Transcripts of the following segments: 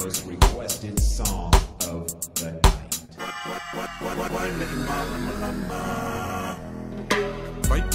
Most requested song of the night.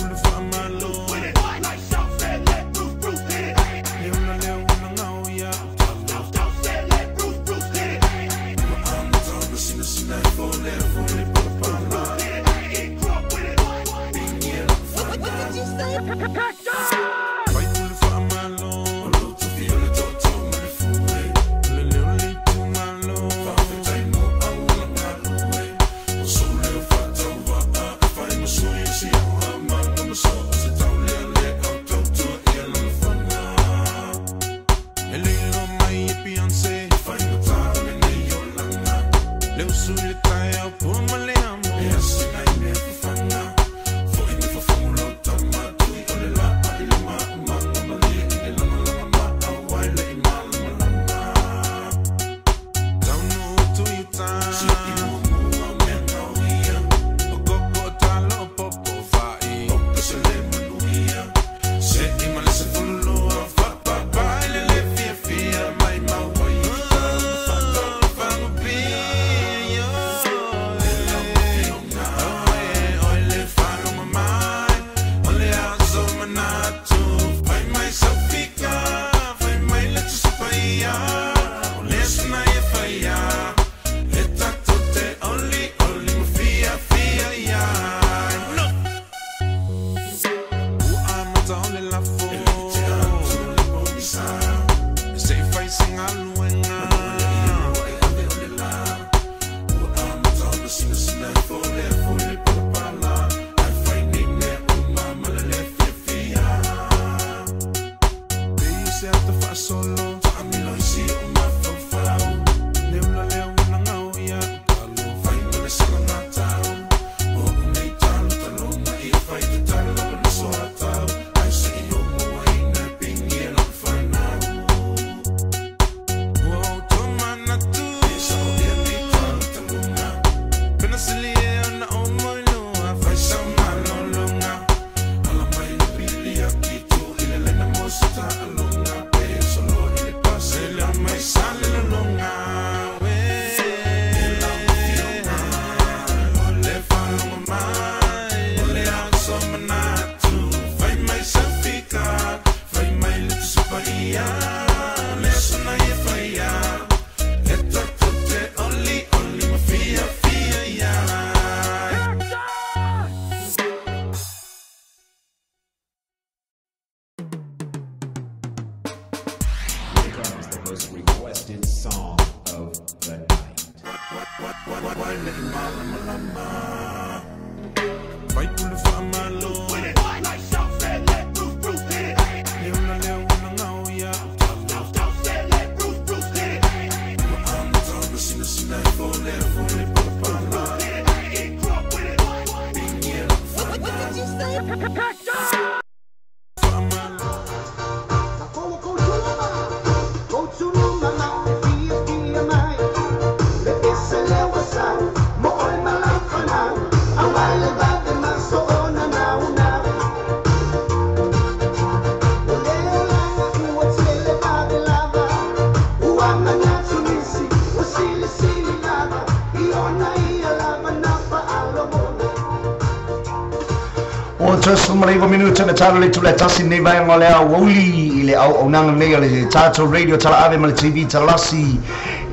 Ua minuta na tala le tula tasi nei vaenga o le aoauli i le auaunaga nei o le tatou radio talaave ma le TV talasi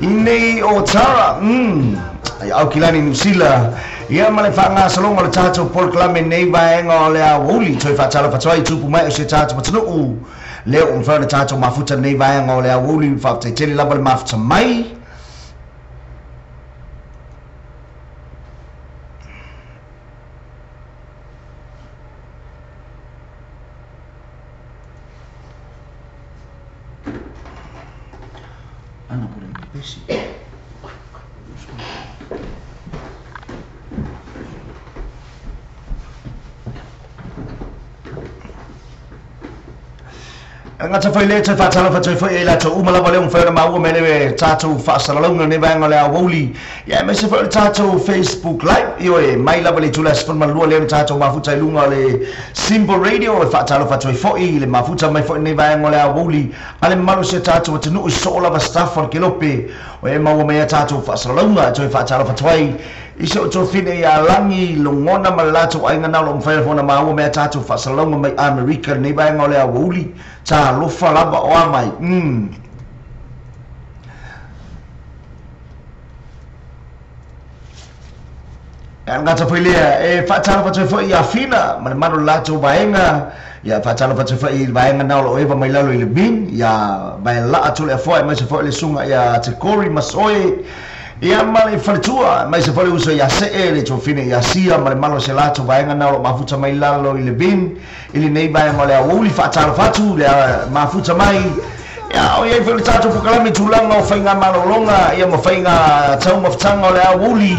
i nei o Tara ai Aukilani Niu Sila ia ma le faagasaloga o le tatou polokalame nei vaega o le aoauli toe faatalofa i tupu mai o se tatou matanuu lea ua mafai ona tatou mafuta nei vaega o le aoauli faafetaitele lava le mafuta mai. Ana por el pesi. Ngata foi le te whātalo whātau foi e lātou uma lava leo mwhaira maua me lewe tātou whaasalalonga ne vaenga le aoauli. Ia me se foi le tātou Facebook Live io e mai lava le tula sefulu ma lua leo tātou mafuta i luga o le Simple Radio e whātalo whātau foi le mafuta mai foi ne vaenga le aoauli. Ale malu se tātou atunuu so lava staff o le kelope o e maua mea tātou whaasalalonga e toi whātalo whātau ai. I se o tō ia langi longona ma le lātou ainga nā lo mwhaira fona maua mea tātou whaasalalonga mai Amerika nei vaenga o le aoauli. Tā lofa lava o amai. E gata foi lea e faatalofa atu ai foi ia Fina ma le malu o le latou vaega. Ia faatalofa atu ai foi i le vaega na o lo o eva mai lalo i le Min, ia Vaelaa Tuleafoa aemaise foi le susuga ia Tekori Masoe, ia ma le faletua, aemaise foi le uso ia See, le tuafine ia Sia ma le malu o se latou vaega na o lo o mafuta mai lalo i le Min i lenei vaega o le aoauli. Faatalofa atu le mafuta mai. Ia, o i ai foi le tatou polokalame i tulaga o faigamalologa ia ma faiga taumafataga o le aoauli.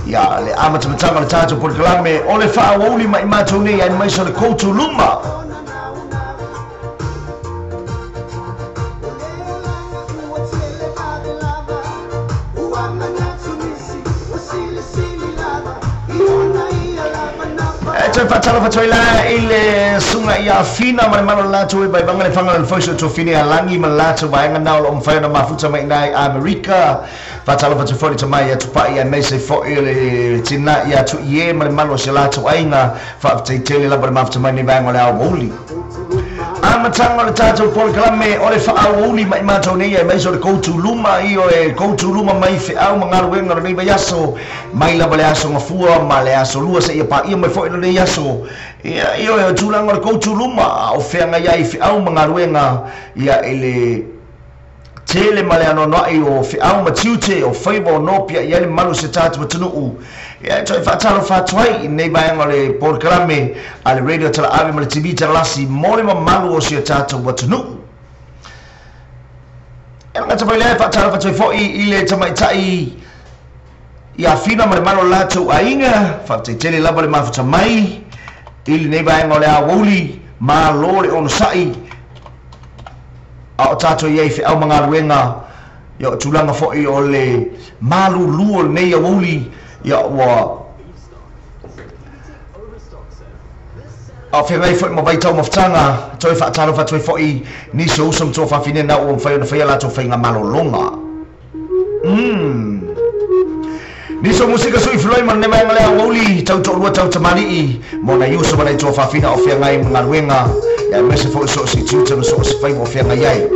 Ia, le amatamataga o le tatou polokalame o le faaauauli mai matou nei aemaise o le koutou luma. E toe faatalofa atu ai la i le susuga ia Fina ma le malu o le latou e vaivaiga le faga o le foisi o Tofine ia Lagi ma le latou vaega na o lo o mafai ona mafuta mai i ina i Amerika. Faatalofa atu foi le tama ia Tupai aemaise foi o le tina ia Tuie ma le malu o si o latou aiga. Faafetai tele lava le mafuta mai nei vaega o le aoauli. Amataga o le tatou polokalame o le faaauauli mai matou nei aemaise o le koutou luma ioe koutou luma mai feau ma galuega o lenei vaiaso mai lava le aso Gafua ma le aso Lua seia paia mai foi lenei aso. Ia ioe o tulaga o le koutou luma a o feagai ai feau ma galuega ia i le tele ma le anoanoai o feau ma tiute o faiva o nopia i ai le mamalu o si o tatou atunuu. Ia e toe faatalofa atu ai i lenei vaega o le polokalame a le Radio Talaave ma le TV Talalasi mo le mamalu o si o tatou atunuu. E le gata foi i lea, e faatalofa atu ai foi i le tamaitai ia Fina ma le malu o le latou aiga. Faafetai tele lava le mafuta mai i lenei vaega o le aoauli. Malo le onosai a o tatou i ai i feau ma galuega, ia o tulaga foi o le malulu o lenei aoauli, ia ua a o feagai foi ma vaitau mafutaga. Toe faatalofa atu ai foi nisi o uso ma tuafafine na ua mafai ona faia latou faiga malologa. Nisi o musika sui fuloi ma lenei vaega le aoauli, tau toalua tau tamalii mo nai uso ma nai tuafafina o feagai ma galuega, ia aemaise foi so o se tiute ma so o se faiva o feagai ai.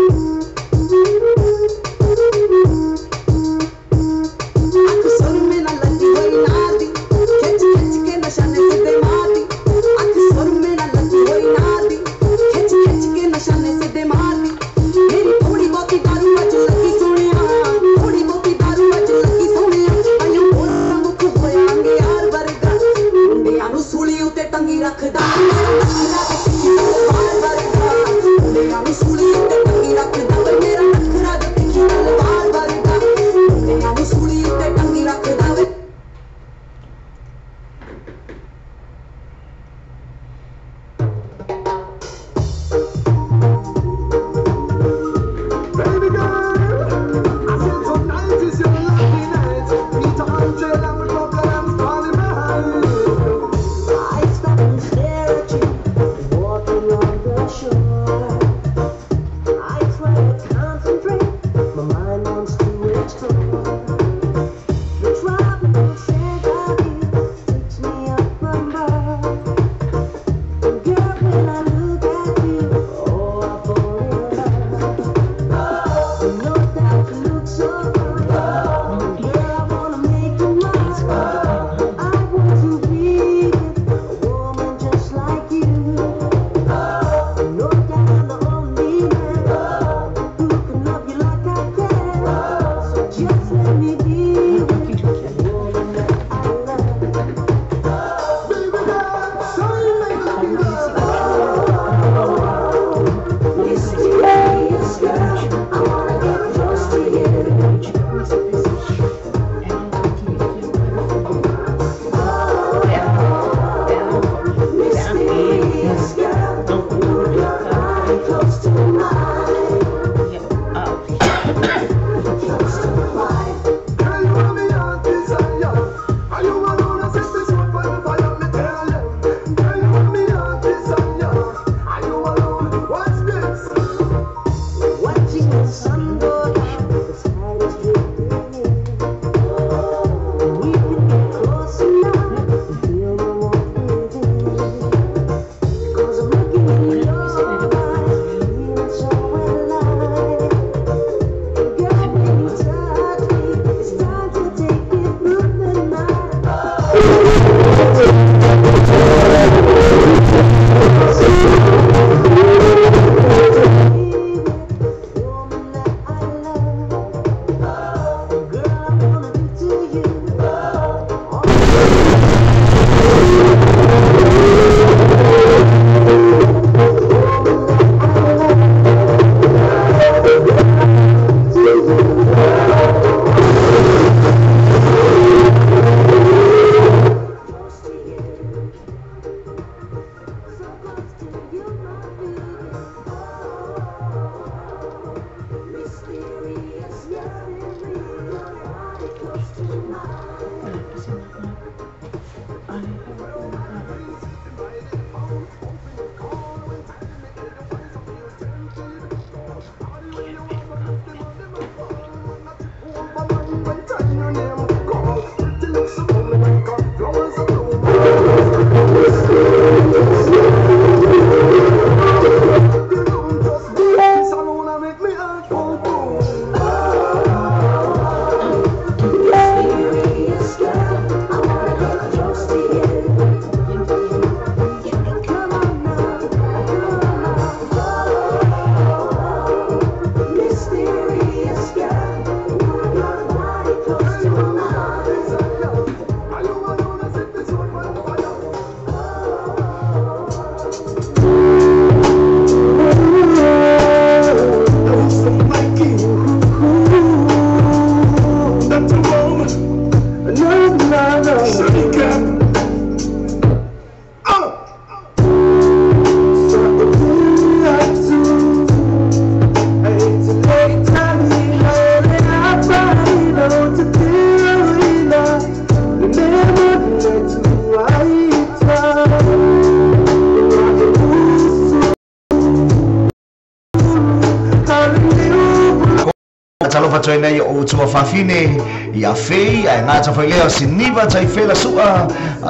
Faatalofa atu ai nei o utua fafine ia Fei, ae gata foi lea o Siniva Taifela Sua,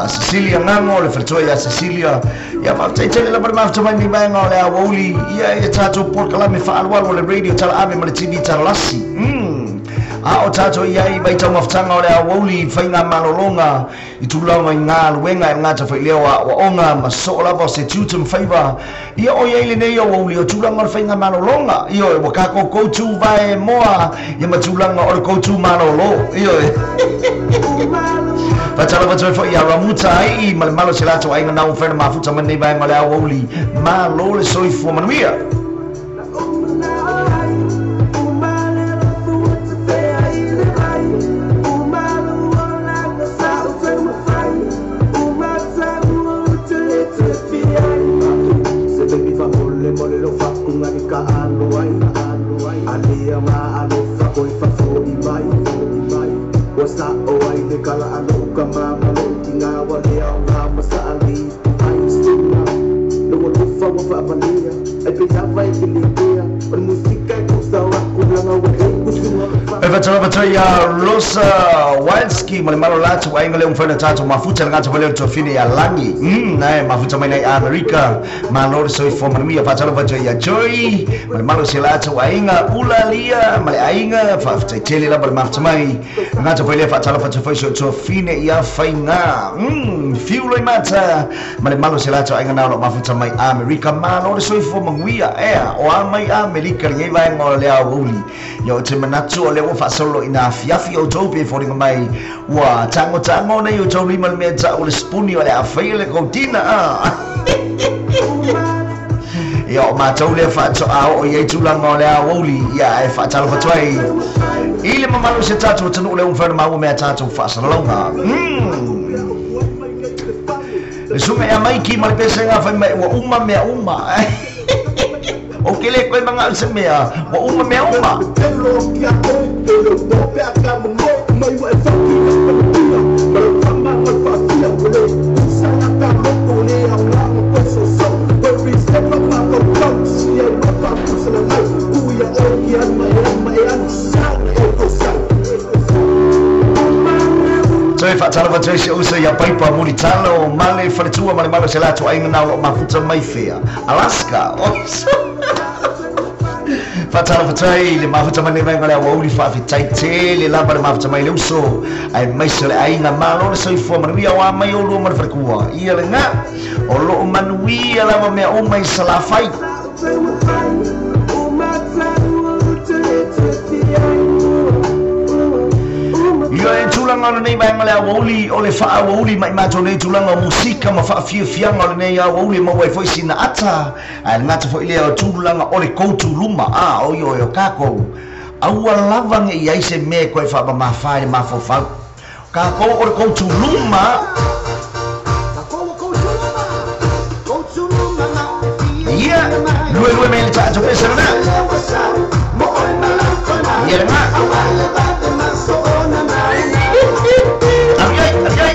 Cecilia Gago, le faletua ia Cecilia. Ia faafetai tele lava le mafuta mai lenei vaega o le aoauli ia i tatou polokalame faaalualu o le radio talaave ma le TV talalasi. A o tatou i ai vaitau mafutaga o le aoauli i faigamalologa i tulaga i galuega e gata foi lea o aoaoga ma soo lava o se tiute ma faiva ia o iai lenei aoauli o tulaga o le faigamalologa ioe ua kakou koutu vae moa ia ma tulaga o le koutu malolo ioe. Faatalofa atu ai foi ia Ramuta ai ma le malo se latou aiga nau fena mafuta mai lenei vaega o le aoauli malo le soifua manuia. E faatalofa atu ai ia Rosa Wildski ma le malo latou aiga lea ua mafai ona tatou mafuta le gata foi lea o le tuafine ia Lagi ae mafuta mai nei Amerika malo le soifua manuia. Faatalofa atu ai ia Joy ma le malo o si latou aiga Ulalia ma le aiga faafetai tele lava le mafuta mai le gata foi lea. Faatalofa atu foi si o tuafine ia Faiga Fiu Loimata ma le malo o si latou aiga na o lo o mafuta mai Amerika malo le soifua manuia. Ea o a mai Amerika lenei vaega o le aoauli ia o te manatu o lea ua faasolo ina afiafi outou pe foliga mai ua tagotago nei outou lima le mea ta'u le spuni o le a faia le koutina a ia o matou lea faatoa oo i ai tulaga o le aoauli ia ae faatalofa atu ai i le mamalu o se tatou atunuu lea ua mafai ona maua mea tatou faasalalauga. Le suga ia Maiki ma le pesega fai mai ua uma mea uma. O ke le koe manga'o se mea ua uma mea uma. Toe faatalofa atu ai si uso ia Paipa Mulitalo ma le faletua ma le malo se latou aiga na o loo mafuta mai fea Alaska. Faatalofa atu ai le mafuta mai lenei vaega o le aoauli faafetai tele lava le mafuta mai le uso ae maise o le aiga malo le soifua manuia o a mai oulua ma le falekua ia lena o loo manuia lava mea uma i Salafai. Ia e tulaga o lenei vaega o le aoauli o le faaaoauli mai matou nei tulaga o musika ma faafiafiaga o lenei aoauli e maua ai foi sina ata ae le gata foi lea o tulaga o le koutu luma a o ioe o kakou aua lava nei ai se mea e koe faamamafa i le mafaufau kakou o le koutu luma. Ia lue lue mai le tatou pese lena ia lena. Avi ai, avi ai.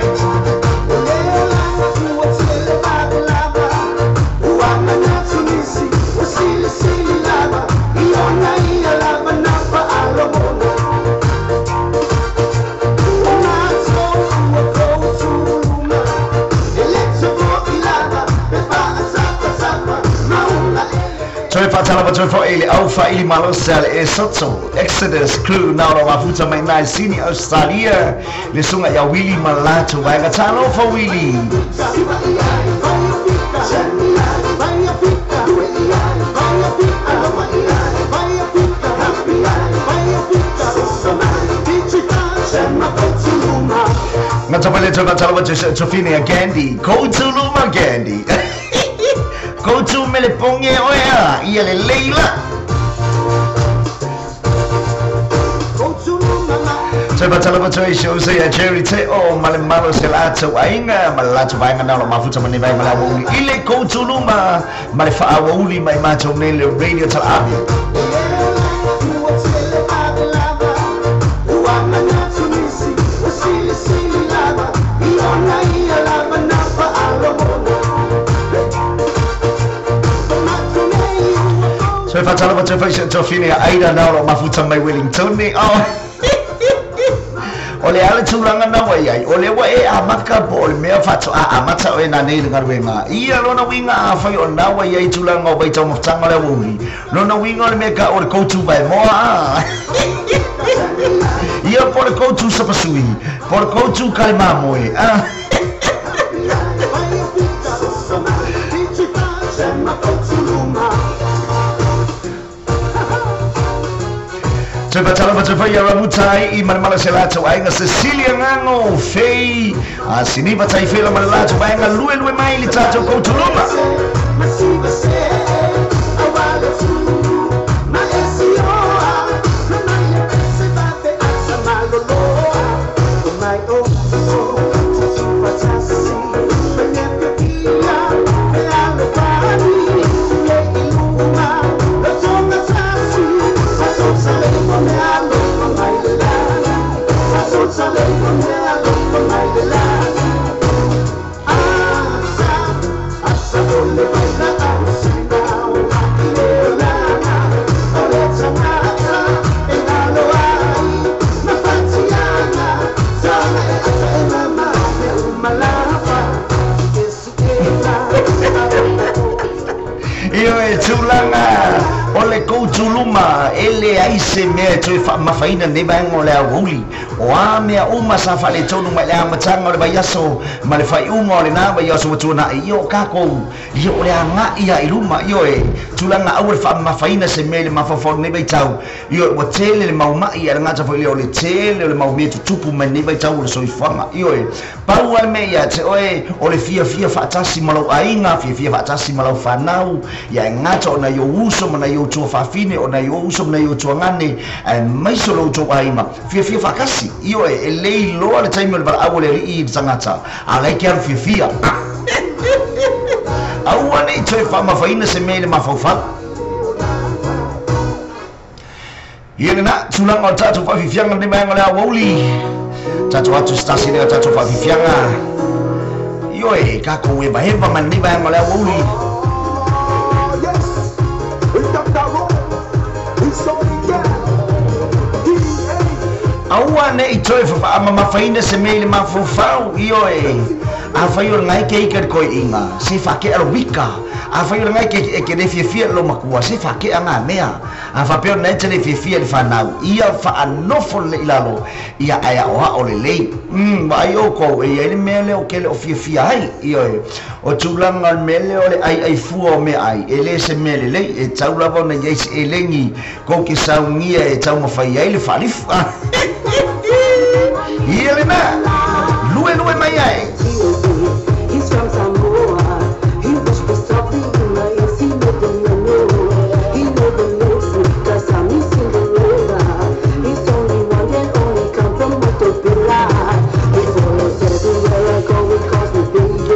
Toe faatalofa atu ai foi i le aufaili malosi a le Esoto Exodus Crew na o lo o mafuta mai nai Sini Australia le suga ia Willy ma le latou vaega. Talofa Willy. Gata foi le toe faatalofa atu i si ou tuafine ia Gandhi. Koutuluma Gandhi. Koutu mele poge oe a ia lelei la. Toe faatalofa atu ai si ou uso ia Jerry Teo ma le malo o se latou aiga ma le latou vaega na o lo o mafuta ma lenei vaega o le aoauli i le koutuluma ma le faaaoauli mai matou nei le radio talaave. Toe Toe faatalofa toe fai si o tofine aida na o loo mafuta mai Wellington oh. O le ale tulaga na ua iai o le ua e amaka po o le mea faatoa amata oe nanei le galuega ia lona uiga afai o na ua iai tulaga o vaitaumafataga o le auauli lona uiga o le mea ka o le koutu vaemoa ia po o le koutu sapasui po o le koutu kalemamoe Toe faatalofa toe fai ramutai i malemala se latou aiga Cecilia Gago Fei a Siniva Taifela ma le latou aiga luelue mai le tatou koutuluma. Io e tulaga o le koutuluma e leai se mea e toe faamafaina lenei vaega o le auauli o a mea uma sa faaletonu mai le amataga o le vaiaso ma le faaiuga o lenā vaiaso ua tuanaʻi ia o kakou ia o le agaʻi a i luma io e tulaga aua le faamamafaina se mea i le mafaufau lenei vaitau io ua tele le maumai a le gata foi lea o le tele o le maumea tutupu mai lenei vaitau o le soifuaga io e pau a le mea ia te oe o le fiafia faatasi ma lou aiga fiafia faatasi ma lau fanau ia e gata o nai ou uso ma nai ou tuafafine o nai ou uso ma nai ou tuagane ae maiso lou tou aiga fiafia faakasi io e lei loa le taimi o le valaau o le alii i le tagata a lai ke alu fiafia aua nei toe faamafaina se mea i le mafaufau ia lena tulaga o le tatou faafiafiaga lenei vaega o le auauli tatou atu se tasi lea o tatou faafiafiaga io e kakou evaheva ma lenei vaega o le auauli. Aua nei toe faamamafaina se mea i le mafaufau io e afai o legai keika le koeʻiga se faakea lo wika afai o legai e ke le fiafia le lomakua se faakea gamea a faapea ona e te le fiafia le fanau ia faanofo lelei lalo ia ae aʻoaʻo lelei vaai oukou e iai le mea lea o kele o fiafia ai ioe o tulaga o le mea lea o le aiai fua o meaai e lē se mea lelei e tau lava ona iai se elegi kou ke saugia e taumafai ai le faalifu ia lenā luelue mai ai. He's from Samoa. He whispers softly in my ears. He know the menu. He know the lyrics. Cause I'm Cinderella. He's only one and only come from Utopia. He follows everywhere I go. He calls me baby.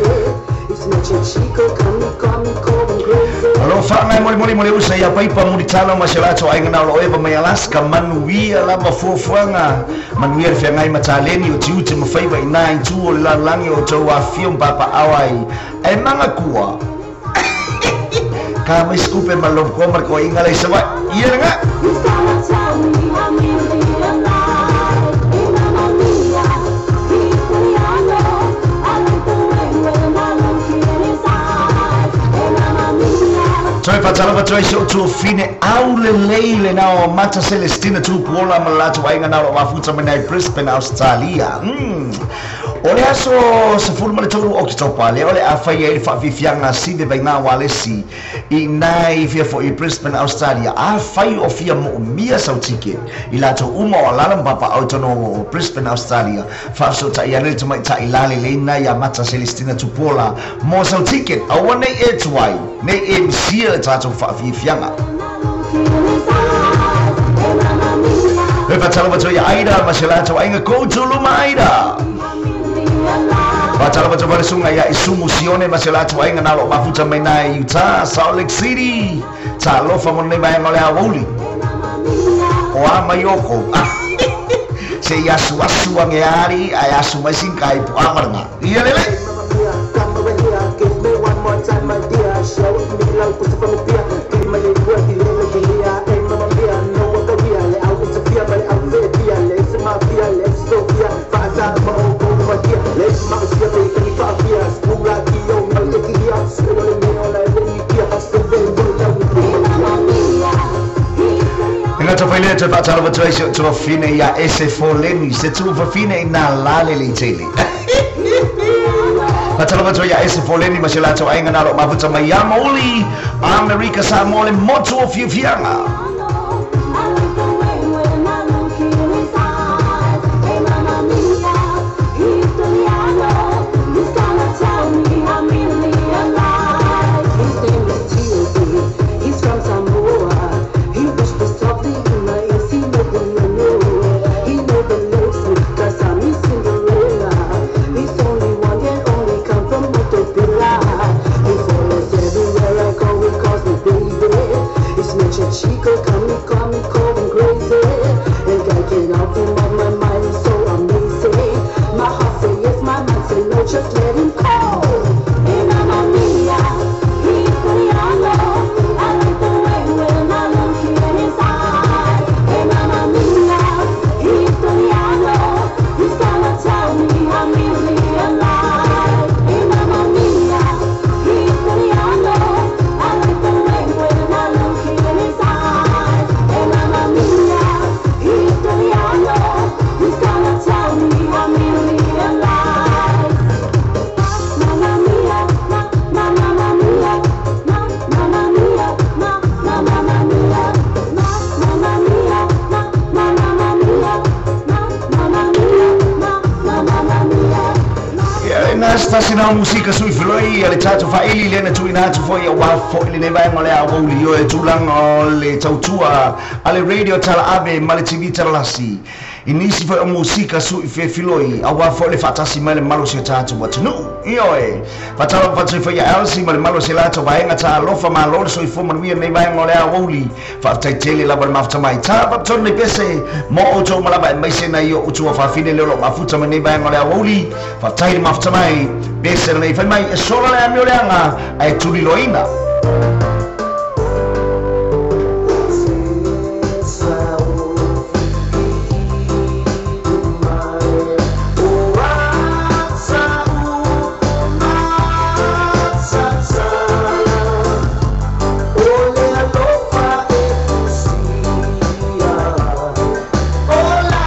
It's not your chico. Come me, call me, call me crazy. Alo whaangai moli moli moli usa ia paipa muri tala ma se lato ainga na o eva mai Alaska manuia lava fuafuaga manuia le feagai ma taleni o tiute ma faiva i nā i tu o le lalagi o tou afio ma papaao ai ae magakua ka mai skupe ma lomkoa ma le koaiga lai savaʻi ia legaʻ. He's gonna tell me I'm really alive. Hey, mamma mia, he's Italiano. I like the way when I look in his eyes. Hey, mamma mia. Toe faatalofa toe si o tuafine au lelei lenā o Mata Celestina Tupuola ma le latou aiga na o loo mafuta mai nai Brisbane Australia. O le aso 13 Oketopa lea o le afai ai le faafiafiaga sive vaigā ualesi i nai fia foʻi Brisbane Australia afai o fia moomia sau ticket i latou uma o alala ma papaao i tonu o Brisbane Australia faafesotaʻi ane le tamaitaʻi laleleina ia Mata Celestina Tupuola mo sau ticket aua nei e tuai nei e misia le tatou faafiafiaga. Look in his eyes. Hey, mamma mia, E faatalofa toe ia Aida ma se latou aiga koutuluma Aida. I'm really alive. Faatalofa toe falesuga ia Isumu Sione ma se latou aiga na loo mafuta mai nai Utah Salt Lake City talofa mo lenei vaega o le auauli Hey, mamma mia. o a mai oko se i asuasu age ali ae asu mai sinkai puaga laga ia lelei. Mamma mia, come over here. Give me one more time, my dear. Share with me like pussy from a beer. Give me my Mai lea toe faatalofa atu ai si ou tuafafine ia Ese Foleni, se tuafafine i nā lale le tele. Faatalofa atu ai ia Ese Foleni ma si o latou aiga na o lo o mafuta mai ia Mauli, Amerika Samoa le motu o fiafiaga. I like the way when I look in his eyes. Hey, mamma mia, Italiano. He's gonna tell me I'm really alive. His name is Timothy. He's from Samoa. He whispers softly in my ears. He know the know. He never leaves me 'cause I'm his Cinderella. He's only one and only come from Utopia. He follows everywhere I go. He calls me baby. It's nature Chico, come me, call me, calling crazy. And I cannot him off my mind. He's so amazing. My heart say yes, my mind say no. Just let him call. Hey, mamma mia, Italiano. I like the way when I look in his eyes. Hey, mamma mia, Italiano. He's gonna tell me I'm really alive. Hey, mamma mia, Italiano. I like the way when I look in his eyes. Hey, mamma mia, Italiano. He's gonna tell me I'm really alive. Mamma mia, ma, ma, mamma mia, ma, mamma mia, ma, ma, mamma mia, ma, mamma mia, ma, ma, mamma mia, ma, mamma mia, ma, ma, mamma mia. Ia, na se tasi na o musika sui filoi a le tatou faaili lea na tuuina atu foi auā foi lenei vaega o le aoauli o e tulaga o le tautua a le radio talaave ma le TV talalasi i nisi foi o musika sui fefiloi auā foi le faatasi mai le malosi o tatou atunuu. Ioe, faatalofa faatoi foi ia Elsie ma le malosi latou vaega taalofa malo le soifua manuia lenei vaega o le aoauli. Faafetai tele lava le mafuta mai ta papatonu nei pese mo outou malava e maise nai o utua faafine lea o loo mafuta mai nei vaega o le aoauli. Faafetai le mafuta mai pese lenei fai mai e sola le amio leaga ae tuliloina. Hola.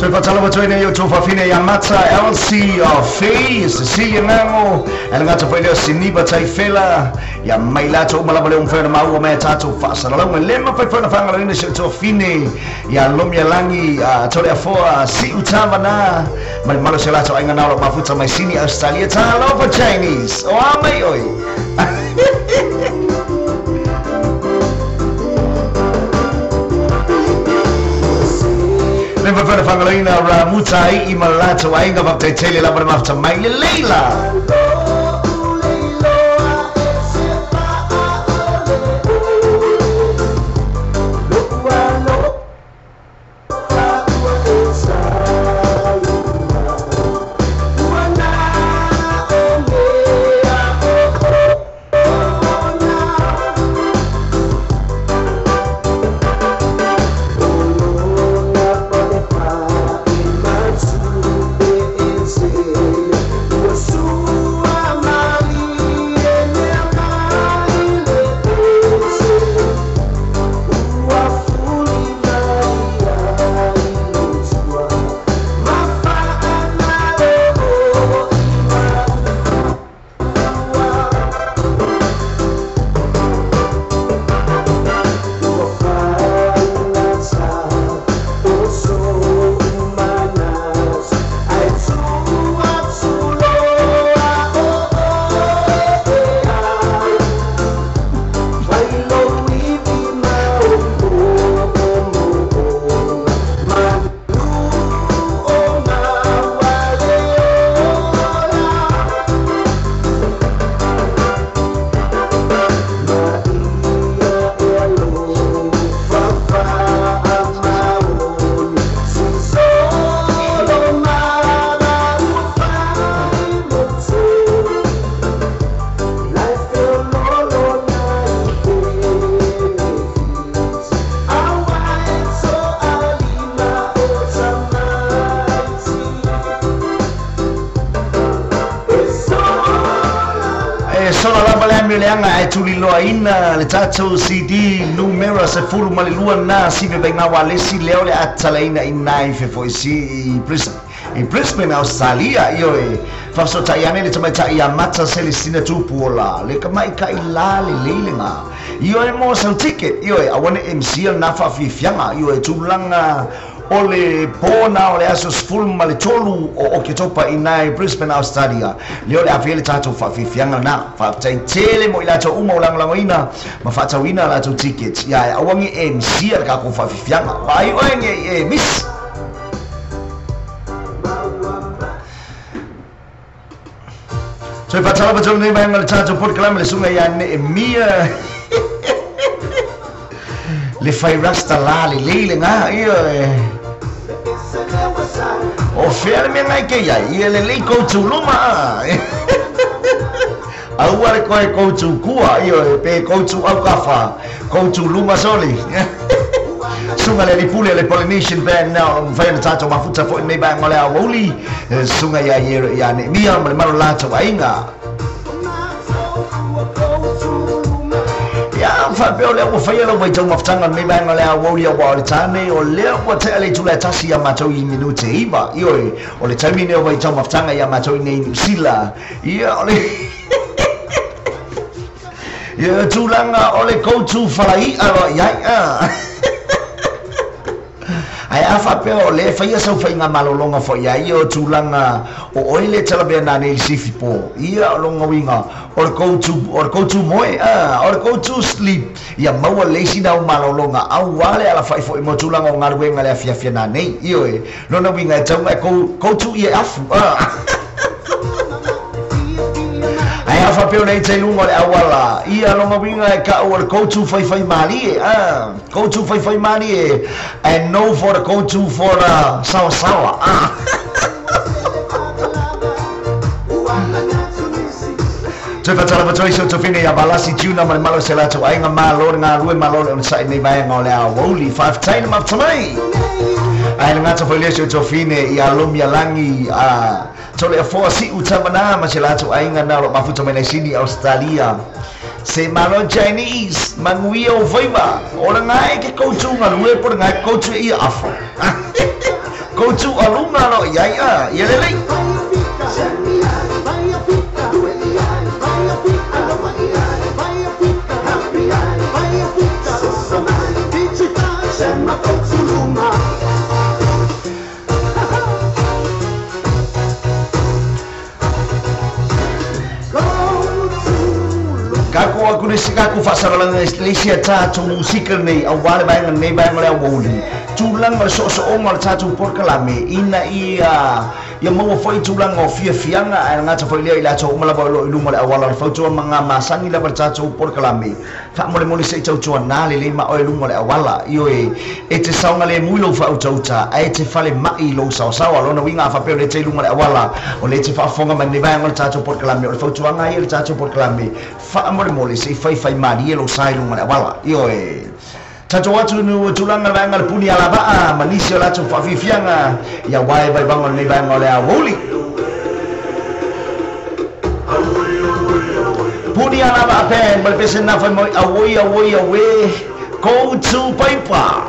Toe faatalofa atu ai nei o outou fafine ia Mata, Elsie, o Fei, Cecilia Gago, ae le gata foi lea o Siniva Taifela, ia mai latou uma lava lea ua mafai ona maua mai a tatou faasalalauga. Le mafai foi ona faagaloina si o outou afine ia Lomialagi, Toleafoa, Siu Tavana, ma le mamalu o si o latou aiga na o lo o mafuta mai Sini, Australia. Talofa Chinese! O a mai oe? Le mafai ona faagaloina Ramuta i ma le latou aiga, faafetai tele lava le mafuta mai le Leila. E sola lava le amio leaga ae tuliloaina le tatou CD numera 12 na sive vaiga ualesi lea o le a tatalaina i nai fefoisi i Brisbane, Australia. Ioe, faafesootai ane le tamaitai ia Mata Selestina Tupuola le tamaita'i la lelei lega. Ioe, mo sau ticket. Ioe, aua ne MC lena faafiafiaga. Ioe, tulaga o le po na o le aso 13 o Oketopa i nai Brisbane, Australia, lea o le afea le tatou faafiafiaga lena. Faafetai tele mo i latou uma o lagolagoina ma faatauina a latou tickets. Ia, e aua ne MC le tatou faafiafiaga. Vaai oe ne i e misi. Toe faatalofa atu lenei vaega o le tatou polokalame le susuga ia Neemia le fai rasta la lelei lena ia e o fea le mea ngai ke iai ia lelei kou tūluma aua le koe kou tūkua ia e pe kou tū aukafa kou tūluma soli. Susuga le alii pule o le Polynesian Band na o mafai ona tatou mafuta foi lenei vaega o le aoauli. Susuga ia ia Neemia ma le malu latou aiga. Ia faapea o lea ua faia lau vaitau mafutaga lenei vaega o le aoauli aua o le tāne o lea ua tea le itula e tasi ia matou i minute 9. Ioe, o le taimi nei o vaitau mafutaga ia matou i nei Niu Sila. Ia o le ia tulaga o le koutu falai'a loa i ai a. Ae a faapea o lea e faia sau faiga malologa foi ia ia o tulaga o oe le talavea nanei i le sifi po. Ia o lona uiga o le koutu o le koutu moe a, o le koutu sleep ia maua lelei sina au malologa aua le alafai foi mo tulaga o galuega le afiafi nanei. Ioe, lona uiga e tau e koutu ia e afu a. Ae a faapea o lea i tai luga o le auala, ia lona uiga e ka'u o le koutu faifai malie a, koutu faifai malie and no for the koutu for the sawasawa a. Toe faatalofa atu ai si ou tofine ia Valasi Tuna ma le malo o se latou aiga malo le galue malo le onosai nei vaega o le aoauli. Faafetai le mafuta mai. Ae le gata foi lea si ou tofine ia Lomialagi a Toleafoa Si'u Tavana ma se latou aiga na o lo o mafuta mai Laisini, Australia. Se malo Chinese, manuia o faiva. O le gae ke koutu galue po le gae koutu e ia afa. Koutu alunga lo iai a ia lelei. Kako aku ni se kako faasalalauga leisia tatou musika lenei auā le vaega lenei vaega o le auauli tulaga o le soosooga o le tatou polokalame ina ia ia maua fo'i tulaga o fiafiaga ae lagata fo'i lea i latou uma lava o loo i luma o le auala o le fautua ma ga masani lava le tatou polokalame faamolemole se'i tautuanā lelei ma oe luga o le auala ioe e te saogalemu i lou faautauta ae te falema'i i lou saosaoa lona uiga a faapea o lē te i luga o le auala o lē te faafofoga mai lenei vaega o le tatou polokalame o le fautuaga ia le tatou polokalame faamolemole se'i faifai malie lou sa i luga o le auala ioe tatou atu nu tulaga le vaega le puni alavaa ma nisi o latou faafiafiaga ia uae vaivaga o lenei vaega o le aouli puni alavaa pen ma le pese na fai moi auoi auoi aue go to paipa.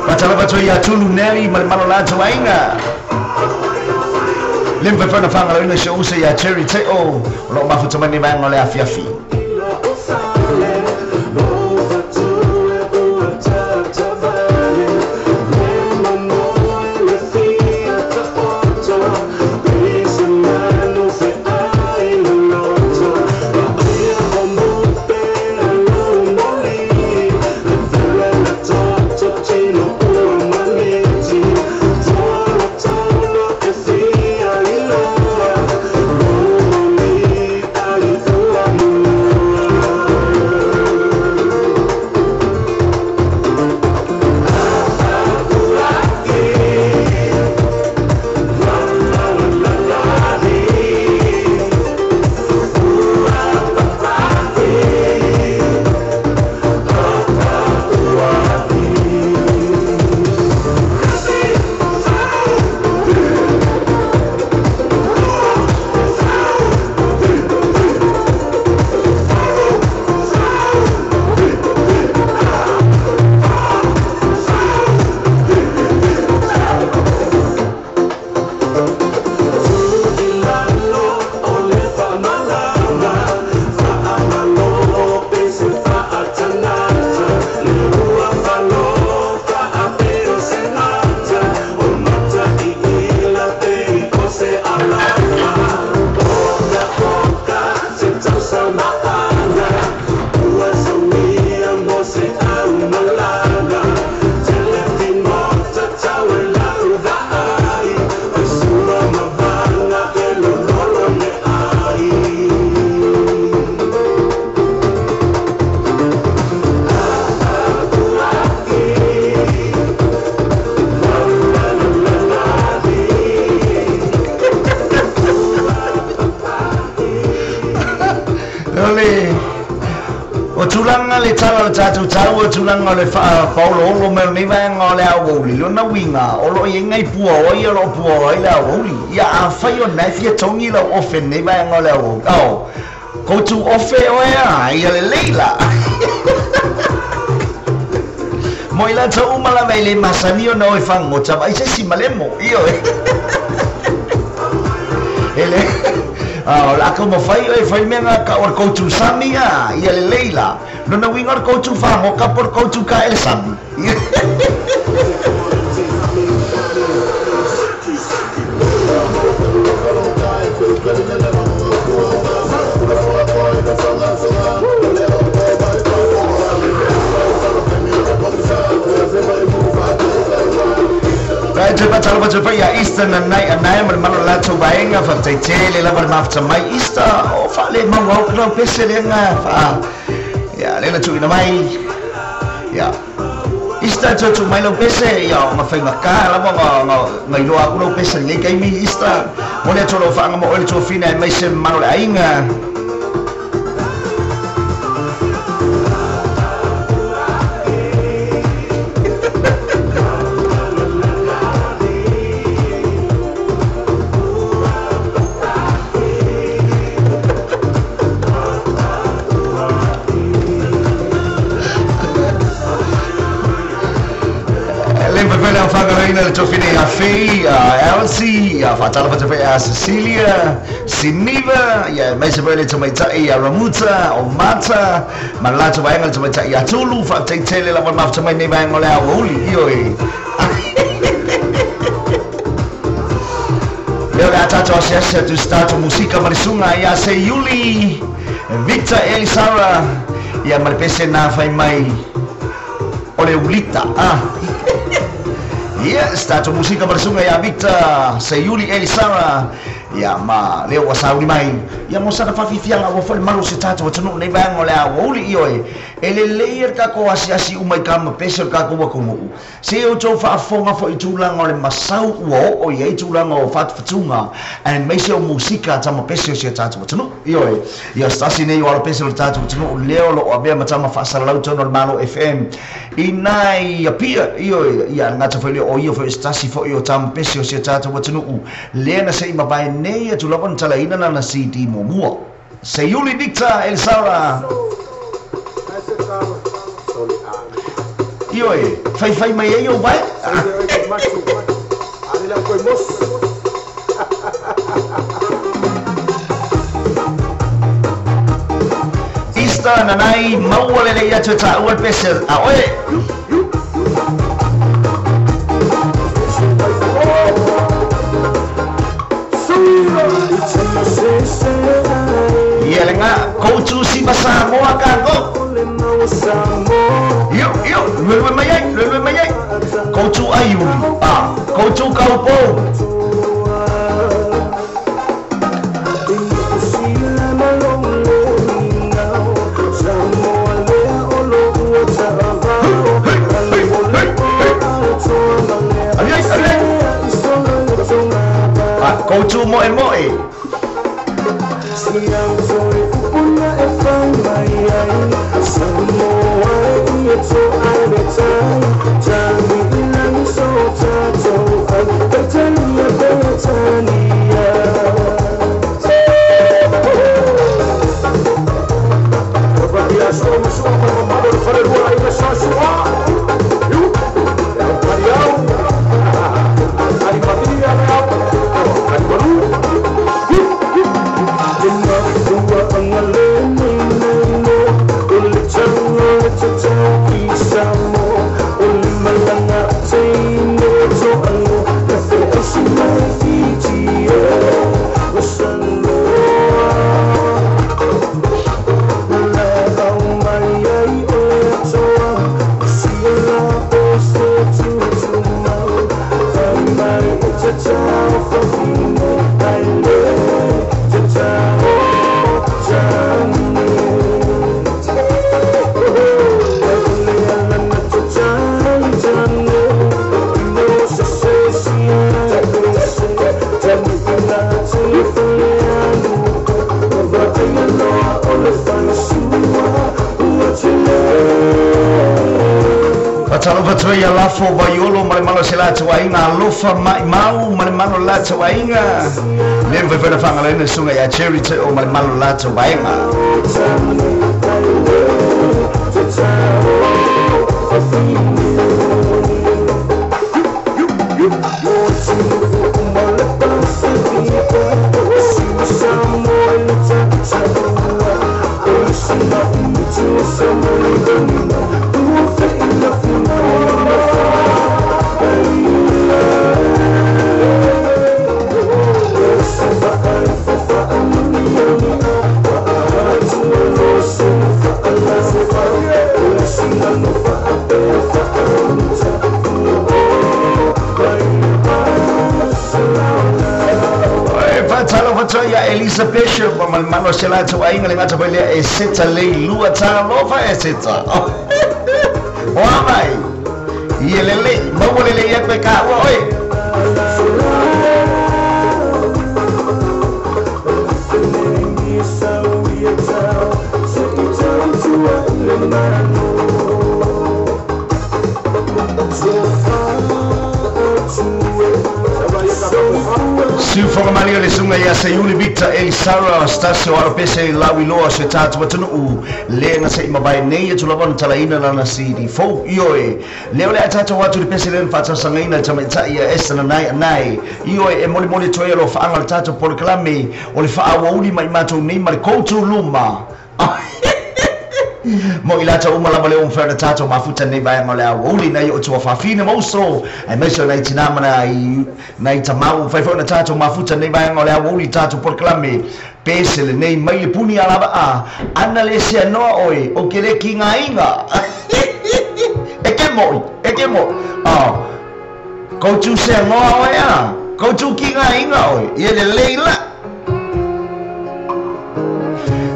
Fatalofa atu ia Tulu Neli ma le malo latou aiga le mafai ona fagalauina si ou uso ia Cherry Te'o o loo mafuta mai nei vaega o le afiafi. O tulaga le tala o le tatou tau o tulaga o le faapaoloolo mai o lenei vaega o le auauli lona uiga o loo iai gai pua o ai o loo pua ai le auauli ia afai ona e fia togi lau ofe lenei vaega o le auauli ao koutou ofe oe a ia lelei la mo i latou uma lava i le masani ona oe fagota vaai se isi malemo ioe ele o le a kaumafai oe fai mea ka o le koutou sami a ia lelei la lona uiga o le koutou fagoka po o le koutou kaele sami. Te fatalofa atu foi ia Easter na nai anai ma le malo latou vaega faafetaitele lava le mafuta mai Easter o faalemau au lau pese lega faa ia lena tuuina mai ia Easter tuatu mai lau pese ia o gafaigakā lava gailoa aku lau pese lenei kaimi Easter mo le atu o lou faaga mo oe le tuafina e mai se malo le aiga. Whangaraina le tofine ia Fei, Elsie, ia whātala whata ia Cecilia, Siniva, ia maise foi le tamaitai ia Ramuta, o Mata, ma le latou vaega le tamaitai ia Tulu, faafetai lava le mafuta mai nei vaega o le aoauli, ioe. Leo le a tatou asiasi atu se tatou musika ma le suga ia Seiuli, Victor Elisara, ia ma le pese na fai mai o le ulita. Yes, tatou musika ma le suga ia Victor Seiuli Elisara, ia ma leo ua sauni mai ia mo sana faafiafiaga ua foi le malu o se tatou atunuu nei vaega o le aoauli, ioe. E lelei e le tatou asiasi uma i ka ma pese o le tatou atunuu se outou faafofoga foi i tulaga o le masau ua oo i ai tulaga o fatufatuga aemaise o musika tama pese o si a tatou atunuu, ioe. Ia se tasi nei o alo pese o le tatou atunuu lea o loo avea ma tama faasalalau tonu o le Malo FM i nai Apia, ioe. Ia gata foi lea o ia foi se tasi foi o tama pese o si a tatou atunuu lea na se'i mavae nei atu lava na talaina lana CD muamua. Seiuli Victor Elisara, ioe, faifai mai ai ou vae. Ista nanai maua lelei atu e tāua le pese a oe. Ia le ngā, koutu si Samoa kākou. Io, io, lue mai ai, lue mai ai. Koutu aiuli, koutu kaupou. Ai, ai, ai. Koutu moe moe. Ia lafo vaiolo ma le malo se latou aiga alofa maʻimau ma le malo latou aiga le mafai foi faagalaina suga ia Cherry Teo ma le malo latou vaega. Elisa Bishop ma le malo se latou aiga le gata foi lea e seta lei lua talofa e seta. O a mai ia lelei maua lelei atu e kāua oe. Siufoga malia le suga ia Seiuli Victor Elisara Stasio Alopese Lauiloa se tatou atunuu le na se'i mavae nei atu lava ona talaina lana CD fou. Ioe, lea o le a tatou atu le pese lea na faatalosagaina le tamaitai ia Esther Nanai Anai. Ioe, e molimoli atu ai alofaaga le tatou polokalame o le faaauauli mai matou nei ma le koutou luma. Mo i latou uma lava le ua mafai ona tatou mafuta lenei vaega o le aoauli nai o tuafafine ma uso aemaise o nai tinā ma nai nai tamā ua mafai foi ona tatou mafuta lenei vaega o le aoauli i tatou polokalame pese lenei mai le puni a lava a ana le seanoa oe o ke le kigaina e ke moʻi e ke moʻi oh koutou seanoa oe a koutou kigaina oe ia lelei la.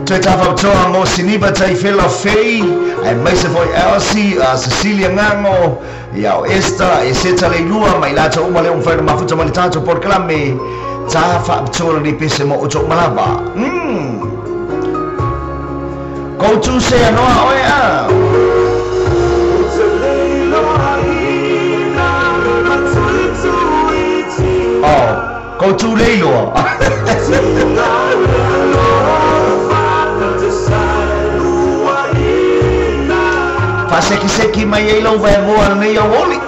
Toe tafautoa mo Siniva Taifela Fei, aemaise foi Elsie, Cecilia Gago, ia o Esther, Eseta Leilua, ma i latou uma lea ua mafai ona mafuta mai le tatou polokalame. Ta faapitoa lenei pese mo outou uma lava. Mm. Koutou seanoa oe a. Oh, koutou leiloa. Faasekiseki mai ai lau vaemoa lenei auauli.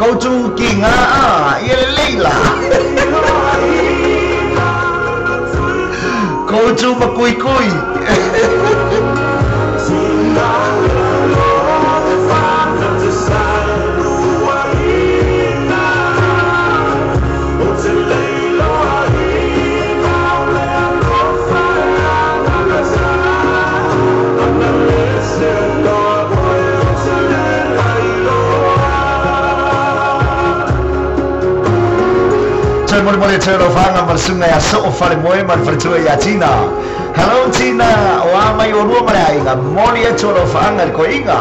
Koutou ki ngā a, ia lelei la. Koutou makuikui. Toe molemole atu alofaga ma le suga ia soo falemoe ma le faletua ia Tina. Hello Tina, o a mai olua ma le aiga, moli atu alofaga i le koiga.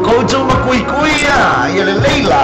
Koutou makuikui a, ia lelei la.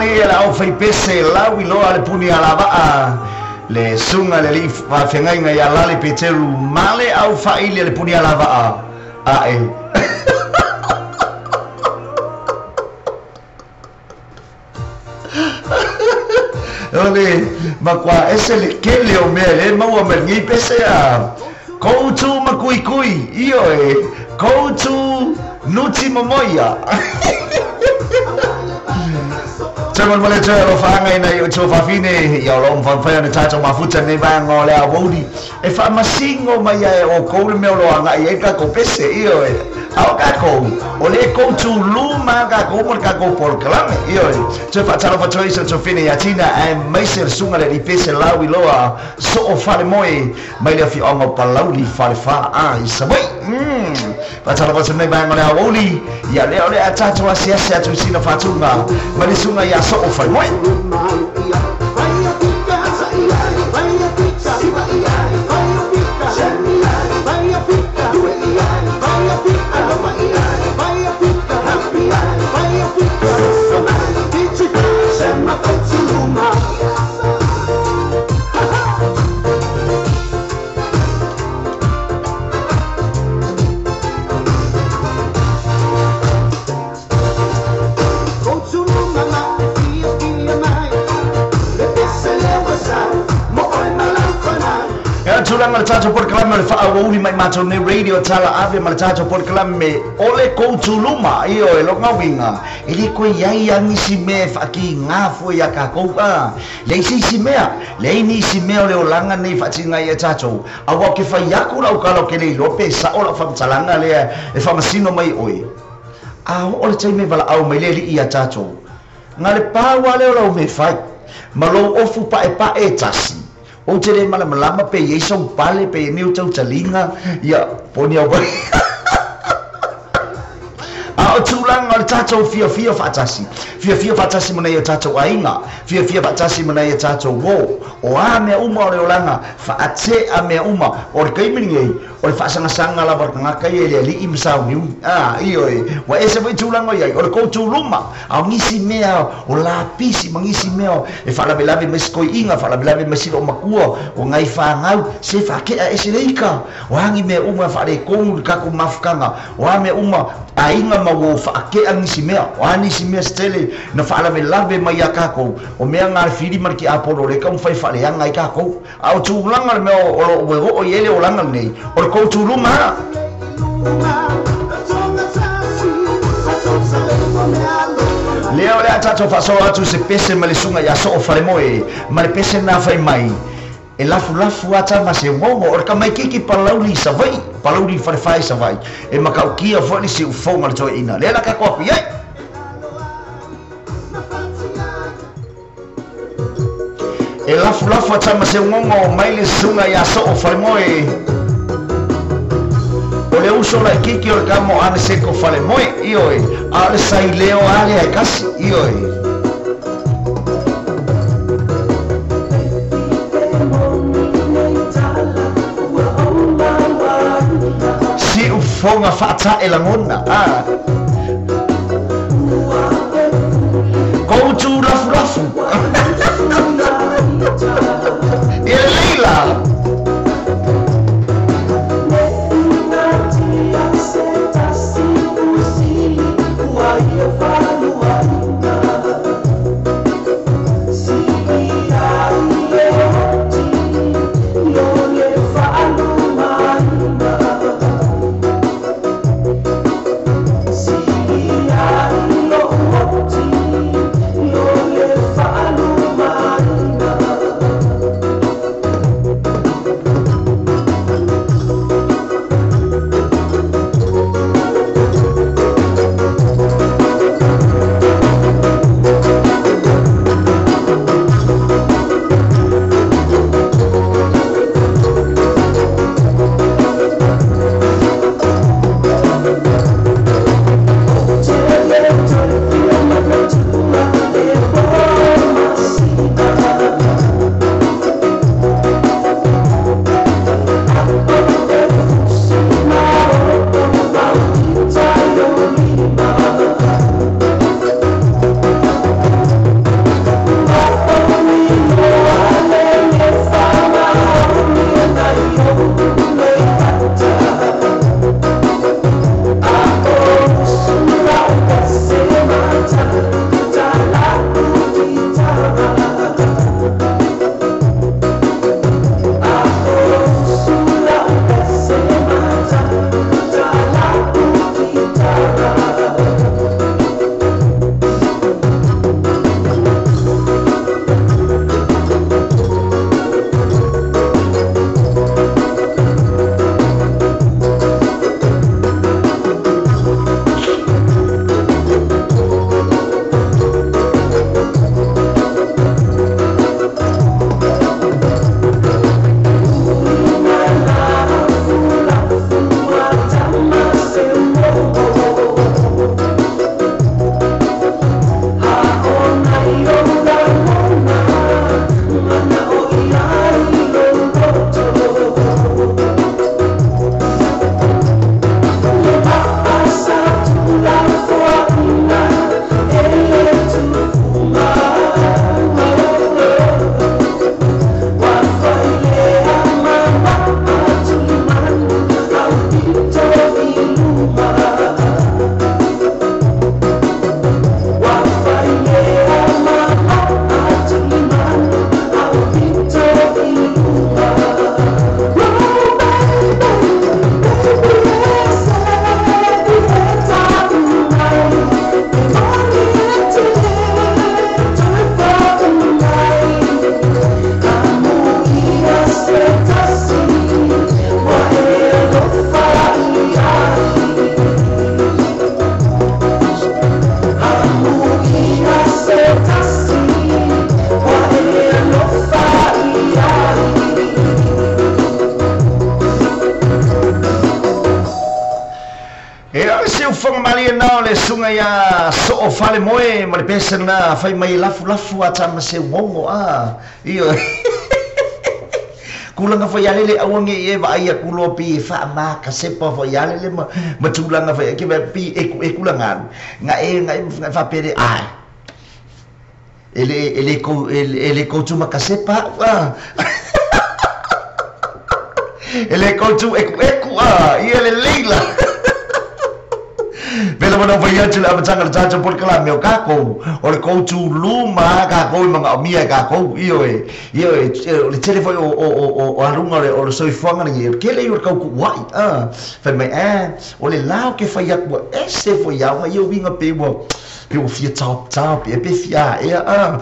fesoasoani ia le aufaipese lauiloa le puni alavaa le suga le alii faafeagaiga ia Lale Peteru ma le aufaaili a le puni alavaa ae. O le makuā ese le kele o mea lē maua mai lenei pese a koutu ma kuikui ioe koutu nuti momoia. Toe malemale toe alofaaga ina i o fafine ia o loo mafamafai ona tatou mafuta lenei vaega o le awouli e faamasino mai ae oukou le mea o lo agaʻi ai takou pese ioe a o kakou o lē kou luma kakou mo le kakou polokalame ioe toe faatalofa toe i sotofine ia tina ae maise le suga le alii pese lauiloa soo falemoe mai le afioaga o Palauli Falefā a i Savaii. Faatalofa atu nei vaega o le aoauli ia lea o le a tatou asiasi atu i sina faatuga ma le suga iā soo falemoe. Tulaga le tatou polokalame o le faauauli mai matou nei radio tala ave ma le tatou polokalame o le koutuluma io e loga uiga e lē koe iai agisi mea e faakigā fua iā kakou a leai se isi mea leai nisi mea o le olaga nei faatiga ia tatou auā o ke fai aku lau kala o ke le iloa pe saʻo lau faamatalaga lea e faamasino mai oe a oo le taimi e valaau mai le alii iā tatou ga le pau a lea o lau me fai ma lou ofu paʻepaʻe e tasi ou te lē malamalama pe iai sau pale pe iai ni tautaliga ia poni au a o tulaga o le tatou fiafia faatasi fiafia faatasi ma nai o tatou aiga fiafia faatasi ma nai o tatou uō o a mea uma o le olaga faate'a mea uma o le kaimi lenei o le faasagasaga lava le tagata ia i le alii ma sauniuni a ioe ua ese foʻi tulaga o iai o le koutuluma a o nisi mea o lapisi ma nisi mea e faalavelave mai sikoiʻiga faalavelave mai sila o makua o nai fagau se faakeʻa ese le ika o agi mea uma faaletonu le tatou mafutaga o a mea uma aiga ma ua faakeʻa nisi mea o a nisi mea setele na faalavelave mai iā kakou o mea ga le fili ma le kiapolo le taumafai faaleaga ai kakou a o tulaga le mea o loo ua oo i ai le olaga lenei o le koutuluma. Lea o le a tatou faasoa atu se pese ma le suga iā soo falemoe ma le pese na fai mai e lafulafu ata ma se ugogo o le kamaikiki Palauli i Savaii Palauli Falefā i Savaii e makaukia foʻi le siufoga le toeaina lea la kako aku iai. E lafulafu ata ma se ugogo mai le suga iā soo falemoe o le uso laʻikiki o le kamo ane seko falemoe ioe a o le saileo ale ae kasi ioe. Siufoga faataʻe lagona a koutu lafulafu ia lelei la. Na o le suga ia soo fale moe ma le pese na fai mai lafu lafu a tama se uogo a io kulanga fai ale le awange e va ai kulo pi fa ma ka sepa fai ale le ma tulanga fai ke pi e ku e kulanga nga e nga fa pere ai ele ko tu makasepa a ele ko tu e ku a ia le leila Vela mana vai atu le amatanga le tātou por kala meo kākou o le koutu luma kākou i manga o mia kākou io e o le tele foi o alunga o le soifuaga lenei o kele i o le kaukuʻuaʻi a fai mai o le lao ke fai aku ua ese foi auga ia uiga pe ua fia taopitaopi e pe fia aʻea a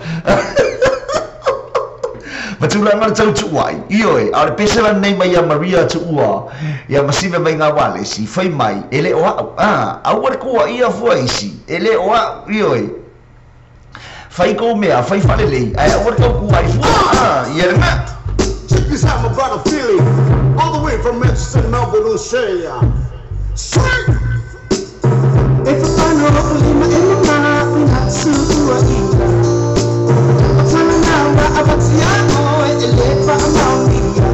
Matulanga le tautuʻuaʻi io e a o le pese lanei mai ia Maria tuʻua ia masime mai ngā walesi fai mai e le o a'u a aua le kua ia fua isi e le o a'u io e fai kou mea fai falelei ae aua le taukuaʻi fua a ia le mea. Check this out, my brother Philly, all the way from Manchester, Melbourne, Australia. Sweet! E whakano o lima e mama ina tuua ina Tana awatia oe e le whaamaunia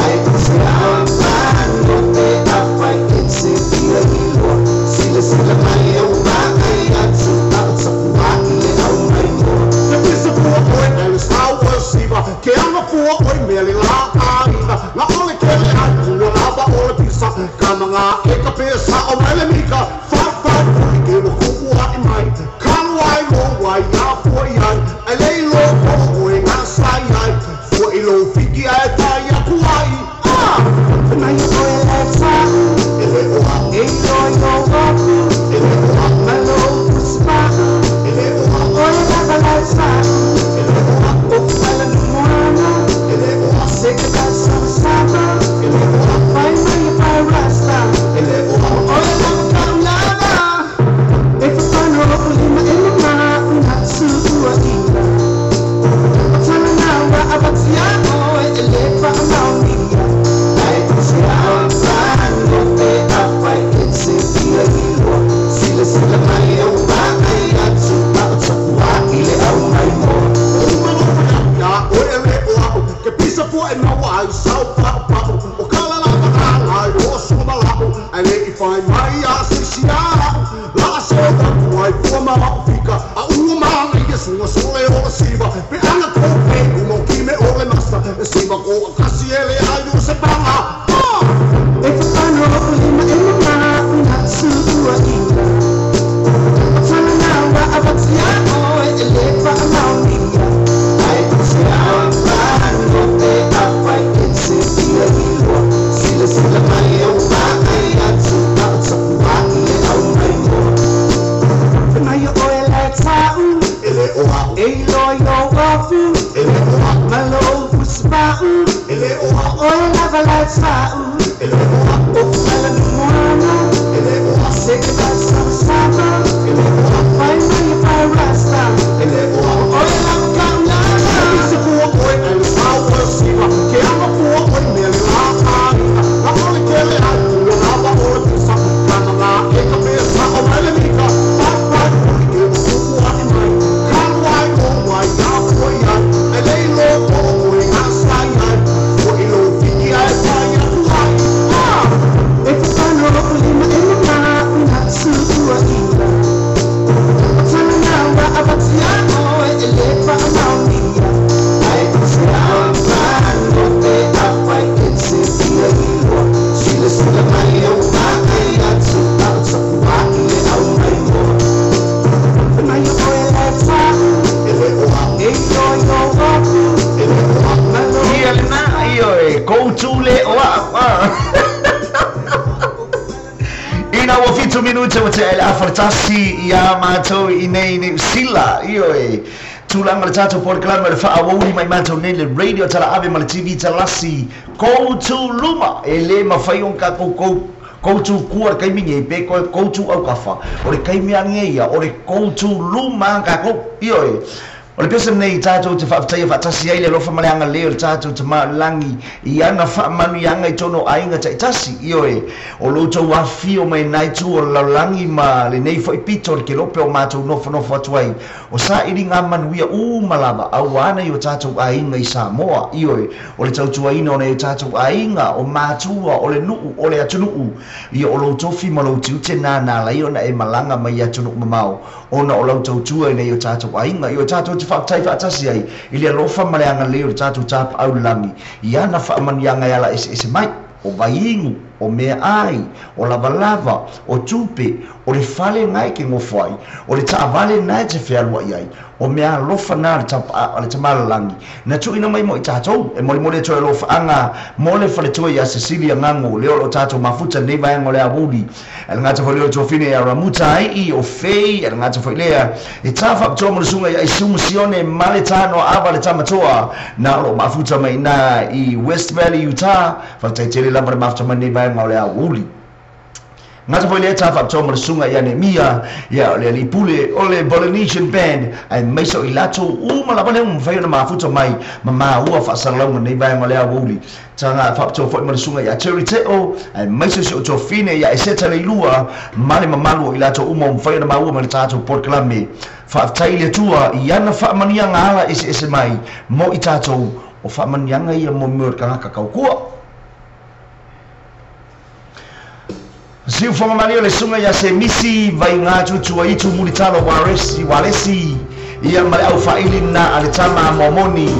Ai te awano e awhai e te fia iloa Sila sila mai au mai atu au tapua i le au mai moa Te pisa pua oe e le saua siva Ke anga pua oe mea le la aina Nga ole kele ai kua lava o le pisa Ka manga e ka pesa o mai le mika Whawhai pui ke wa kukua i mai Kalu ai lo wai a fua i ai Ai lei lo o oe ngā sai ai Fua i lo fiki ai tai aku ai Ah! Mai oe le whau E le o au E loi o aku E le o au Malo uspahu E le o au Oe lava le whau E le o au O pala numoana E le o au Se ka sama sama E le o au Fai mai e rasta E le o au Oe lava kaulana E whakano o lima e mama ina tuua ina Tana awatia oe e le whaamaunia Ai te awano e awhai e te fia iloa Sila sila mai au mai atu au tapua i le au mai moa Ia oe e le o au Ke pisa fua e maua ai sau pau pau O kala lava ala i o sua malao Ai le i whai mai a sisi a La se o taku ai fua ma au fika A ua maanga ia sunga sole o la siva Pe anga ko pe umo ki me o le masa E siva ko akasi ele ai o se panga Ah! E whakano o lima e mama ina tuua ina Tana awatia oe e le whaamaunia Ai te awano e awhai e te fia iloa Sila sila mai au mai atu au tapua i le au mai moa Mai oe le tau E le o au E loi o afu E le o au Malo fuspau E le o au Oe lava le tau E le o au O pala numoana E le o au Se ka sama sama E le o au Fai mai e pai rasta E le o au Oe lava kaulana Pisa pua oe e le saua siva Ke anga pua oe mea le la aina Nga ole kele ai kua lava o le pisa Ka manga e ka pesa o mai le mika Whawhai pui ke wa kukua i mai Kalu ai o wai a fua i ai Ai lei lo o oe ngā sai ai Fua i lo fiki ai tai aku ai Ah! E whakano o lima e mama ina tuua ina Tana awatia oe e le whaamaunia Ai te awano e awhai e te fia iloa Sila sila mai au mai atu au tapua i le au mai moa Mai oe le whau E le o au E loi o aku E le o au Malo Ia le na io e koutu le o a'u a Ina ua 7 minute ua te ae le afa le tasi ia matou i nei Niu Sila io e tulaga le tatou polokalame o le faaauauli mai matou nei le radio tala ave ma le TV talasi koutu luma e lē mafai ona kakou kou koutu kua le kaimi nei pe koutu aukafa o le kaimi age ia o le koutu luma kakou io e O le pese nei tātou te whaafetaia whaatasi ai le alofa ma le agalelei o le tātou Tama o le Lagi i ana faamanuiaga i tonu o aiga taitasi. Ioe, o lo outou afifio mai lena itu o le lalolagi ma lenei foi pito o le kelope o matou nofonofo atu ai, o sailiga manuia uma lava auā nai o tātou aiga i Samoa. Ioe, o le tautuaina o nai o tātou aiga, o matua, o le nuu, o le atunuu, ia o lou tofi ma lou tiute na na ala ai ona e malaga mai i atunuu mamao, ona o lau tautua i nai o tātou aiga. I o tātou te faafetai faatasi ai i le alofa ma le agalelei o le tātou Tapaau i le Lagi i ana faamanuiaga e ala eseese mai, o vaiinu, o meaai, o lavalava, o tupe, o le fale na e te nofo ai, o le taavale na e te fealuai ai, o mea alofa na a le a le Tama o le Lagi na tuuina mai mo i tātou. E molimoli atu ai alofaaga mo le faletua iā Cecilia Gago, lea o lo o tātou mafuta i lenei vaega o le aoauli. E le gata foi lea o le tuafine ia Ramuta Ai'i o Fei, e le gata foi lea e tā faapitoa mo le susuga ia Aisumu Sione ma le Tānoa Ava le Tamatoa, na o lo o mafuta mai i ina i West Valley, Utah. Faafetai tele lava le mafuta mai i lenei vaega o le aoauli. Gata foi lea tā faapitoa mo le susuga ia Nemia, ia o le alii pule o le Polynesian Band, aemaise o i latou uma lava lea ua mafai ona mafuta mai ma maua faasalalauga i lenei vaega o le aoauli. Taga faapitoa foi ma le susuga ia Terry Teo, aemaise o si ou tuafine ia Eseta Leilua ma le mamalu o i latou uma ua mafai ona maua mai le tatou polokalame. Faafetai i le Atua i ana faamanuiaga ala eseese mai mo i tatou, o faamanuiaga ia mo mea o le tagata tautua. Siufoga malie o le susuga ia Semisi Vaigatutuaitu Mulitalo Waresi Walesi ia ma le aufaili na a le tama a Momoni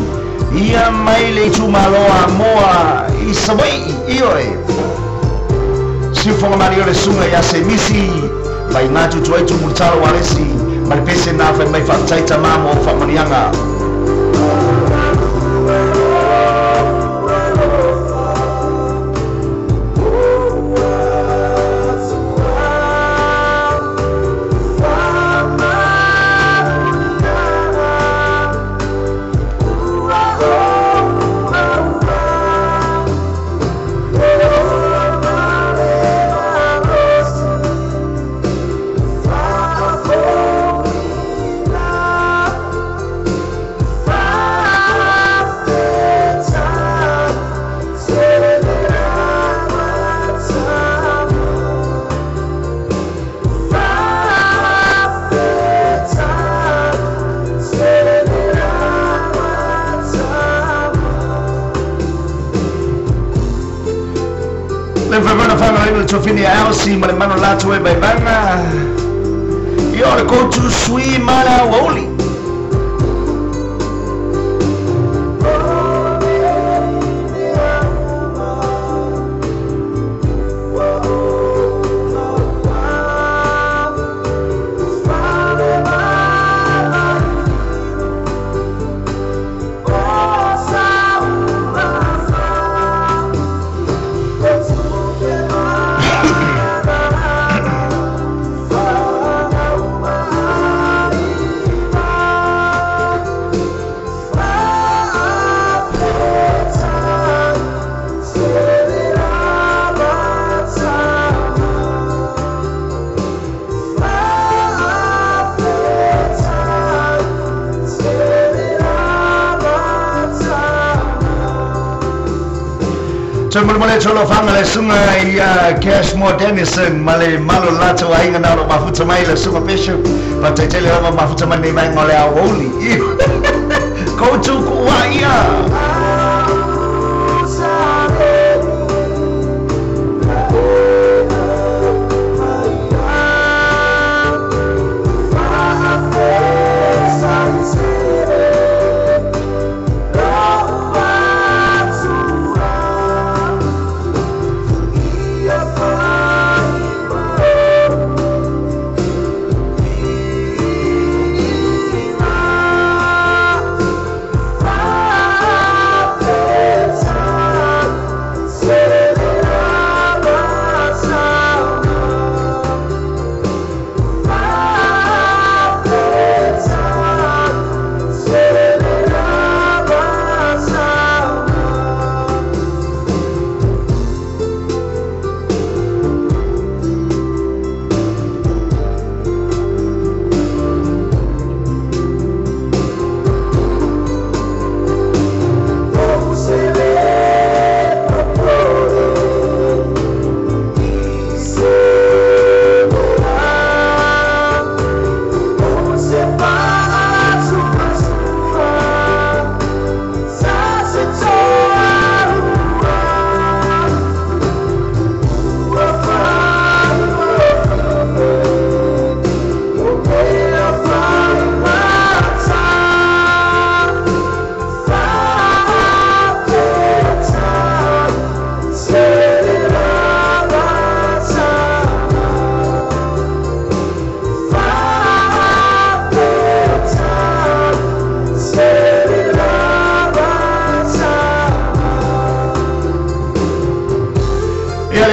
ia mai le itumalo a Amoa i Savaii. Ioe. Siufoga malie o le susuga ia Semisi Vaigatutuaitu Mulitalo Walesi ma le pese na fai mai faafetai tama mo faamanuiaga. Le mafai ona faamalaina le tuafine ia Elsie ma le mano latou e vaivaga ia o le koutu sui ma le aoauli. Toe molemole atu alofaga le susuga ia Cashmore Dennison ma le malu o le latou aiga na o lo o mafuta mai le susuga Peshu. Faafetai tele lava mafuta mai lenei vaega o le aoauli. Koutou kuua ia!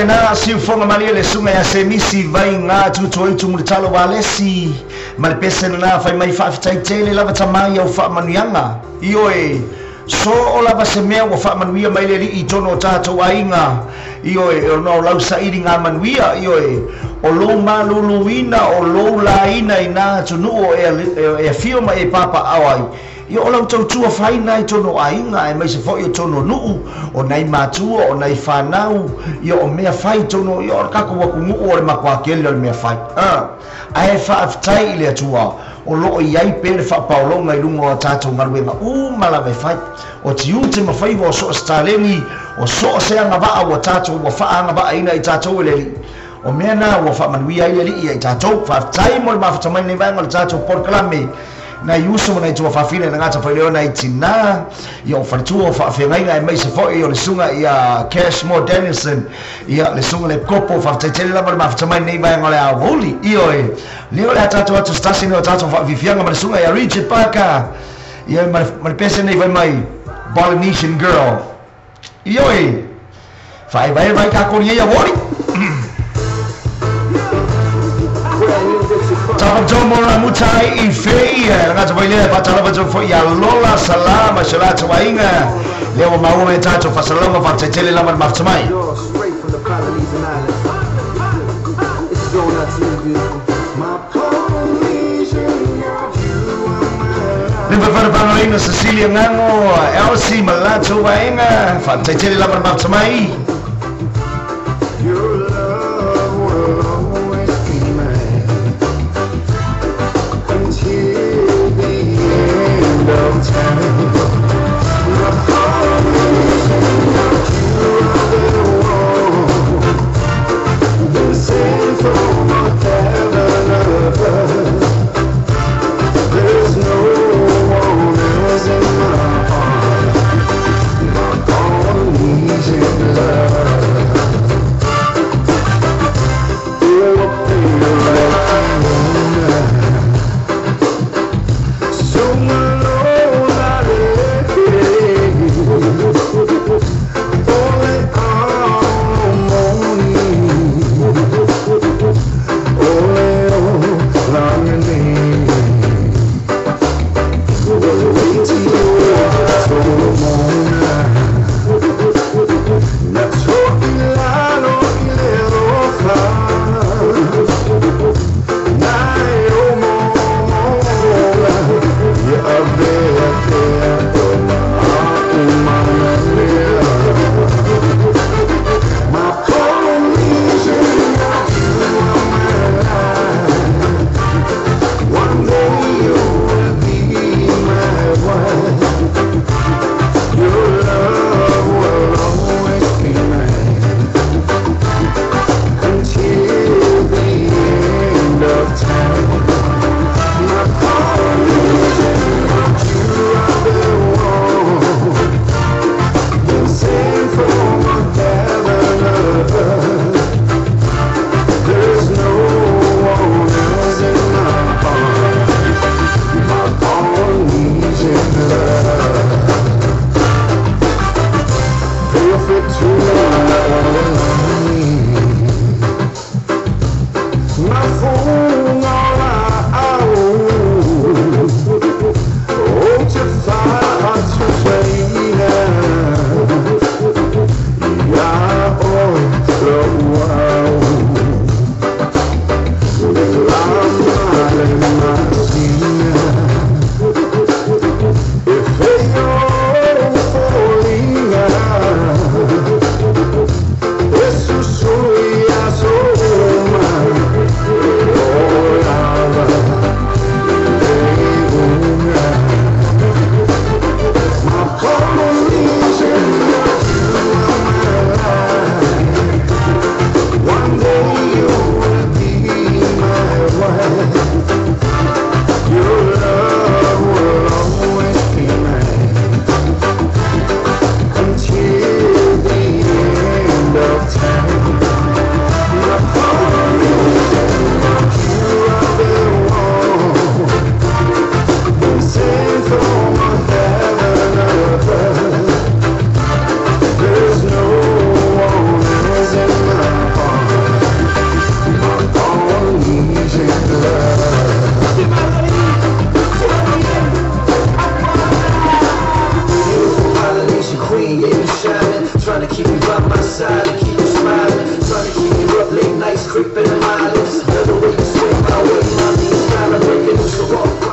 na siufoga malie le suga ia semisi vaiga tutuai tumulitalo valesi ma le pese lena fai mai faafetaitele lava tamai au faamanuiaga ioe so o lava se mea ua faamanuia mai le alii i tonu o tatou aiga ioe ona o lau sailiga manuia ioe o lou maluluina o lou laina i nā atunuu o e afio ma e papaao ai ia o lau tautua faina i tonu o aiga ae maise fo'i o tonu o nuu o nai matua o nai fanau ia o mea fai tonu ia o le tatou atunuu o le makuakele o le mea fai ae faafetai i le Atua o loo i ai pea le faapaologa i luga o tatou galuega uma lava e fai o tiute ma faiva o soo se taleni o soo se agavaa ua tatou ua faaagavaaina i tatou e le Alii o mea na ua faamanuia ai le Alii ia i tatou faafetai mo le mafuta mai lenei vaega o le tatou polokalame nai uso ma nai tuafafine na gata faileo nai tinā ia o faletua o faafeagaiga e maise fo'i o le suga ia Cashmore Danielson ia le suga le kopo faafetaitele lava le mafuta mai lenei vaega o le aoauli ioe lea o le a tatou atu se tasi nei o tatou faafiafiaga ma le suga ia Richard Parker ia ma le pese nei fai mai Polynesian Girl ioe faaevaeva ai takou nei auoli. Tapatomora mutai i fei ngata foi lea faatalofa atu foi ia Lola Salama se latou aiga lea ua maua mai tatou faasalaga faataitele lava le mafuta mai. You're straight from the Polynesian Islands. This is going out to you, beautiful. My Polynesian girl, you are my Le faafalafanaina Cecilia Gago Elsie ma latou aiga faataitele lava le mafuta mai. Your love will always be mine until the end of time. My Polynesian girl, you are the one been sent from heaven above. There's no one else in my heart. My Polynesian love.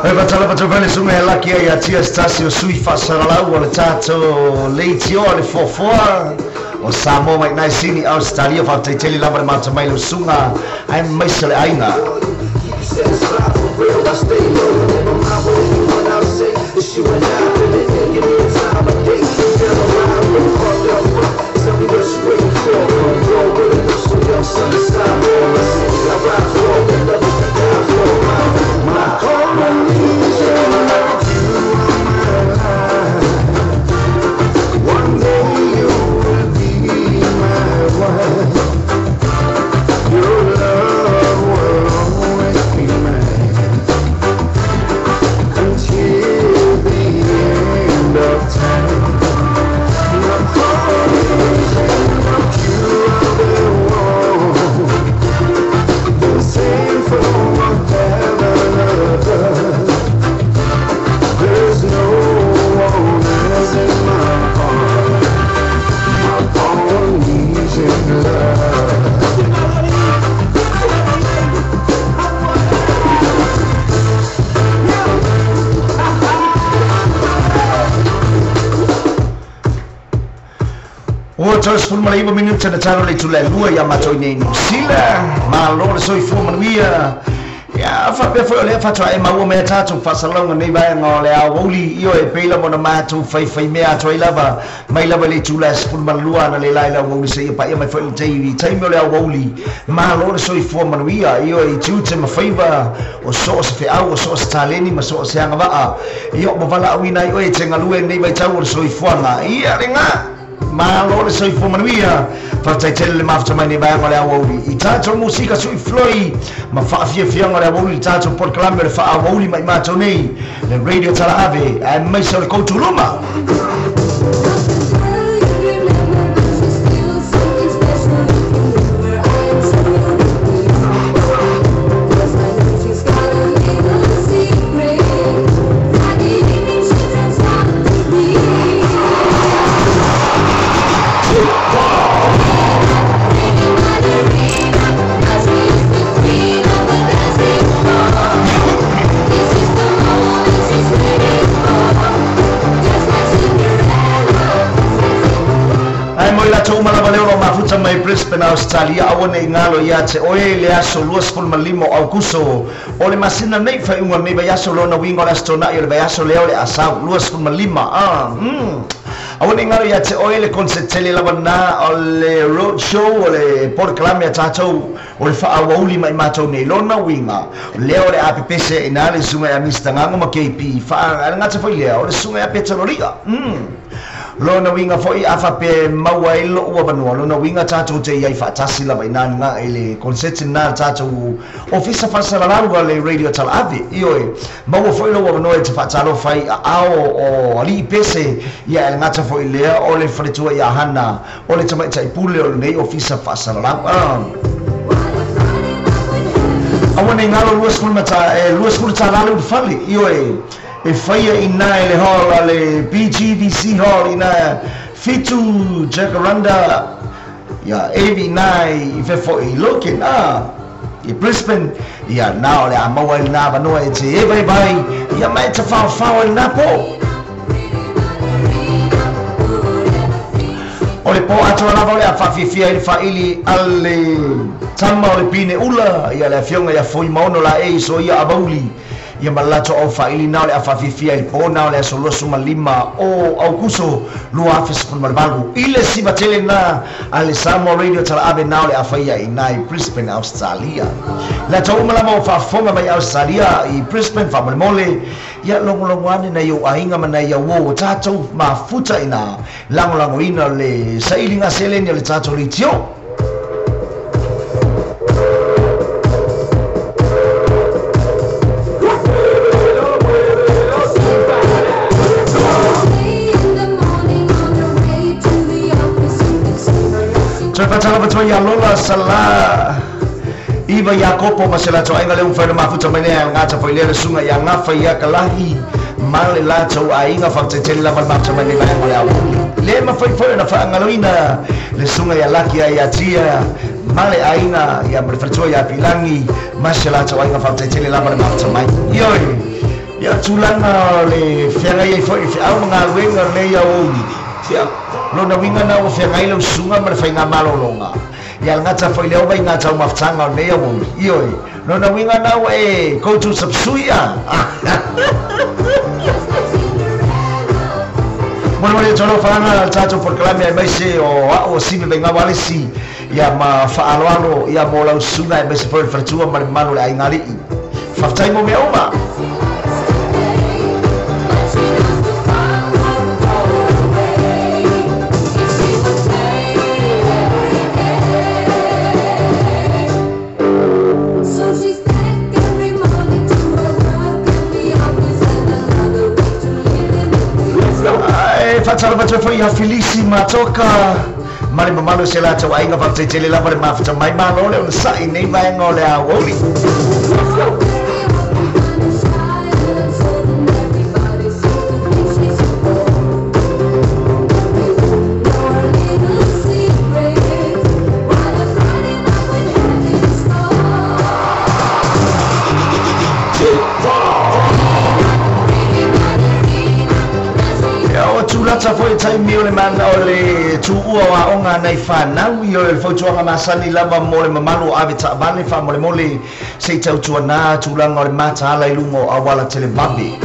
Fatala fatofele sunga e laki ai atia stasi o sui faasalalau o le tatou leitioa le foafoa o Samoa mai nai Sini Australia faafetaitele lava le matamai le usuga ae maise le aiga. Ua toe 19 minuta na talo le tula lua ia matou nei Niu Sila malo le soifua manuia ia faapea foi o lea faatoa e maua mea tatou faasalalauga nei vaega o le aoauli io e pei lava ona matou faifaimea atu ai lava mai lava le itula e 12 ana le lai le aoauli seia paia mai foi le taimi o le aoauli malo le soifua manuia io e tiute ma faiva o soo se feau o soo se taleni ma soo se agavaa ia ma valaauina ai oe e te galue nei vaitau o le soifuaga ia lega malo le soifua manuia faafetaitele le mafuta mai nei vaega o le aoauli i tatou musika sui floi ma faafiafiaga o le aoauli i tatou polokalame o le faaauauli mai matou nei le radio talaave ae maise o le koutuluma. Mafuta mai Brisbane Australia aua nei galo ia te oe le aso 25 o Aukuso o le masina nei faiuga nei vaiaso lona uiga o le aso tona'i o le vaiaso lea o le asau 25 aua nei galo ia te oe le konsetele lava na o le road show o le polokalame a tatou o le faaauauli mai matou nei lona uiga lea o le apepese ina le suga ia Mr Gago ma KP faalegata foi lea o le suga ia Petalolia lona uiga foi a faapea maua ai lou avanoa lona uiga tatou te iai faatasi lava ina ga i le konseti lena le tatou ofisa faasalalau a le radio talaave ioe maua foi lou avanoa e te faatalofa ai aao o alii pese ia e legata foi lea o le faletua ia Hana o le tamaita'i pule o lenei ofisa faasalalau aua nei galo 20 talā le ulufale ioe e faia ina e le hall a le BGVC Hall ina fitu Jacaranda ia evi ina i fefo i Logan i Brisbane ia na o le a maua i lena avanoa e te e vaivai ia ma e tafaofao i lena po o le po atoa lava o le a faafiafia ai le faaili a le tama o le pine ula ia le afioga ia Fuimaono la e iso ia avauli ia ma latou au faaili na o le a faafiafia i le po na o le aso 25 o Aukuso 2018 i le sivatele na a le Samoa Radio Talaave na o le a faia ina i Brisbane Australia latou uma lava o faafofoga mai Australia i Brisbane faamolemole ia logologo ane nai ou aiga ma nai auō o tatou mafuta ina lagolagoina le sailiga seleni o le tatou leitio. Toe faatalofa ia Lola Sala Iva Iakopo ma se latou aiga le umafai ona mafuta mai lea gata foi lea le suga ia gafa ia kalahi ma le latou aiga faafetetele lava le mafuta mai nei vaega o le aoauli le mafai foi ona faagaloina le suga ia Laki ia Tia ma le aiga ia ma le faletua ia Pilagi ma se latou aiga faafetetele lava le mafuta mai ioe. Ia tulaga o le feagai ai foi i feau ma galuega o lenei aoauli. Ia, lona uiga lena ua feagai lau susuga ma le faigamalologa. Ia le gata foi lea ua i gata taumafataga o lenei aoauli. Ioe, lona uiga lena ua e go to sapsui a. Molemole atu alofaga le tatou polokalame aemaise o a'u o Sive Vaigawa Alesi ia ma faaaloalo ia mo lau susuga aemaise foi o le faletua ma le mamalu o le aiga alii. Faafetai mo mea uma. E faatalofa atu ai foi ia Filisi Matoka ma le mamalu o se latou aiga. Faafetai tele lava le mafuta mai. Malo le onosai i nei vaega o le aoauli. Ia, ua tulata foi le taimi o le mana o le tuua o aoga a nai fanau i o le fautuaga masani lava mo le mamalu o ave taavale faamolemole se i tautuanā tulaga o le mataala i luga o auala televave.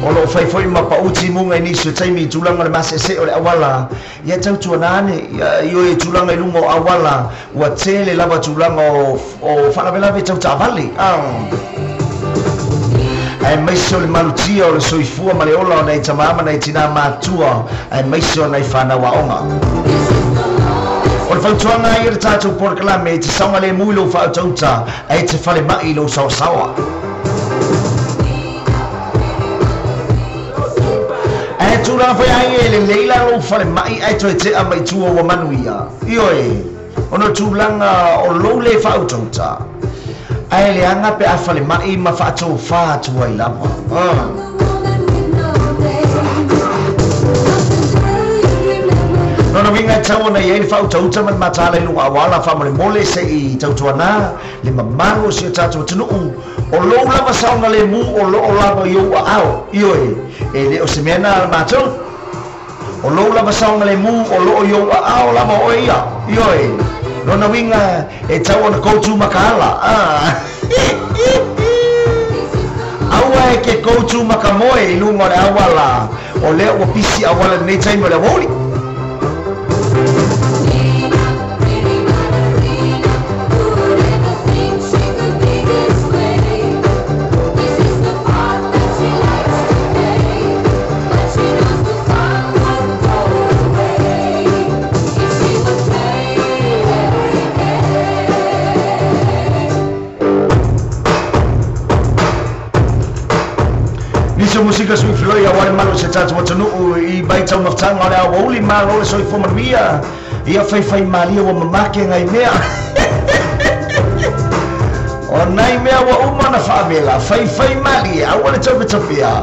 O lo o fai foi ma pau timuga i nisi o taimi i tulaga o le maseesee o le auala. Ia tautuanā ane ia i o e tulaga i luga o auala ua tele lava tulaga o o faalavelave tau taavale. Aemaise o le malutia o le soifua ma le ola o nai tamā ma nai tinā matutua, aemaise o nai fanau aoga. O le fautuaga ia i le tatou polokalame, e te saogalemu i lou faautauta, ae e te falemai i lou saoasaoa. Ae tulaga foi ai e lelei la lou falemai ae toe tea mai tua ua manuia. Ioe, ona o tulaga o lou le faautauta. Ae leaga pe a falemai ma faatofa atu ai lava. Lona uiga e tatau ona i ai le faautauta ma le mataala i luga auala faamolemole se i tautuana le mamalu o si o tatou atunuu. O lou lava saogalemu o loo lava i ou aao. Ioe, e le o se mea na a matou. O lou lava saogalemu o loo i ou aao lava oe ia. Ioe, lona uiga e tatau ona go to makaala. Aua e ke go to makamoe i luga o le auala o lea ua pisi auala i lenei taimi o le aoauli. Nisi o musika sui filoi aua le malu o se tatou atunuu i mai taumafataga o le aoauli malo le soifua manuia ia faifai malie ua mamake ngai mea. O nai mea ua uma ona faavela, faifai malie aua le taupetapea.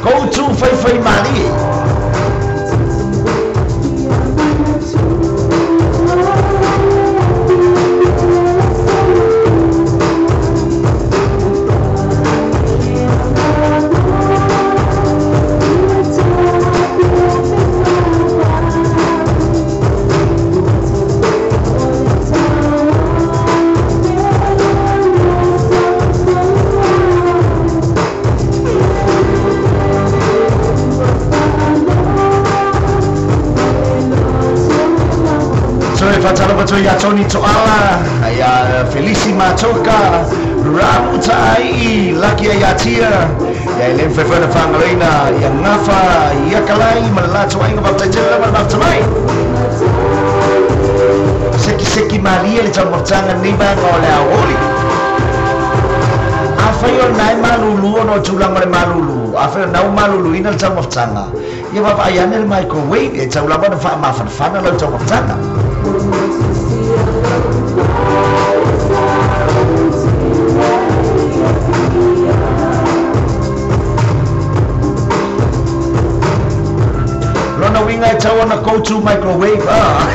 Kou tu faifai malie. Toe faatalofa atu ia Tony Toala, ia Felisi Matoka, Ramu Taai, Lucky Aiatia, ia e le mafai foi ona faagaloina ia Gafa, ia Kalai ma le latou aiga. Faafetai tele lava le mafuta mai. Sekiseki malie le taumafataga lenei vaega o le aoauli. Afai o lena e malulu ona o tulaga o le malulu, afai o lena ua maluluina le taumafataga, ia vaavaai ane le microwave e tau lava ona faamafanafana lau taumafataga. Lona uiga e tau ona go to microwave ah.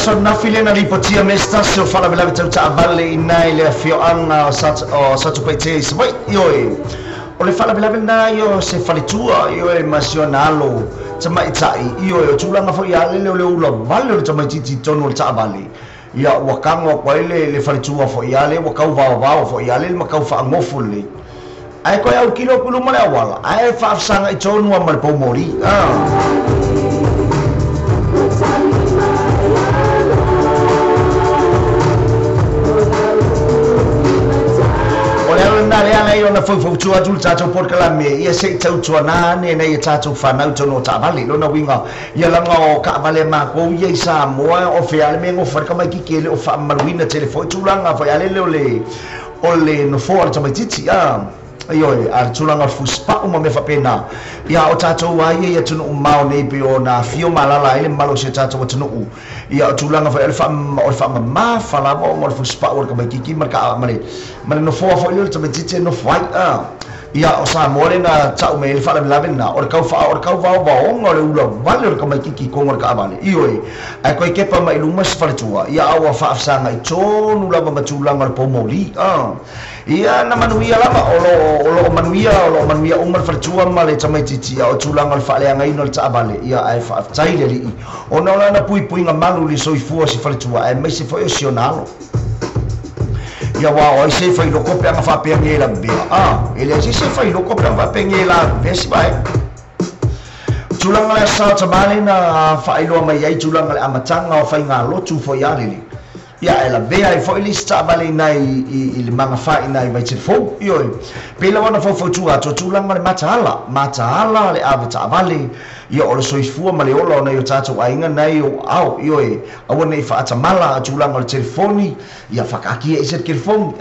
aso nafi le na lipotia mestasi o faalavelave tautaavale i nai le afioaga o Satupaitea i Savaii. Ioe, o le faalavelave lena ia o se faletua, ioe, ma si ona alo tamaita'i. Ioe, o tulaga fo'i alele o le ula vale o le tamaititi i totonu o le taavale. Ia ua kago aku ai le faletua fo'i ale ua kau vaovao fo'i ale ma kau faagofo lelei. Ae koe autilo aku i luma le auala ae faafesaga'i tonu a ma le poumoli. O le ala lena le ala ia ona faufautua atu le tatou polokalame ia se'i tautuanā ane nei e tatou fanau tonu o taavale. Lona uiga ia laga o kaavale a makou ia i Samoa o fea le mea gofa le kamaikiki e le o faamamaluina tele fo'i tulaga fo'i alele o le nofoa le tamaititi a. Ioe, a le tulaga o le fusipa'u ma mea faapena. Ia o tatou a ia i atunuu mamao nei pei ona afio ma alaala ai le mamalu o si o tatou atunuu. Ia o tulaga foi o le faamamafa lava ona o le fusipa'u o le tamaititi ma le ma le ma le nofoa foi lea o le tamaititi e nofo ai. Ia o Samoa lea na ta'u mai ai le faalavelave lena o le kau o le kau vaovaoga o le ula vale o le tamaititi i koga o le taavale. Ioe, ae koe kepa mai luma se faletua, ia a ua faafesaga'i tonu lava ma tulaga o le poumoli. Ia na manuia lava, o loo manuia, o loo manuia uma le faletua ma le tamaititi, a o tulaga o le faaleagaina o le taavale, ia ae faafetai le Alii ona o lana puipuiga malu i le soifua o si faletua aemaise foi o si ona alo. Ia aua o ai se failoko pe aga faapea nge lavea. E leai se isi e failoko pe aga faapea nge lavea si vaega. Tulaga le aso Sa o tamā na faailoa mai ai tulaga le amataga o faigalotu foi alele. Ia e lavea ai foi le isi taavale i nai i le magafa i nai Vaitele Fou. Ioe, pei lava ona faufautua atu o tulaga le mataala, mataala le ave taavale, ia o le soifua ma le ola o nai o tatou aiga nai o ao. Ioe, aua ne'i faatamala tulaga o le telefoni, ia faakaatia ese le telefoni.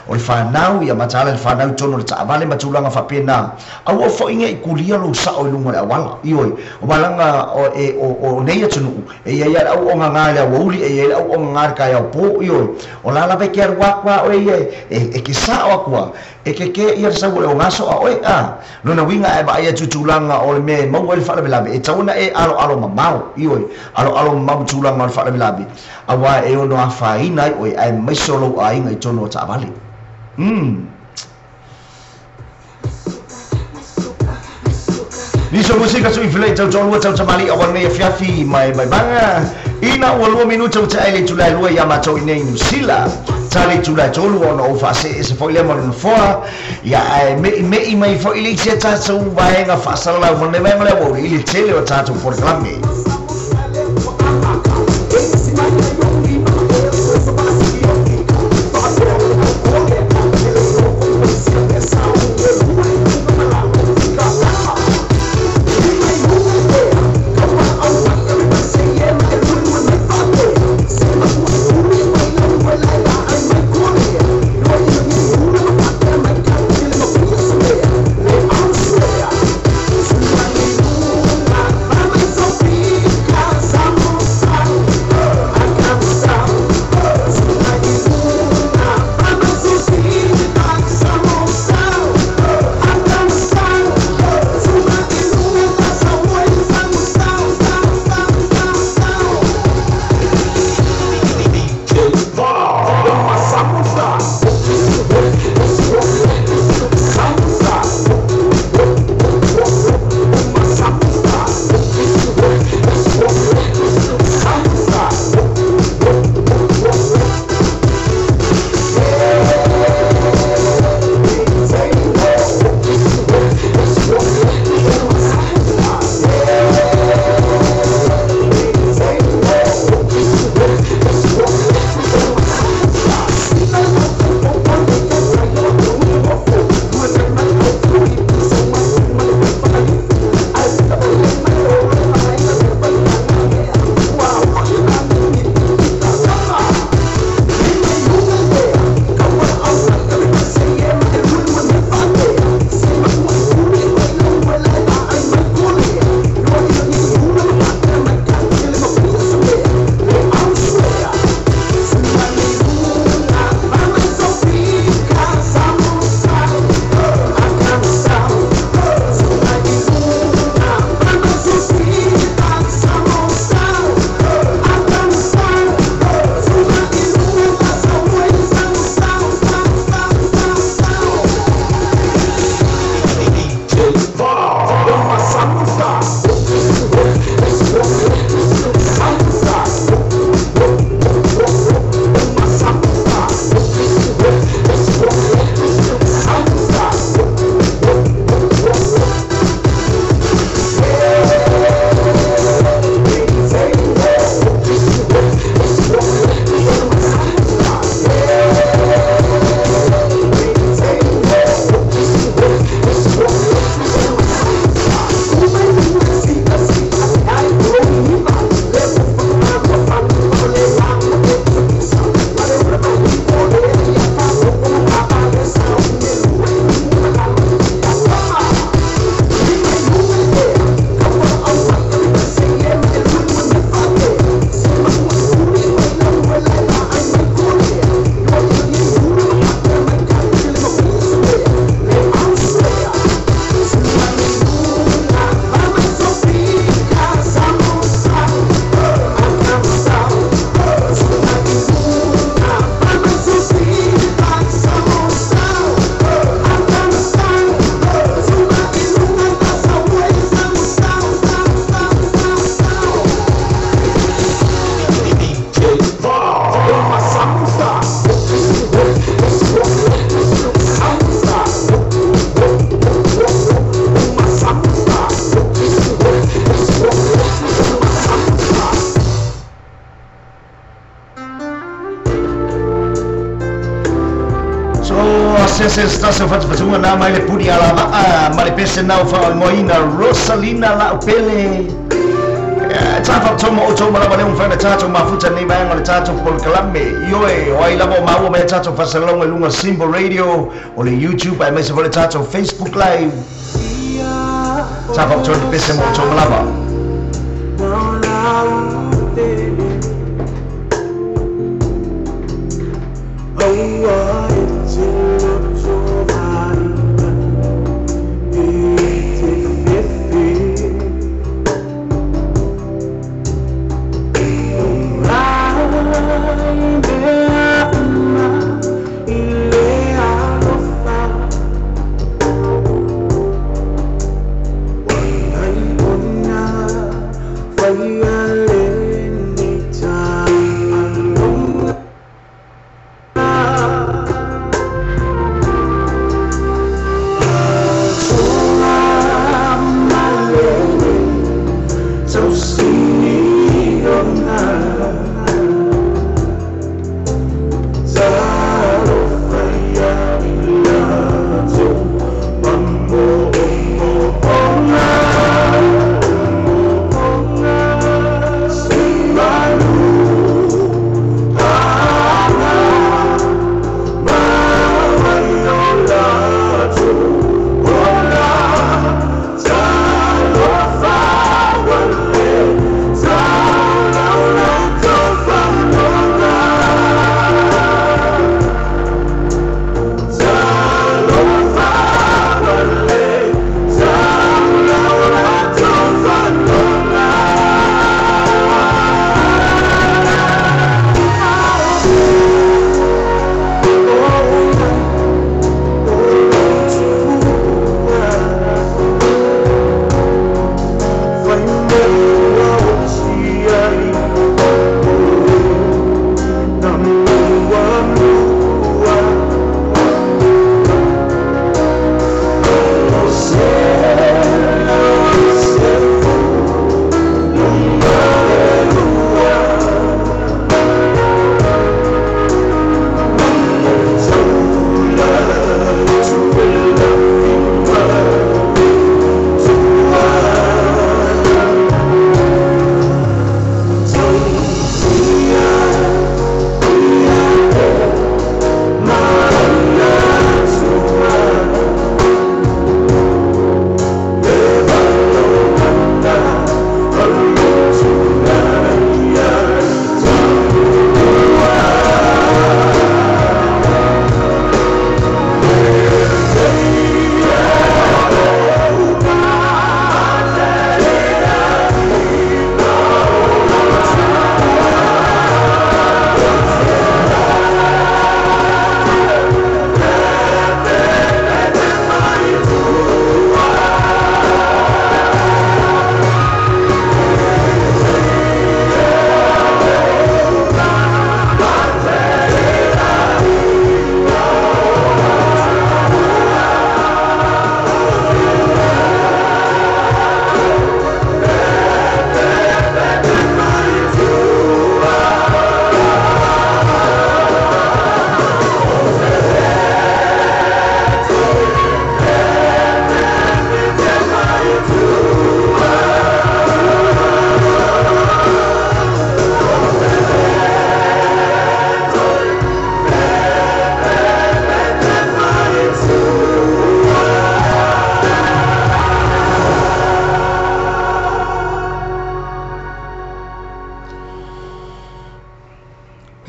O le fanau, ia mataala le fanau i totonu o le taavale ma tulaga faapena. Aua foi ne'i kulia lou sa'o i luga o le auala. Ioe, o malaga o nei atunuu e iai lava le au ogagā i le aoauli, e iai le au ogagā i le taeao pō. Ioe, o la lava e ke alu aku a oe ia e ke sa'o aku a e kekē ia le sau o le ogaso a oe. Lona uiga ae vaai atu i tulaga o le mea e maua ai le faalavelave, e tatau ona e aloalo mamao. Ioe, aloalo mamao ma tulaga o le faalavelave, auā e ono afaina ai oe aemaise o lou aiga i totonu o taavale. Nisi o musika sui filei tau toalua tau tamalii aua lenei afiafi mai mai vaga ina ua 2 minuta ua tae le itula e 2 iā matou i nei Niu Sila. Ta le itula e 3 ona ou faaseese foi lea ma le nofoa. Ia ae me'ime'i mai foi le isi a tatou vaega faasalalau ma lenei vaega o le aoauli i le tele o tatou polokalame. pese stasa fatufatuga na mai le puni alava'a ma le pese nau fa'agoaina Rosalina La'upele. Tafa toma o toma lava le umfana tatou mafuta nei vaega o le tatou polokalame. Ioe, o ai lava o maua mai tatou faasalaga i luga Simple Radio, o le YouTube aemaise foi le tatou Facebook Live. Tafa toma le pese mo toma lava.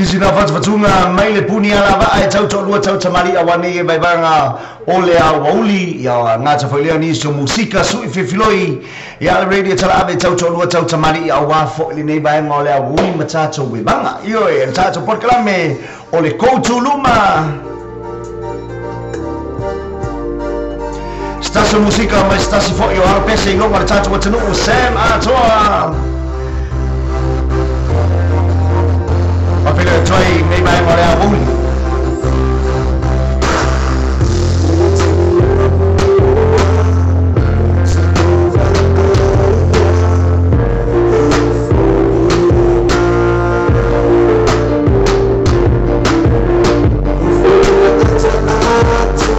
Sina fatufatuga mai le puni alava'a e tauto'alua tautamali'i auanei e vaevaega o le auauli ia gata foi lea nisi o musika su'i fefiloi ia le radio talaave e tauto'alua tautamali'i auā fo'i lenei vaega o le auauli ma tatou uevaga. Ioe, le tatou polokalame o le koutuluma. Stasi musika ma stasi fo'i o alo pese i loga le tatou atunu'u Sam Atoa. Papele toi nei vaega o le auauli. I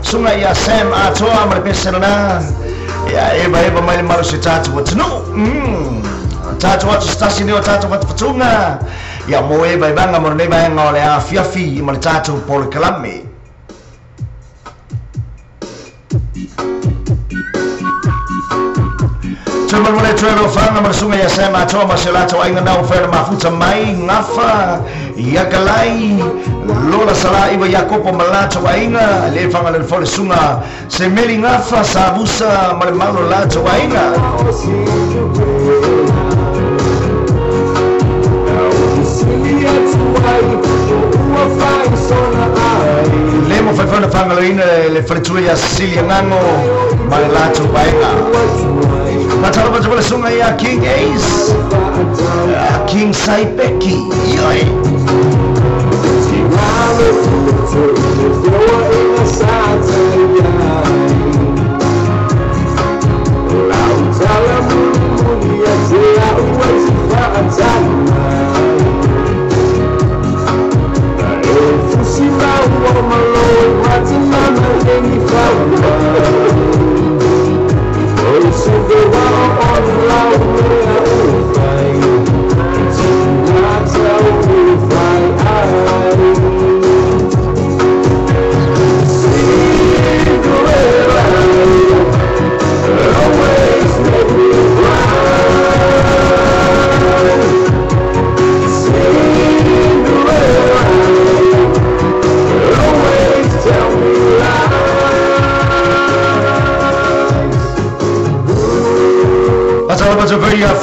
Sunga ia Sam Atoa ma le peselana ia eva eva mai le malo se tatou atunuu tatou atu se tasi nei o tatou fatufatuga ia mo e vaivaga mo lenei vaega o le afiafi ma le tatou polokalame. Tumalole tuelo fanga ma le suga ia Sam Atoa ma se latou aiga nao fai le mafuta mai gafa ia kalai Lola sala iwa Jakopo malato aiga le fanga le fole sunga se meli ngafa sabusa ma le malo lato aiga. Le mo fai fana fanga le le faletua ia Cecilia Ngango ma le lato aiga. Matalo matalo le sunga ia King Ace, King Saipeki. Ioi.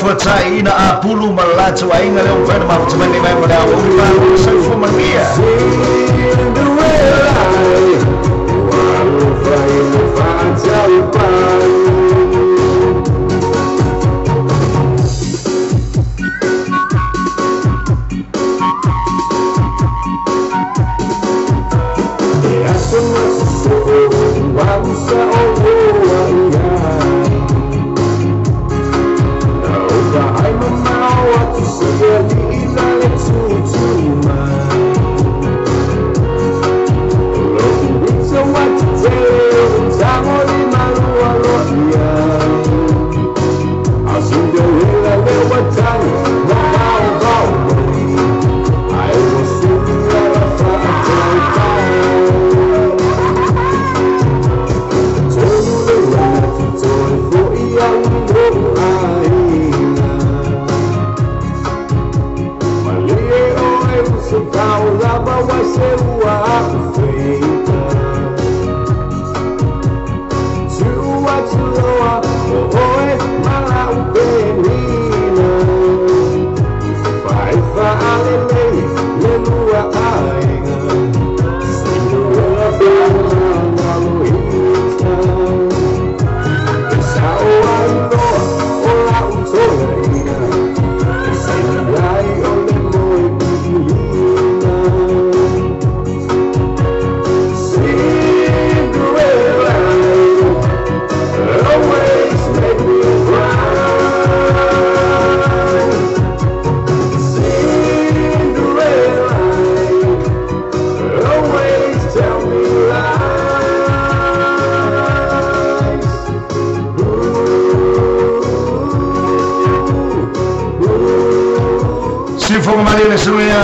Fuatai ina apulu malatu ainga le umfana mafutamani mai mo da ulipa soifua manuia.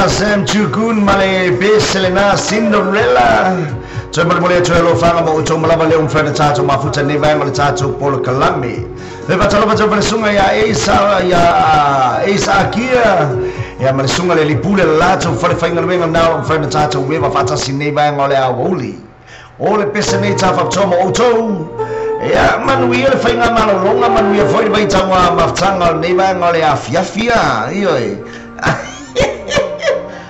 Sam Chukun male Beselena Cinderella. Toe mo le toe lo fanga mo to malava le un fana tato mafuta ne vai mo tato polo kalame. Le vatalo vatalo le sunga ya Esa ya Esa Akia. Ya ma le sunga le lipule lato fare fainga le na fana tato we va fata sine vai mo le awoli. O le pesene ta fa to mo to. Ya manuia le fainga malolonga manuia foi vai tawa maftanga ne vai mo le afia fia. Io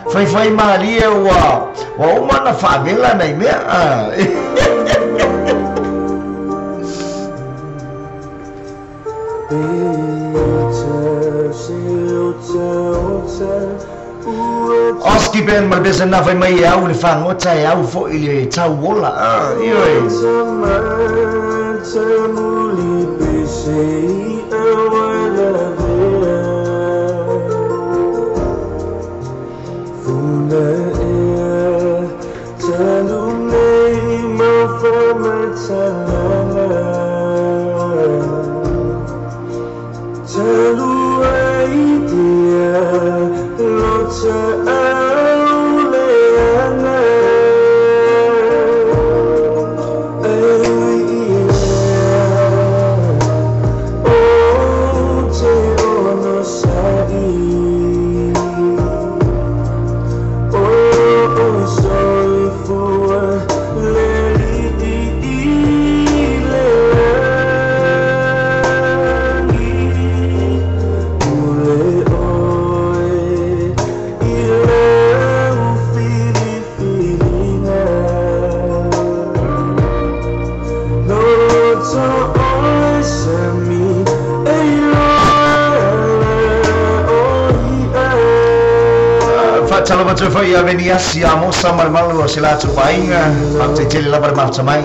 Fai fai maria ua ua uma na favela nei mea. Oski ben malbesa na fai mai au le fangota e au fo i le tau ola. Io e. Ia venia si amosa malmalu o se latu painga te tele lava le mafuta mai.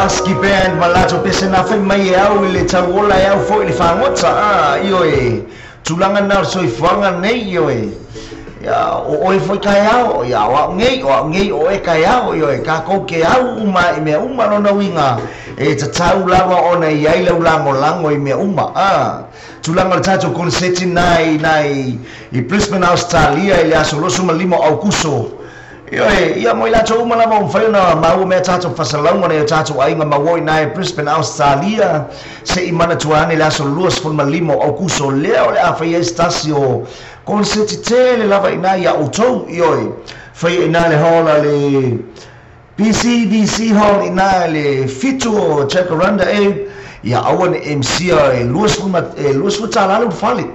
Oski Band malato pese na fai mai e au i le tauola e au foi le fagota ioe tulaga na o le soifuaga nei ioe ia o oe foi kaeao ia o a'u nei o a'u nei o oe kaeao ioe kakou ke au uma i mea uma lona uiga e tatau lava ona i ai lau lagolago i mea uma tulaga o le tatou konseti nai nai i Brisbane Australia i le aso 25 o Aukuso. Ioe, ia mo i latou uma lava o mafai ona maua mea tatou fasalauga nai o tatou aiga maua i na e Brisbane Australia se'i manatua ane le aso 25 o Aukuso lea o le a faia ai se tasi o konseti tele lava i na ia outou. Ioe, faia i na le hall a le PCBC Hall i na le 7 o Jacaranda Ave. Ia aua ne MC e 20 tālā le fale.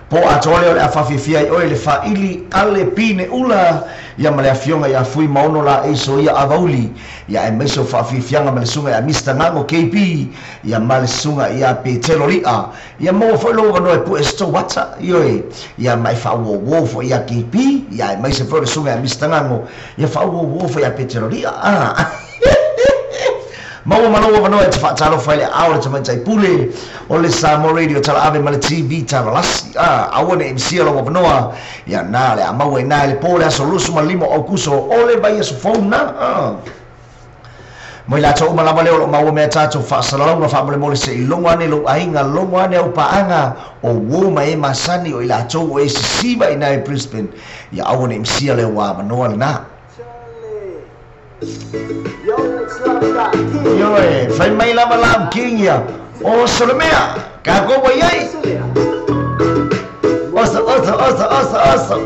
Po atoa lea o le a faafiafia ai oe le faaili ale pine ula ia ma le afioga ia Fui Maono la eiso ia avauli ia e maise o faafiafiaga ma le suga ia Mr Gago KB ia ma le suga ia Petelo Li'a ia maua foi lou avanoa e pu'e se tou ata ioe ia ma e faauouou foi ia KB ia e maise foi o le suga ia Mr Gago ia faauouou foi ia Petelo Li'a Maua ma lou avanoa e te faatalofa i le ao le tamaitai pule o le Samoa Radio tala ave ma le TV talalasi aua ne MC lau avanoa ia na le a maua i na i le po le aso 25 o Aukuso o le vaiaso fou na Mo i latou uma lava lea o loo maua mea tatou faasalalauga faamolemole se i logo ane lou aiga logo ane au paaga o uo ma e masani o i latou o e sisiva i na i Brisbane ia aua ne MC le ua avanoa lena. Ioe, fai mai lava lau King ia o Solomea, kākou ua iai. Oso, oso, oso, oso, oso.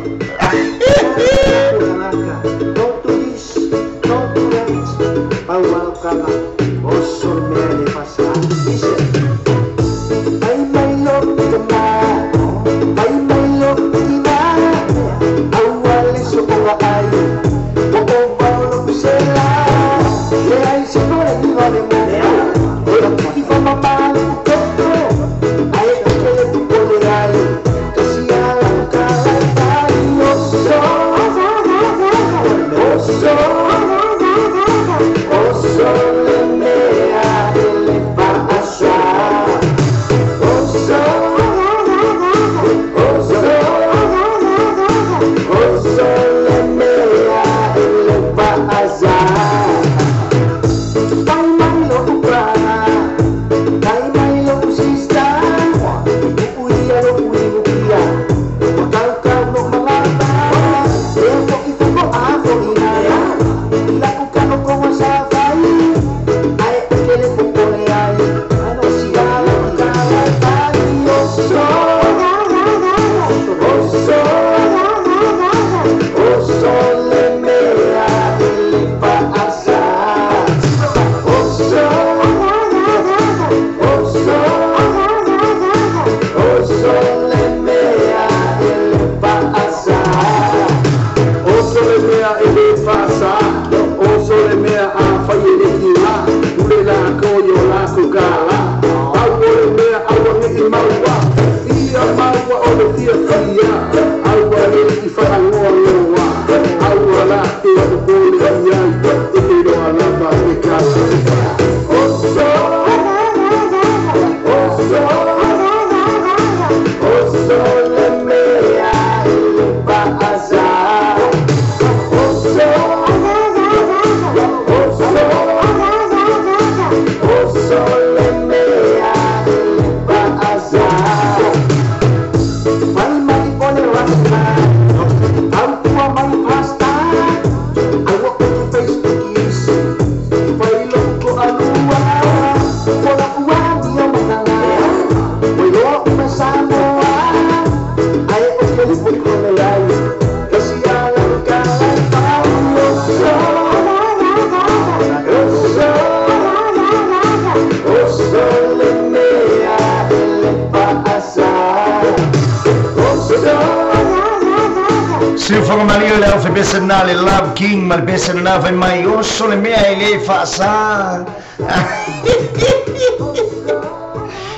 Siufoga malia le au fepese na le Love King ma le pese na fai mai oso le mea e le faasa.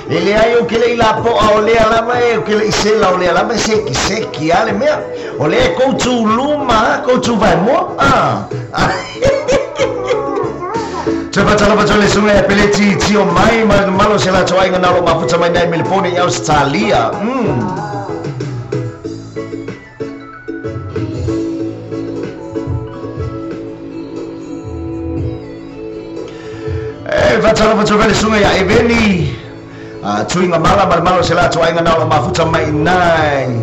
E le ai o ke le ila po'a o lea lava e o ke le isela o lea lava e seki seki a le mea. O lea koutu luma, koutu vaemoa. Te whatala whatala le sunga e pele ti tio mai ma malo se la toa inga nalo mafuta mai nei Melipone i Australia. E whatala whatala le sunga ia Eveni. Tuinga mala ma malo se la toa inga nalo mafuta mai nei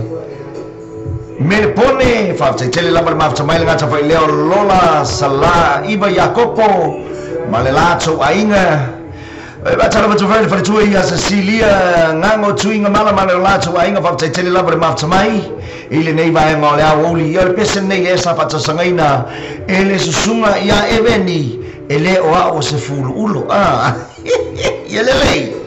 Melipone. Whaftaitele lava le mafuta mai le ngata whai leo Lola Sala Iva Jakopo. Ma le lato ainga e vatala vatala le faletua ia Cecilia ngango tuinga mala ma le lato ainga faafetaitele lava le mafuta mai i lenei vaega o le aoauli. Ia o le pese lenei e sa faatasagaina e le susuga ia Eveni e lē o a'o se fuluulo ia lelei.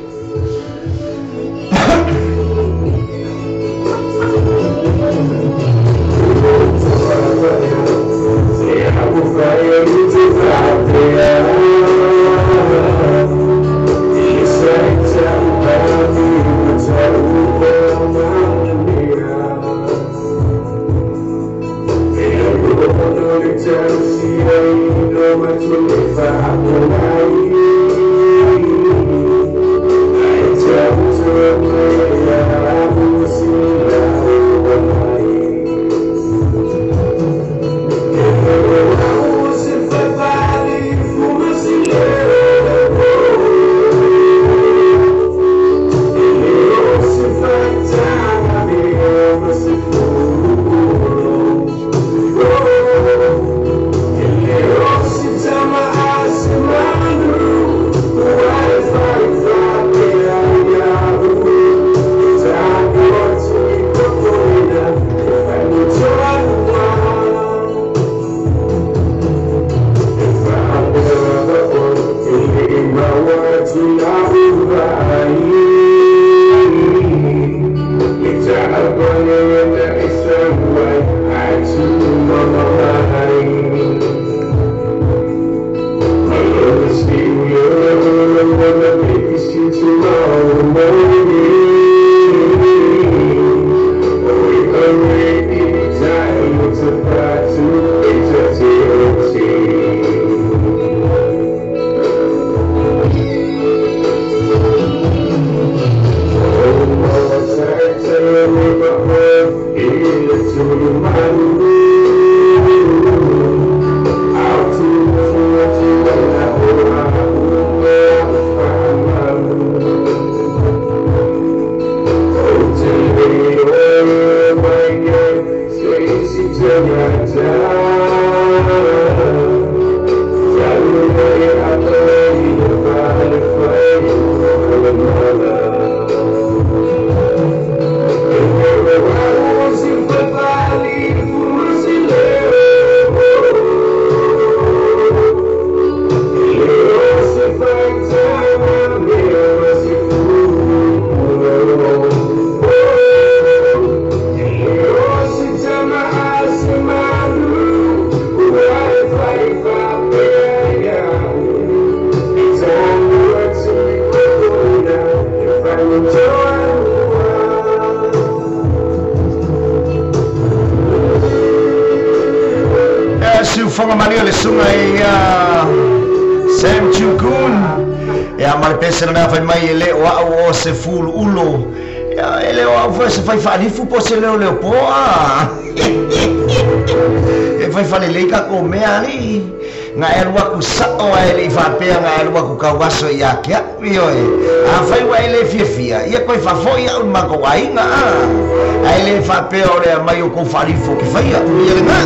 Siufoga malia le suga ia Sam Chukun ia ma le pese lena fai mai e lē o a'u o se fuluulo ia e lē o a'u foi se fai faalifu po se leo leo poa e fai falelei kako mea alii nga e alu aku sa'o ae le'i faapea nga e alu aku kauaso ia ke a'u ioe afai ua e lē fiafia ia koe faafo'i a'u le makou aiga ae lē faapea o le amai o kou faalifo ke faia ia legā.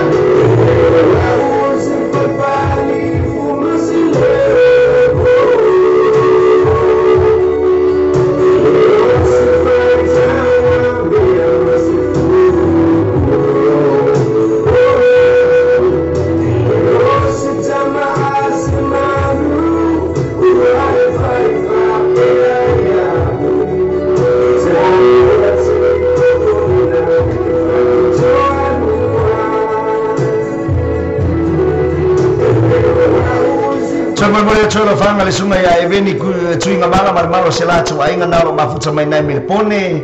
tolo fanga le sunga ia eveni tuinga mala ma le malo se latou aiga na o loo mafuta mai nai melepone.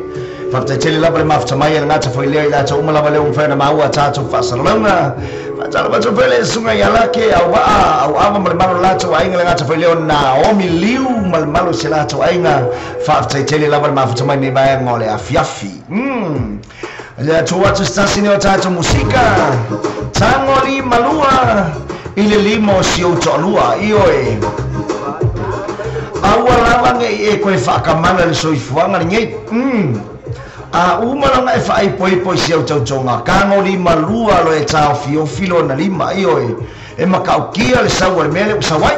Faafetai tele lava le mafuta mai e le gata foi lea i latou uma lava lea ua mafai ona maua tatou faasalalauga. Faatalofa atu foi le susuga ia Lake Auvaa Auava ma le malo latou aiga le gata foi lea o Naomi Liu ma le malo se latou aiga. Faafetai tele lava le mafuta mai nei vaega o le afiafi. Le atu atu se tasi nei o tatou musika. Tango lima lua i le lima o si ou toalua. Ioe. Aua lava nei e koe faakamala le soifuaga lenei. A uma lona e faaipoipo i si au tautoga. Tago lima lua lo e taofiofi lona lima. Ioe. E makaukia le sau o le mea lea ua sau ai.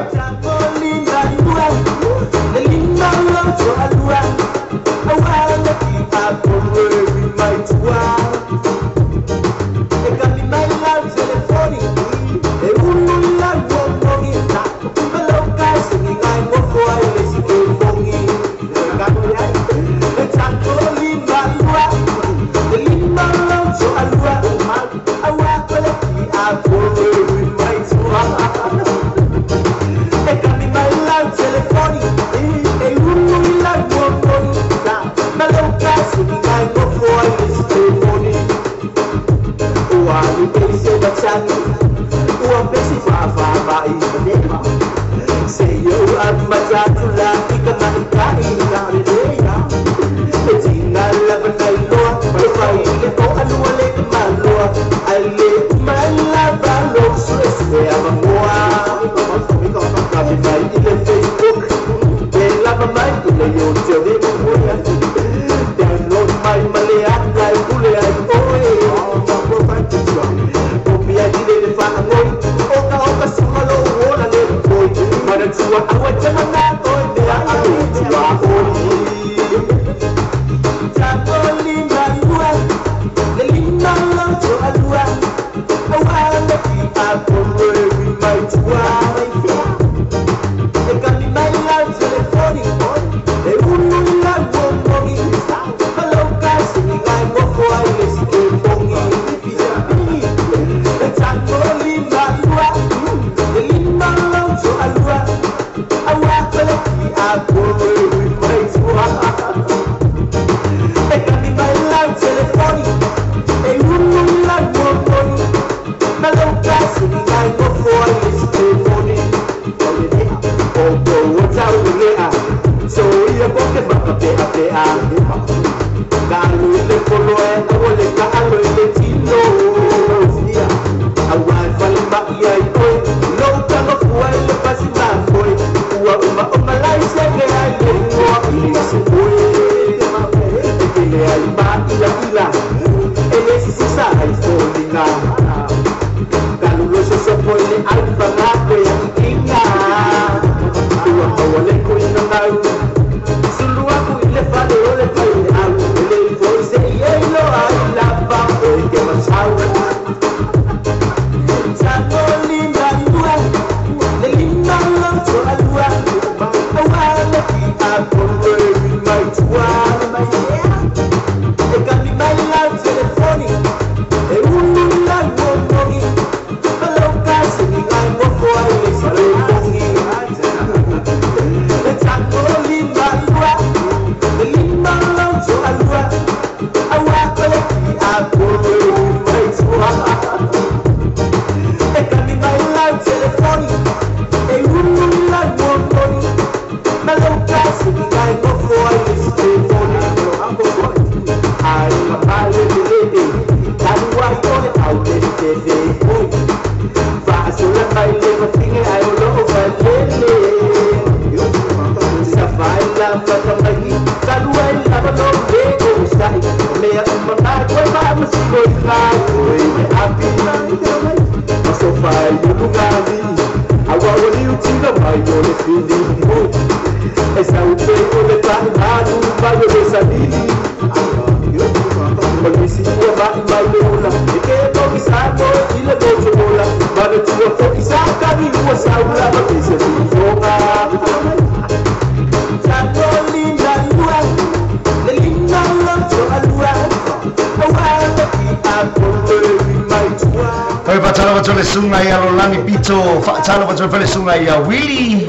Sunga ia Lolani Pito, faatalofa atu ai foi le susuga ia Willy.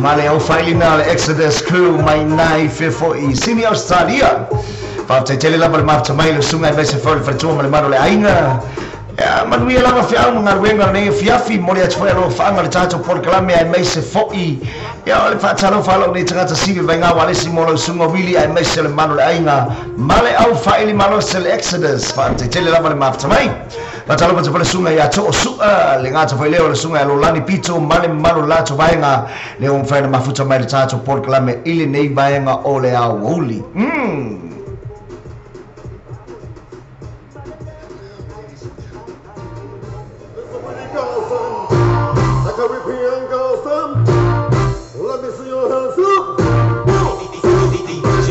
Ma le au whailina le Exodus Crew mai nai fefo i Sydney, Australia. Whaatai tele lava le mafta mai le sunga i meise fo le whatua ma le mano le ainga. Manuia lava whiau ma ngaruenga nei fiafi mo le atu alo whaanga le tātou polokalame ai meise fo'i. Ia o le whaatalo whaalo nei tangata sivi vai ngā walesi mo lau sunga wili ai meise le mano le ainga. Ma le au whaili malo se le Exodus. Whaatai tele lava le mafta mai. Whaatalo pata pale sunga ia too sua le ngāta whai leo le sunga ia lolani pito male malo lato vaenga le o mwhaina mafuta mai le tātou polokalame ili nei vaenga o le aouli. Let me see your hands up. DJ.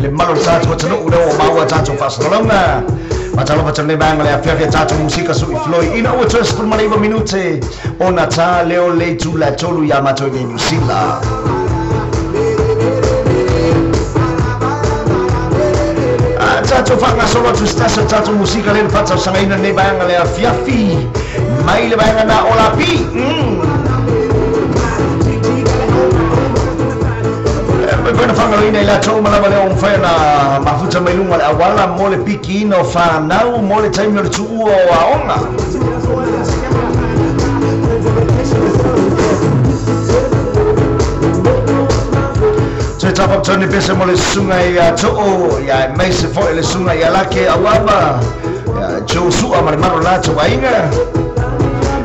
Le malo tātou atanu ure o maua tātou whasalalonga. Matalo patane banga le afia tātou musika su i floi. Ina ua toa spul maleiwa minute o na tā leo le tū la tolu ia mātou nei New Zealand. Tātou whangasolo atu stasa tātou musika le whatau sangaina nei banga le afiafi. Mai le banga na o la pi. Pena whangaloina i la tō malama leo mwhaina mafuta mai lunga le awala mo le piki ina o whanau mo le taimi o le tuua o aonga. Toe tāpap tau ni pese mo le sunga i a tō, ia meise foe le sunga i a lake awama, ia tō sua ma le maro lātou ainga.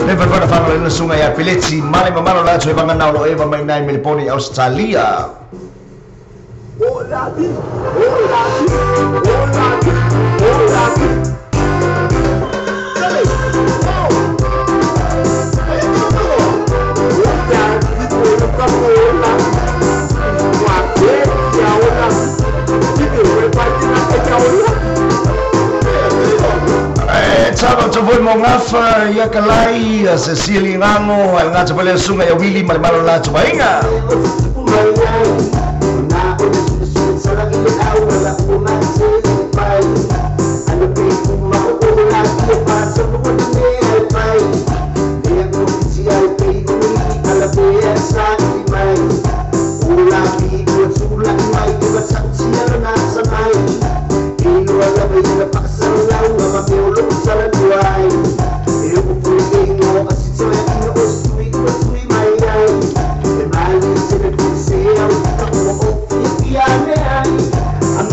Le whanau whangaloina sunga i a peleti, male mamalo lātou e wanganau lo ewa mai nai Meliponi, Australia. Hola, hola, hola, hola. Tava tavoi mo ngafa ia kalai a Cecilia Ngango ai ngata pale sunga ia Willy ma le malo la tuainga. I'm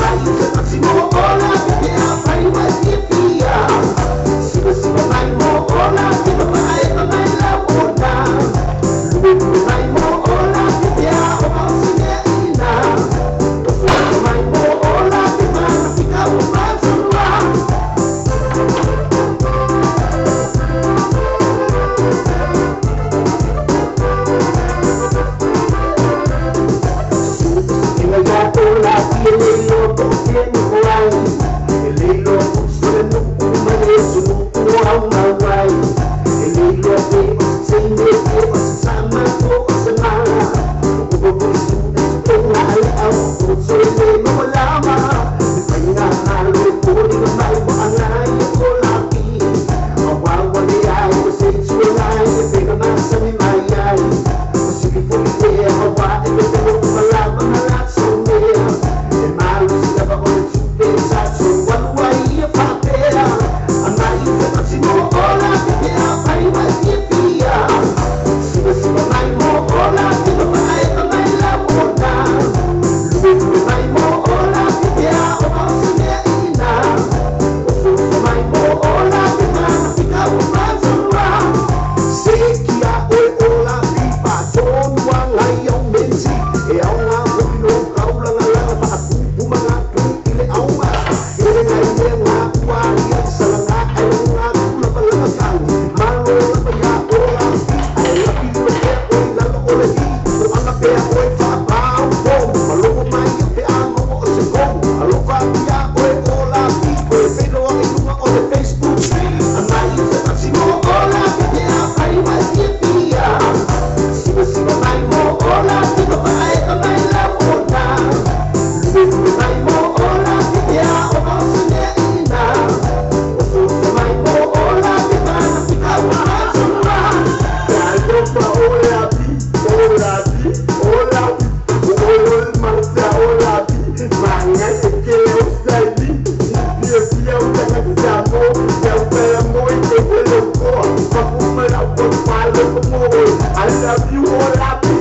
I love you all I be.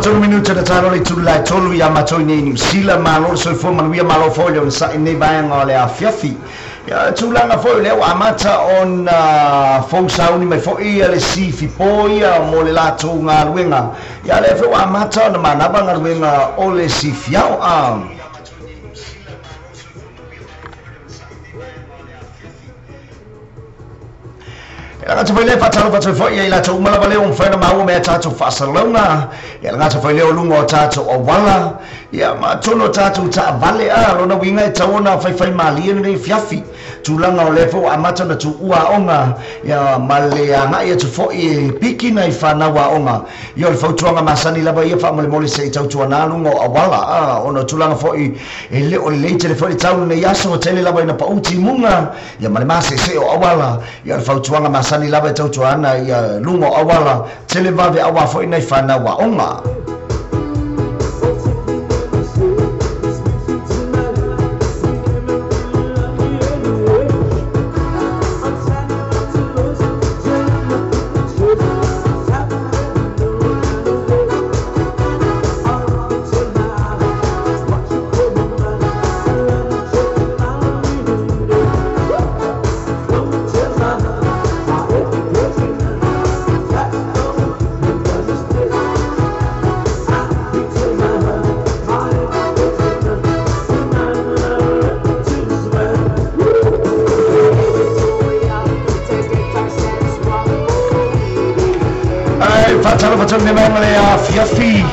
Sefulu minuta na talo le tulu tolu ia matou nei Niu Sila malo le soifua manuia malo foi le onosai nei vaega o le afiafi. Ia tulaga foi o lea ua amata ona fousauni mai foi ia le sifipo ia mo le latou galuega. Ia lea foi ua amata ona manava galuega o le sifiao a. Gata foi le fatalo fatalo foi ia latou uma lava lea ua mafai ona maua mea tatou faasalalauga. Ia le gata foi lea o luga o tatou auala. Ia ma atonu o tatou taavale a lona uiga e tau ona faifai malie lenei fiafi. Tulaga o lea foi ua amata ona tuua aoga. Ia ma le agai atu foi e piki nai fanau aoga. Ia o le fautuaga masani lava ia faamolemole se i tautuana luga o auala a ona o tulaga foi e le o lelei tele foi le tau lenei aso tele lava ina pau timuga. Ia ma le masese o auala. Ia o le fautuaga masani lava e tautuana ia luga o auala tele vave aua foi nai fanau aoga. Fiafi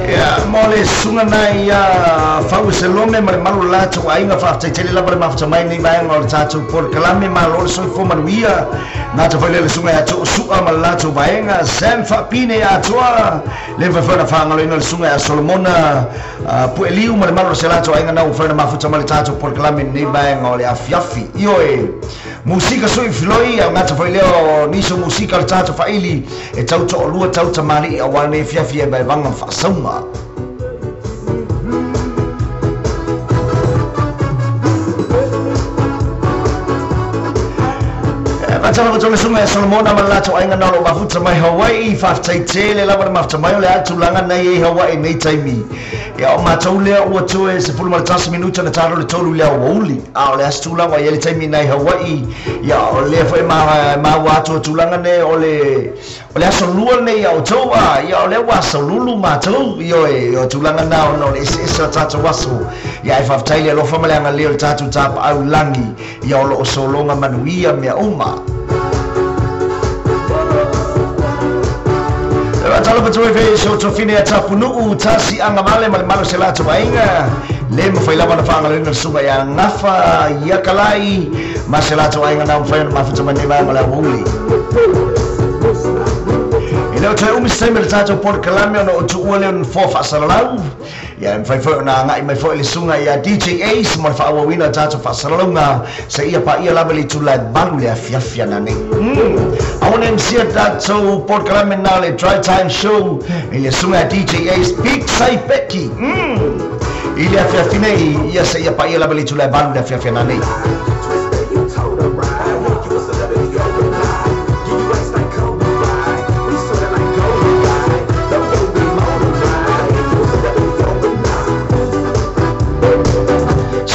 ia mo le suga nai fau selome ma le malu latou aiga faafetaitele lava le mafuta mai nei vaega o le tatou polokalame malo le soifua manuia. Gata foi lea le suga ia toosua ma le latou vaega Sam Faapine atoa le mafai foi ona faagaloina le suga ia Solomona Pueliu ma le malu o se latou aiga na ua mafai ona mafuta mai le tatou polokalame nei vaega o le afiafi. Ioe musika sui filoi au gata foi lea o niso musika o le tatou faili e tau to'olua tau tamali'i auā lenei fiafi e vaevaga ma faasauga. Fatalo fatalo suga ia Solomona ma le latou aiga na o loo mafuta mai Hawaii faafetaitele lava le mafuta mai o le a tulaga nei e Hawaii nei taimi. Ia o matou lea ua toe 11 minuta na talo le tolu lea uauli. A o le aso tulaga ia le taimi nai Hawaii. Ia o lea foi maua atu o tulaga nei o le aso lua nei ia outou a. Ia o lea ua aso lulu matou. Ioe o tulaga na ona o le eseese o tatou aso. Ia e faafetai le alofa ma le agalelei o le tatou tapaau lagi. Ia o loo sologa manuia mea uma. Talo patue fe so tofine ia tapunuu tasi agavale ma le malo se latou aiga le mafai lava ona faagaloina le suga ia gafa ia kalai ma se latou aiga na mafai ona mafuta mai nei vaega o le aoauli. E E leo toe umi se taimi le tatou polokalame ona o tuua lea o nofoa faasalalau. Ia e mafai foi ona agai mai foi le susuga ia DJ Ace mo le faaauauina o tatou faasalalauga seia paia lava i le itula e 8 le afiafi ananei. Aua ne misia tatou polokalame na o le Dry Time Show i le susuga ia DJ Ace Big Saipeki. I le afiafi nei ia seia paia lava i le itula e 8 le afiafi ananei.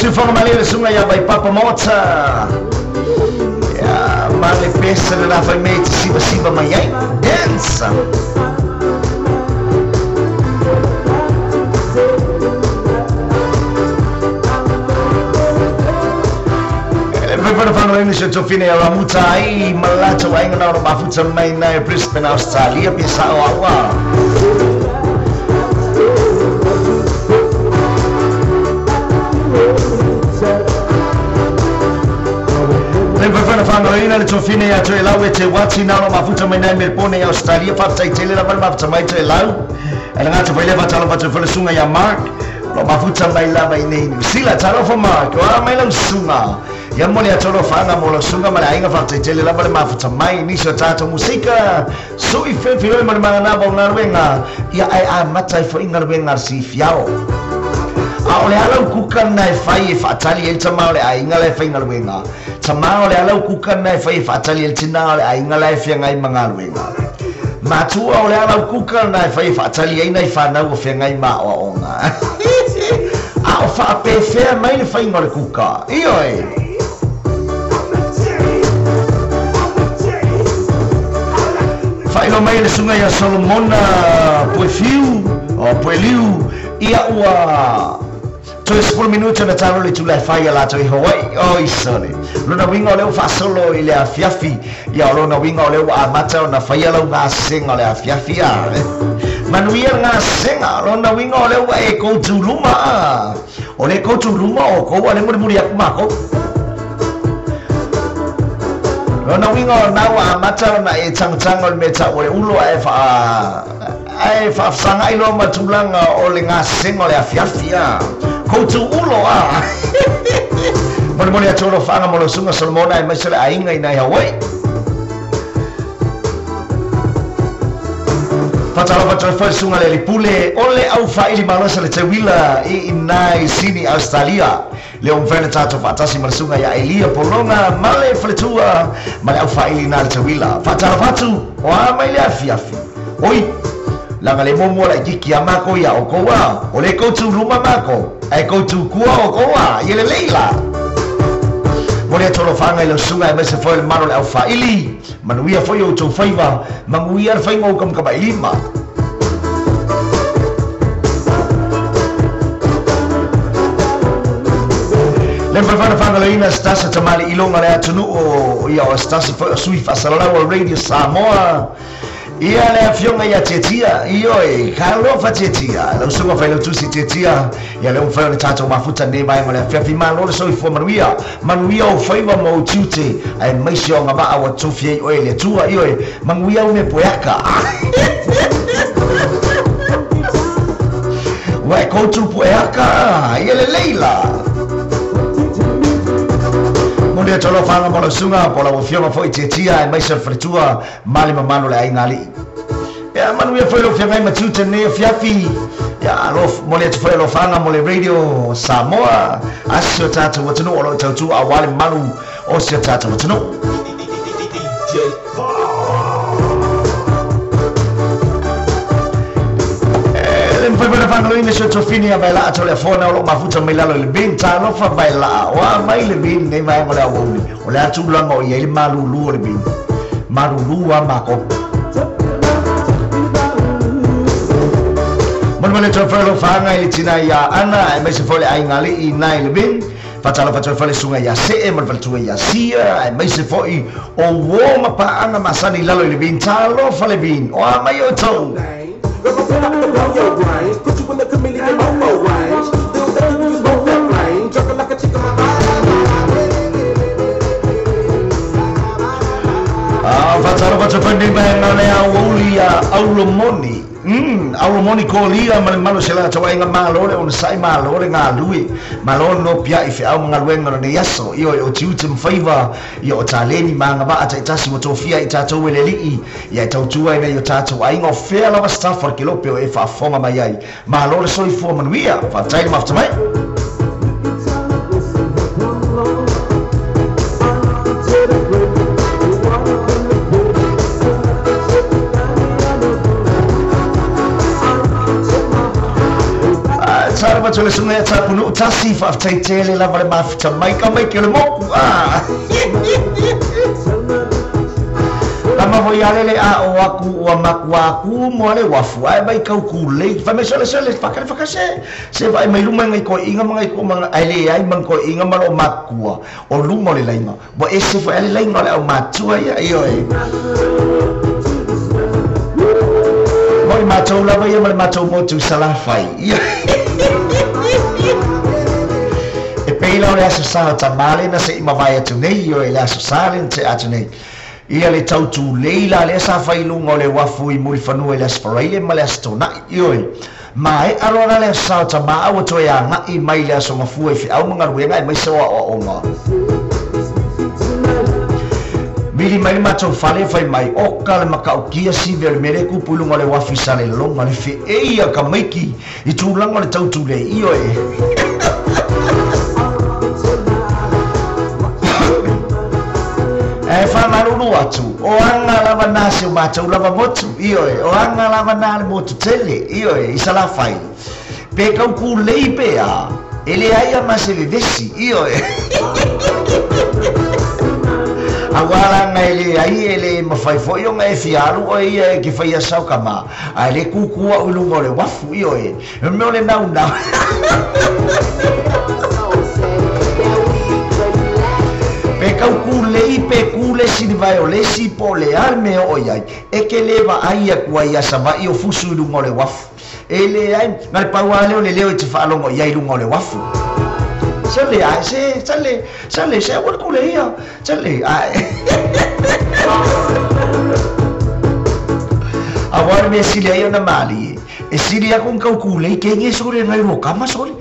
Siufoga malie le susuga ia Vaipapa Maota. Ia ma le pesa le la fai mea i te sivasiva mai ai. Dance! E le fai fana se tofine ia ramuta ai ma latou aiga na o lo mafuta mai nai Brisbane, Australia, pe sa'o aua. Le fai fana le tofine ia toe lau e te wati na o lo mafuta mai nai Melbourne, Australia, faafetai tele lava le mafuta mai toe lau. E le gata foi lea faatalofa atu foi le susuga ia Mark, o lo mafuta mai lava i nei New Zealand. Talofa Mark, o a mai lau susuga. Ia mo le atu alofaga mo lau susuga ma le aiga faafetai tele lava le mafuta mai nisi o tatou musika. Sui felfiloi ma le maganava o galuega, ia ae amata ai foi galuega a le sifiao. A o le ala ukuka na e fai e faatali ai le tamā o le aiga la e fai galuega. Tamā o le ala ukuka na e fai e faatali ai le tinā o le aiga la e feagai ma galuega. Matua o le ala ukuka na e fai e faatali ai nai fanau o feagai ma aoaoga. A o faapefea mai le faiga o le kuka. Ioe. Faailoa mai le susuga ia Solomona Puefiu o Pueliu ia ua toe 10 minuti ona talo le itula e fai ia latou i Hawaii. Oi sole. Lona uiga o lea ua faasolo i le afiafi. Ia o lona uiga o lea ua amata ona faia lau gasega o le afiafi a. Manuia le gasega. Lona uiga o lea ua e koutuluma a. O le koutuluma o kou a le mulimuli aku makou. Lona uiga o na ua amata ona e tangotango le mea ta'u o le ulo ae faa ae faafesagai loa ma tulaga o le gasega o le afiafi a. Koutu ulo a. Molimoli atu alofaga mo lau susuga Solomona aemaise le aiga i nai Hawaii. Faatalofa toe foi le susuga le alipule o le aufaili malosi le teuila i nai Sydney, Australia. Le o mafai ona tatou faatasi ma le susuga ia Elia Pologa ma le faletua ma le aufaili na le teuila. Faatalofa atu o a mai le afiafi. Oi, laga le muamua laitiiti a makou ia oukou a. O le koutu luma makou, ae koutu kua oukou a, ia lelei la. Mo le atu alofaga i lau susuga aemaise foi le mamalu o le aufaili. Manuia foi outou faiva, manuia le faiga o ukamukamailima. Le mafai ona faagaloina se tasi o tamali'i iloga o le atunuu ia o se tasi foi o sui faasalalau o Radio Samoa. Ia le afioga ia Tietia, ioe, talofa Tietia, lau susuga failautusi Tietia, ia lea ua mafai ona tatou mafuta lenei vaega o le afiafi. Malo le soifua manuia, manuia ou faiva ma ou tiute, aemaise o agavaa ua tofi ai oe e le Atua, ioe, manuia au mea poeaka. Ua e koutou poeaka, ia lelei la. Mo le atu alofaga mo lau susuga, po o lau afioga foi Tietia, aemaise o le faletua ma le mamalu o le aiga alii. Ia manuia foi lau feagai ma tiute lenei afiafi. Ia alof, mo le atu foi alofaga mo le Radio Samoa, a si o tatou atunuu o lo o tautua aua le mamalu o si o tatou atunuu. E le mafai foi ona faagaloina si o tofini ia Vaelaa Toleafoa o lo o mafuta mai lalo i le bin. Talofa Vaelaa, o a mai le bin nei vaega o le auauli. O le a tulaga o i ai le malulu o le bin. Malulu a makou. Molimoli atu ai foi alofaga i le tina ia Ana, aemaise foi le aiga alii i nai le bin. Faatalofa atu ai foi le susuga ia See ma le faletua ia Sia, aemaise foi o uo ma paaga masani i lalo i le bin. Talofa le bin, o a mai outou. Faatalofa atu foi lenei vaega o le aoauli ia Aulomoni. Aulomoni kolia ma le malo se la tau aiga malo le onosaʻi malo le galue malo no piaʻi feʻau ma galuega o lenei aso ioe o tiute ma faiva ia o taleni ma agavaʻa taʻitasi ua tofia i tatou e le aliʻi ia e tautua ai nei o tatou aiga o fea lava staff o le kelope o e faafofoga mai ai malo le soifua manuia faafetai le mafuta mai. Tara le sunga ia tapunu tasi faafetai tele lava le mafuta mai ka mai ke o le moku Lama foi alele a o aku ua makua aku mo ale wafu ai mai kau kulei fa me sole sole fa ka fa se se vai mai luma ngai ko inga mangai ko manga ai le ai mang ko inga malo makua o luma le lainga bo ese fa ale lainga le au matua ia io e Moi matou lava ia ma le matou motu salafai ia E peila o le aso sa o tamale na se i mawai atu nei io e le aso sa le na se atu nei ia le tautu leila le sa whailunga o le wafu i mulifanua i le asfaraile ma le asotonai ioe ma e aloa le aso sa o tamaa ua toe agaʻi mai le aso gafua i feʻau ma galuega e maise o aʻoaʻoga Vili mai le matou fale fai mai oka le makaukia sive o le mele kupu i luga o le wafu i salelologa le feʻei a ka maiki i tulaga o le tautulei ioe E whamaruru atu, o anga lava nā se o mātou lava motu, ioe, o anga lava nā le motu tele, ioe, i salafai. Pe kau kūlei pe a, e le aia ma se vevesi, ioe. A wala e le ai e le mawhai foi o ngai fialu o ia e ke whai asau ka ma. A le kukua ulunga o le wafu, ioe, e meo le nau nau. Pe kau kūlei pe kūle sini vai o lesi po le ale mea o iai e ke le vaai aku ai ia savaʻi o fusu i luga o le uafu e le ai na le pau lea o le leo e te faalogo i ai luga o le uafu se le ae se se se le se ua le kule ia se le ae Auā le mea sili ai ona malie e sili aku kau kūlei ke ige sole ngai ro kama sole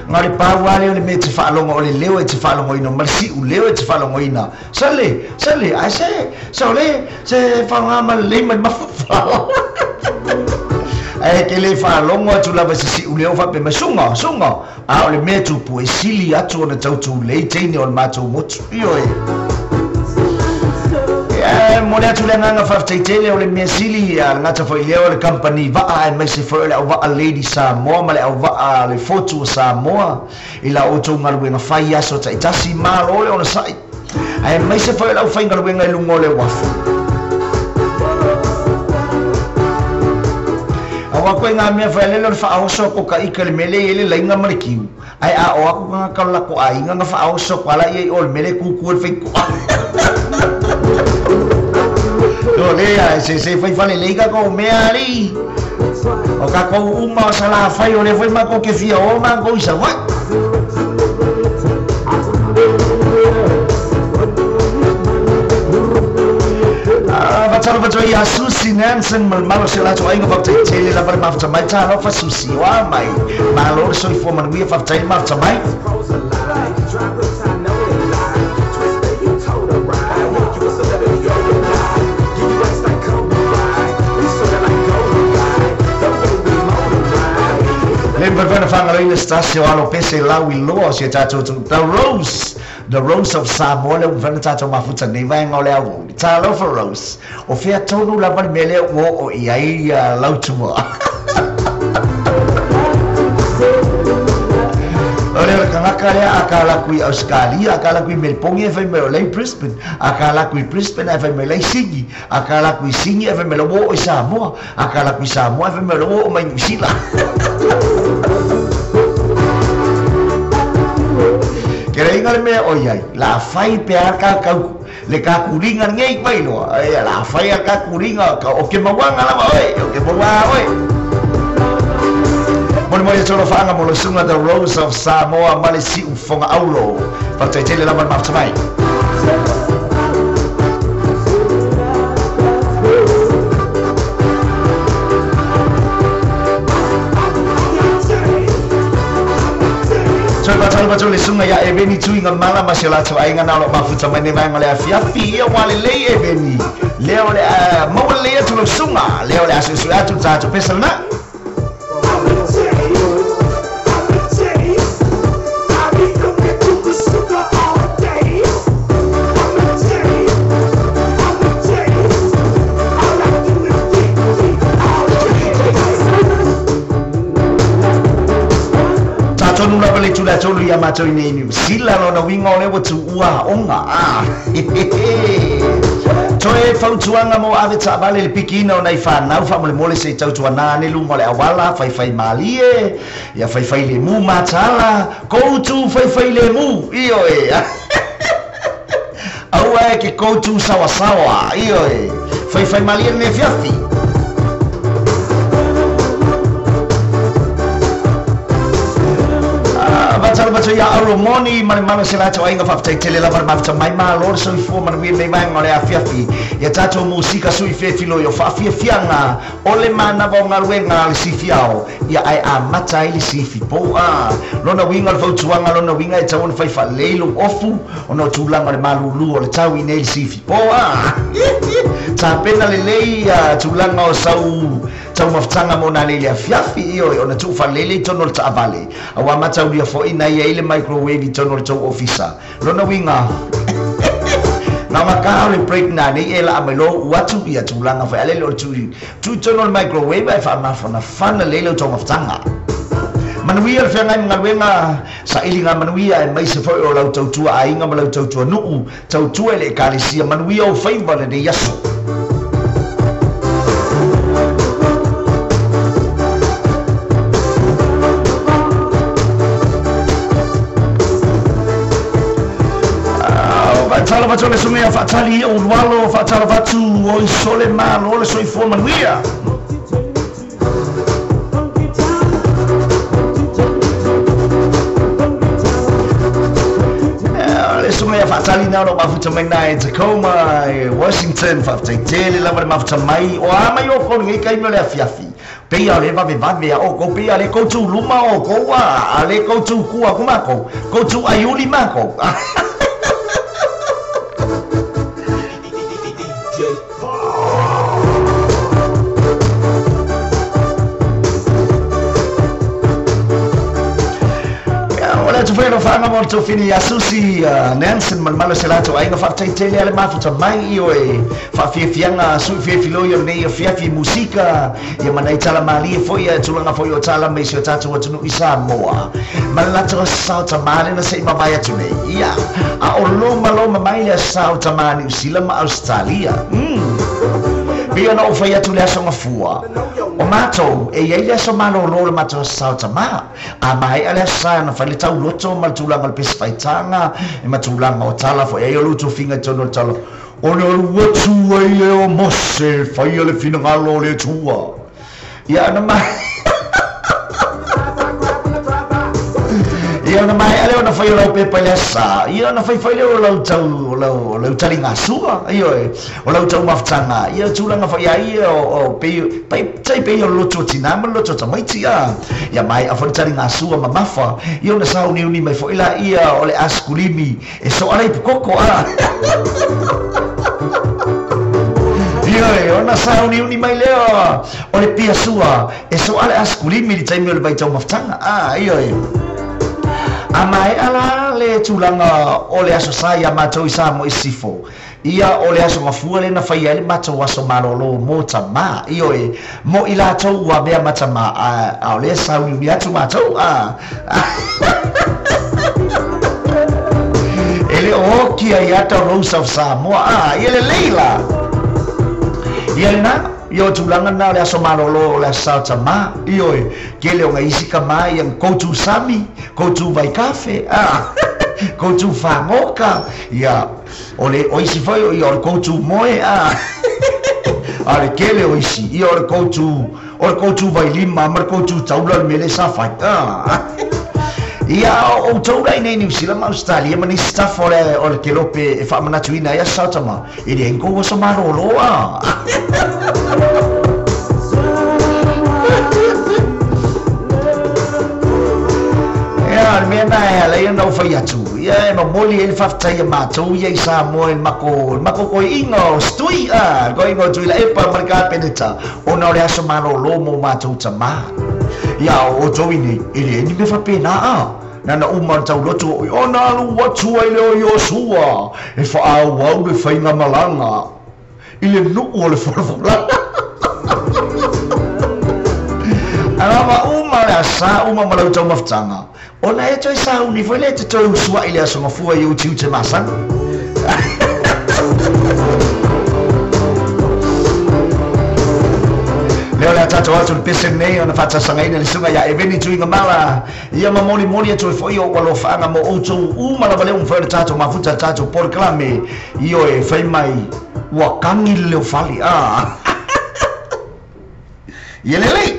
Ngā le pau ale o le mea te whaalongo o le leo e te whaalongoina ma le siu leo e te whaalongoina sale sale ai se se le se whaonga ma le lei mai mafufao e ke le whaalongo atu lava se siu leo whape mai sunga sunga a o le mea tupu e sili atu ona tautu lei teine o le mātou motu io e mo le atu le agaga faafetaitele o le mea sili a le gata foi lea o le company va'a e maise foi o le auva'a Lady Samoa ma le auva'a le fotu o Samoa i la outou galuega fai aso ta'itasi malo le ona sa'i ae maise foi o le aufaigaluega i luga o le uafu Aua koe ngā mea whai alele o le whaoso ko ka ika le mele i ele lainga ma le kiu. Ai a o aku ngā kalako a inga ngā whaoso ko ala ia i o le mele kuku e whai kua. O lea, se whai whale leika ko mea ari. O ka kou uma o sala whai o le whai mako ke fia o mako isa wai. Vatalo vato ia Susi Nansen malo se lato ainga faafetai tele lava le mafuta mai talofa Susi oa mai malo le soifua manuia faafetai le mafuta mai. Le mafai ona fagaloina se tasi o alo pese lau i loa o si a tatou The Rose of Samoa le ua mafai ona tatou mafuta nei vaega o le auauli talofa Rose o fea tonu lava le mea lea ua oo i ai ia lautua O le kangaka lea a ka laku i Australia, a ka laku i Melbourne e fai mai o lei Brisbane, a ka laku i Brisbane e fai mai lei Sydney, a ka laku i Sydney e fai mai o i Samoa, a ka laku i Samoa e fai mai o mai New Zealand. Ke reinga le mea o iai, la fai pe a ka kau, le ka kuringa ngei mai loa, e la fai a ka kuringa, o ke mawanga lava oe, o ke mawanga oe. Mo le tolo whaanga mo le sunga The Rose of Samoa ma le siu fonga aulo. Faafetai tele lava le mafuta mai. Faatalo le suga ia Eveni Tuiga Mala ma si o latou aiga na o loo mafuta mai nei vaega o le afiafi. Ia ua lelei Eveni lea o le a maua lelei atu lau suga lea o le a suesue atu le tatou pesa lena. Tatonu lava le tula tolu ia matou i nei Niu Sila lona uiga o lea ua tuua aoga a toe fautuaga mo ave taavale le pikiina o nai fanau faamolemole se i tautuanā ane luga o le auala faifai malie ia faifai lemu matala koutu faifai lemu ioe aua e ke koutu sawasawa ioe faifai malie lenei afiafi. Faatalo atu ia Auromoni ma le malo se latou aiga faafetaitele lava le mafuta mai malo le soifua manuia lenei vaega o le afiafi ia tatou musika sui fefiloi o faafiafiaga o le manava o galuega a le sifiao ia ae amata ai le sifi pou a lona uiga o le fautuaga lona uiga e tau ona fai faalelei lou ofu ona o tulaga o le malūlū o le tau i nei le sifi po a tapena lelei ia tulaga o sau taumafataga mo na lei le afiafi ioe ona tuufaalelei le i tonu o le taavale auā mataulia foʻi na ia ai le microwave i tonu o le tou ofisa lona uiga na makā o le break na nei e laa mai lo u atu ia tulaga foi alele o le tui tui tonu o le microwave ae faamafanafana lelei lau taumafataga manuia le feagai ma galuega sailiga manuia e maise foi o lau tautua aiga ma lau tautua nuu tautua i le ekalesia manuia o faiva lenei aso. Faatalofa atu le suga ia Faatali o Ulualo faatalofa atu o i sole malo le soifua manuia. Le suga ia Faatali na o loo mafuta mai na e Tacoma e Washington faafetaitele lava le mafuta mai o a mai o kou lenei kaimi o le afiafi peia o le vavevave a oukou peia le koutu luma o oukou a le koutu kua ku makou koutu aiuli makou. O le atu foi alofaaga mo le tofini ia Susi Nansen ma le malo se latou aiga faafetaitele a le mafuta mai io e faafiafiaga sui fiafiloi o lenei afiafi musika ia ma nai tala malie foi ia tulaga foi o tala mai si o tatou atunuu i Samoa ma le latou aso tamā lena seʻi mavae atu nei ia a o lomaloma mai le aso tamā Niu Sila ma Australia. Pei ona ou fai atu le aso gafua o matou e iai le aso malōlō le matou aso tamā a maea le aso sa na fai le tauloto ma le tulaga o le pesi faitaga e ma tulaga o tala foi ai o lou tofiga i tonu o le tala ona alu atu ai e o Mose faia le finagalo o le Atua ia ona ma ia ona maea lea ona fai o lau pepa i le aso sa ia ona faifai lea o lau tau o lau taligasua ioe o lau taumafataga ia tulaga foi ai ia o pei tai pei o le loto o tinā ma le loto o tamaiti a ia maea foi le taligasua mamafa ia ona sauniuni mai foi laia o le askulimi e soa lai pukoko a ioe ona sauniuni mai lea o le piasua e soa le askulimi i le taimi o le vaitaumafataga a ioe a maea la le tulaga o le aso sa ia matou i Samoa i sisifo ia o le aso gafua lena faia ai le matou aso malōlō mo tamā ioe mo i latou ua avea ma tamā a o lea sauniuni atu matou a e le o oki ai ata o Rose of Samoa a ia lelei la ia lena ia o tulaga lena o le aso malōlō o le aso sa o tamā ioe kele o gaisi kamā ia koutu sami koutu vaikafe a koutu fagoka ia o le o isi foi ia o le koutu moe a a le kele o isi ia o le koutu vailima ma le koutu taula le mele sa fai a ia o outou la i nei Niu Sila ma Australia ma nisi tafa o le kelope e faamanatuina ai aso sa o tamā e leai ni kou aso malōlō a Ia, le mea na e ala ia na ufai atu. Ia e mamoli e le faafetai ia matou ia i Samoa i le makou koi'iga o Stui a le koi'iga o Tuilaepa ma le Kapeneta ona o le aso malōlō mo matou tamā. Ia a o outou i nei, e leai ni mea faapena a. Na na uma o le taulotu o'i ona alu atu ai lea o Iosua e fa'aauau le faigamalaga i le nu'u o le folafolaga. Alava uma le asā uma ma lau taumafataga, ona e toe sauni foi lea e te toe usua'i i le aso gafua i ou tiute masani. Lea o le a tatou atu i le pese lenei ona faatasagaina le susuga ia Eveni Tuigamala ia ma molimoli atu ai foi ou alofaaga mo outou uma lava lea ua mafai ona tatou mafuta i le tatou polokalame. Ioe, fai mai ua kagi le leofale. Ah. Ia lelei.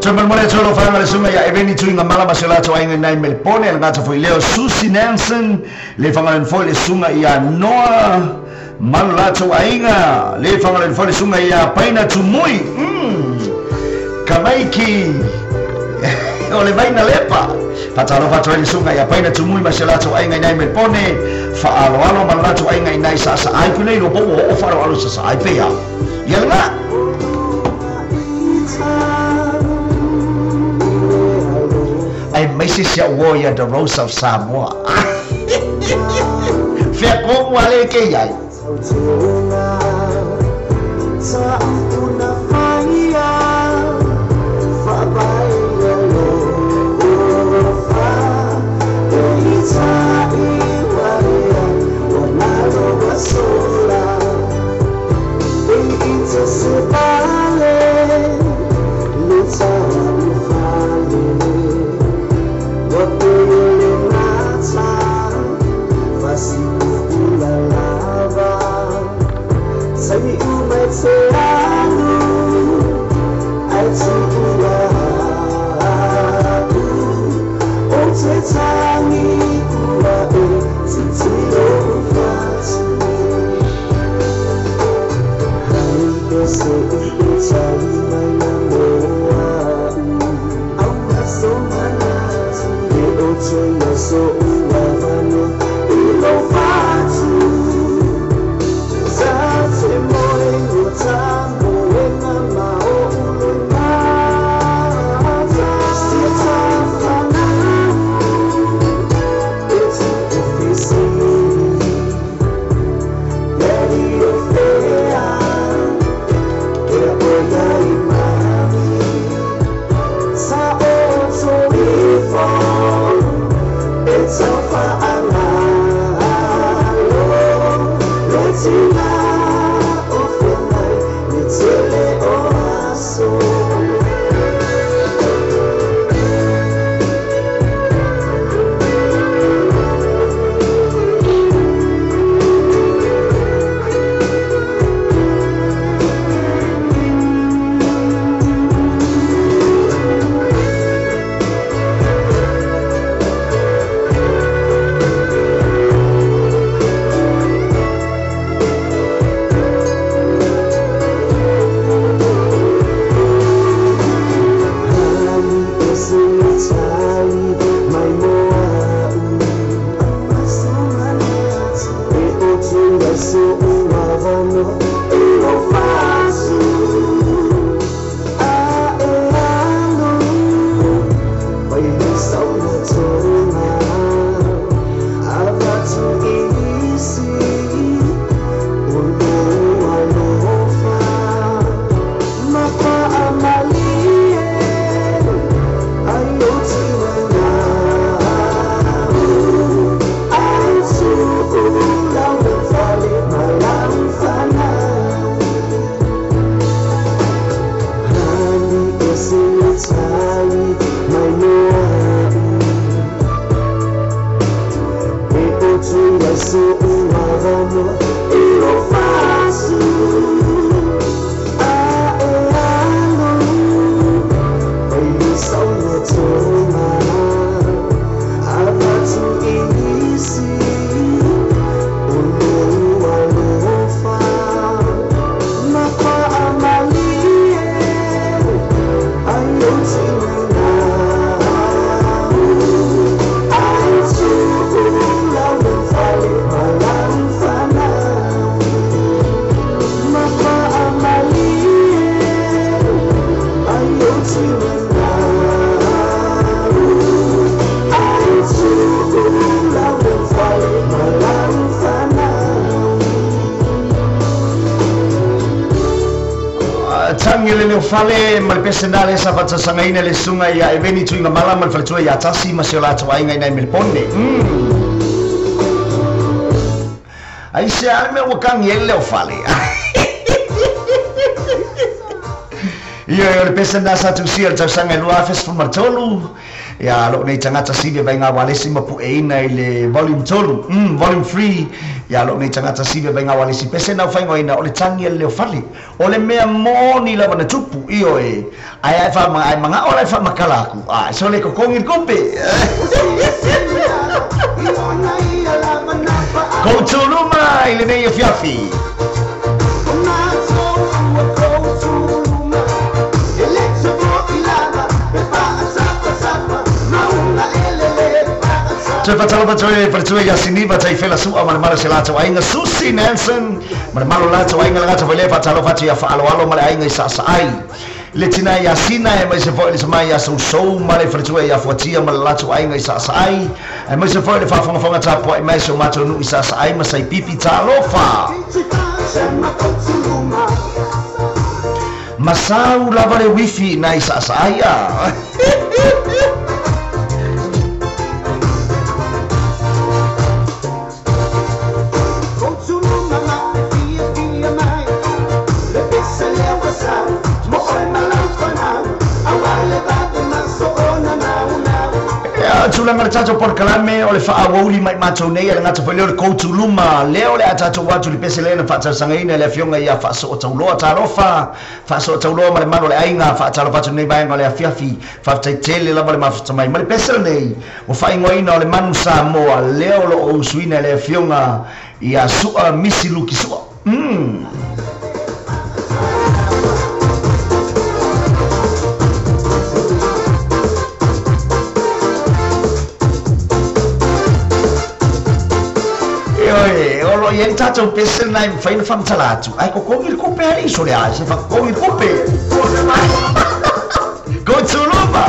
Toe molemole atu alofaga le susuga ia Eveni Tuigamala ma si o latou aiga i nai Melepone, le gata foi lea o Susi Nelson, le fagaloina foi le susuga ia Noa ma lo latou aiga, le fagaloina foi le susuga ia Paina Tumui, Kamaiki o le Vaina Lepa. Faatalofa atu ai le susuga ia Paina Tumui ma si o latou aiga i nai Melepone, faaaloalo ma lo latou aiga i nai Saasaai ku nei lo po ua oo faaaloalo i Saasaai pea. Ia lena. Aemaise si au uo ia The Rose of Samoa. Fea komu ale ke iai. leo fale ma le pese na le sa faatasasagaina le susuga ia Eveni Tuigamala ma le faletua iā Tasi ma se o latou aiga inai Melepone. Aisea le mea ua kagi ai le leo fale. Ioe, o le pese lena sa tusia i le tausaga e 2013, ia loo nei tagata sivi e vaiga ualesi ma pueina i le volume 3, volume 3, ia loo nei tagata sivi e vaiga ualesi pese na faigoaina o le tagi a le leo fale. O le mea moni lava na tupu, ioe, ae ae faama ae magao la e faamakala aku, a so le kokogi le kope. Koutuluma i lenei afiafi. Toe fatalofa toe faletua ia Siniva Taifela Su'a ma le malo se latou aiga Susi Nansen ma le malo latou aiga le gata foi lea faatalofa atu ia Faaloalo ma le aiga i Saasaai le tina ia Sina aemaise foi le tama ia Sousou ma le faletua ia Fuatia ma le latou aiga i Saasaai aemaise foi le faafogafoga tapuai mai si o matou nuu i Saasaai ma Saipipi. Talofa! Masau lava le wifi nai Saasaai a. Ia, tulaga le tatou polokalame o le faaauauli mai matou nei, a le gata foi lea o le Koutuluma lea o le a tatou atu i le pese lea na faatalosagaina e le afioga ia Faasootauloa. Talofa Faasootauloa ma le malu o le aiga, faatalofa atu i lenei vaega o le afiafi. Faafetai tele lava le mafuta mai ma le pese lenei ua faaigoaina o le manu Samoa lea o lo o usuina e le afioga ia Sua Misi Luki Sua. Umm. Ioe, o lo o i ai le tatou pese lena e mafai ona faamatala atu, ae kokogi le kope alii sole a se fakokogi le kope. Kotuluma!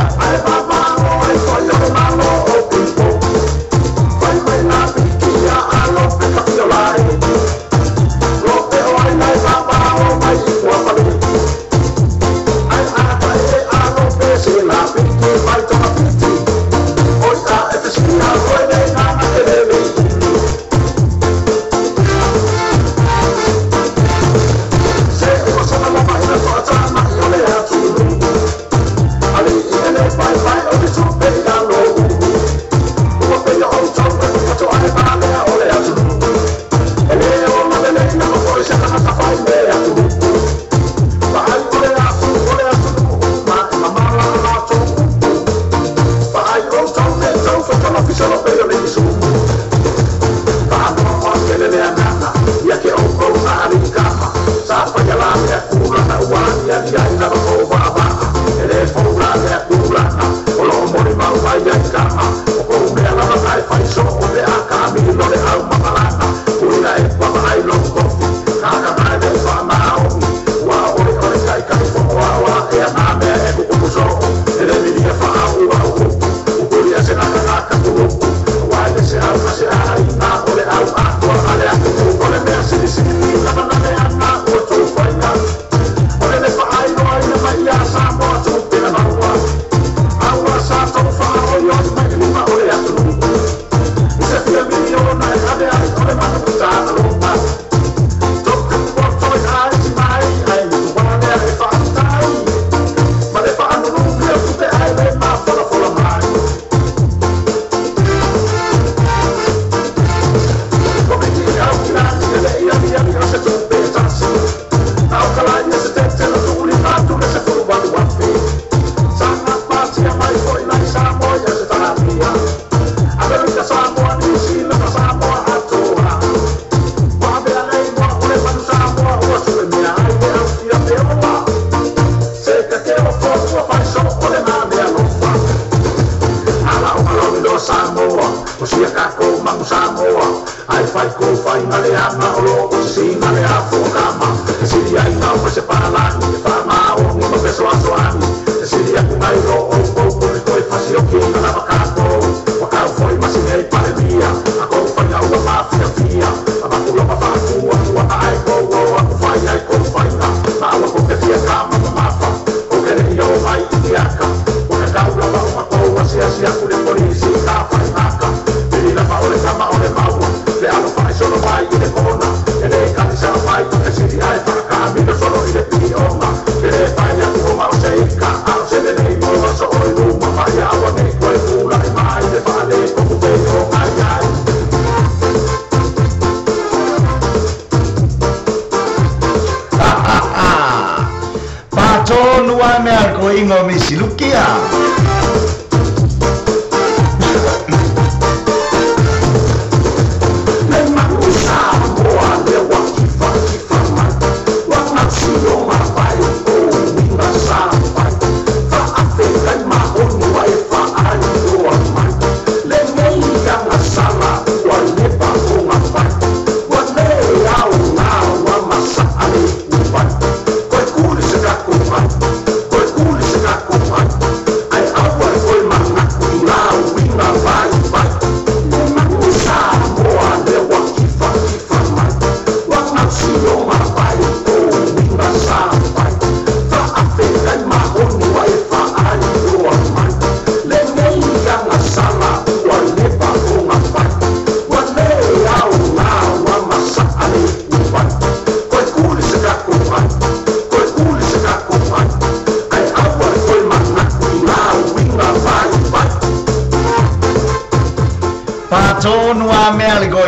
Patonu a mea ko ingo misilukia.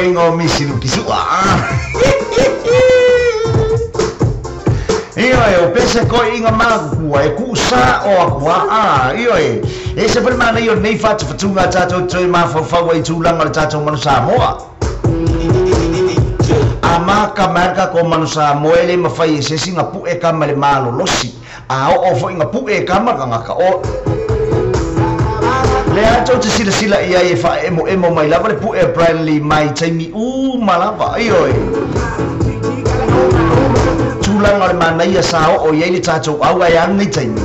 Ingo misiluki sua. Io e o pese ko inga makua e kusa o akua a io e e se fai mana io nei fatu fatunga tatou toi mafaufaua i tulaga o le tatou manu Samoa. A maka marka ko manu Samoa e le mafai e se isi gapu'e kama le malolosi a oo fo'i gapu'e kama kagaka o le ato te sila sila ia e fa emo emo mai lava le pu'e Bradley mai taimi uma lava io e tulaga o le manaia sa oo i ai le tatou au ae alu nei taimi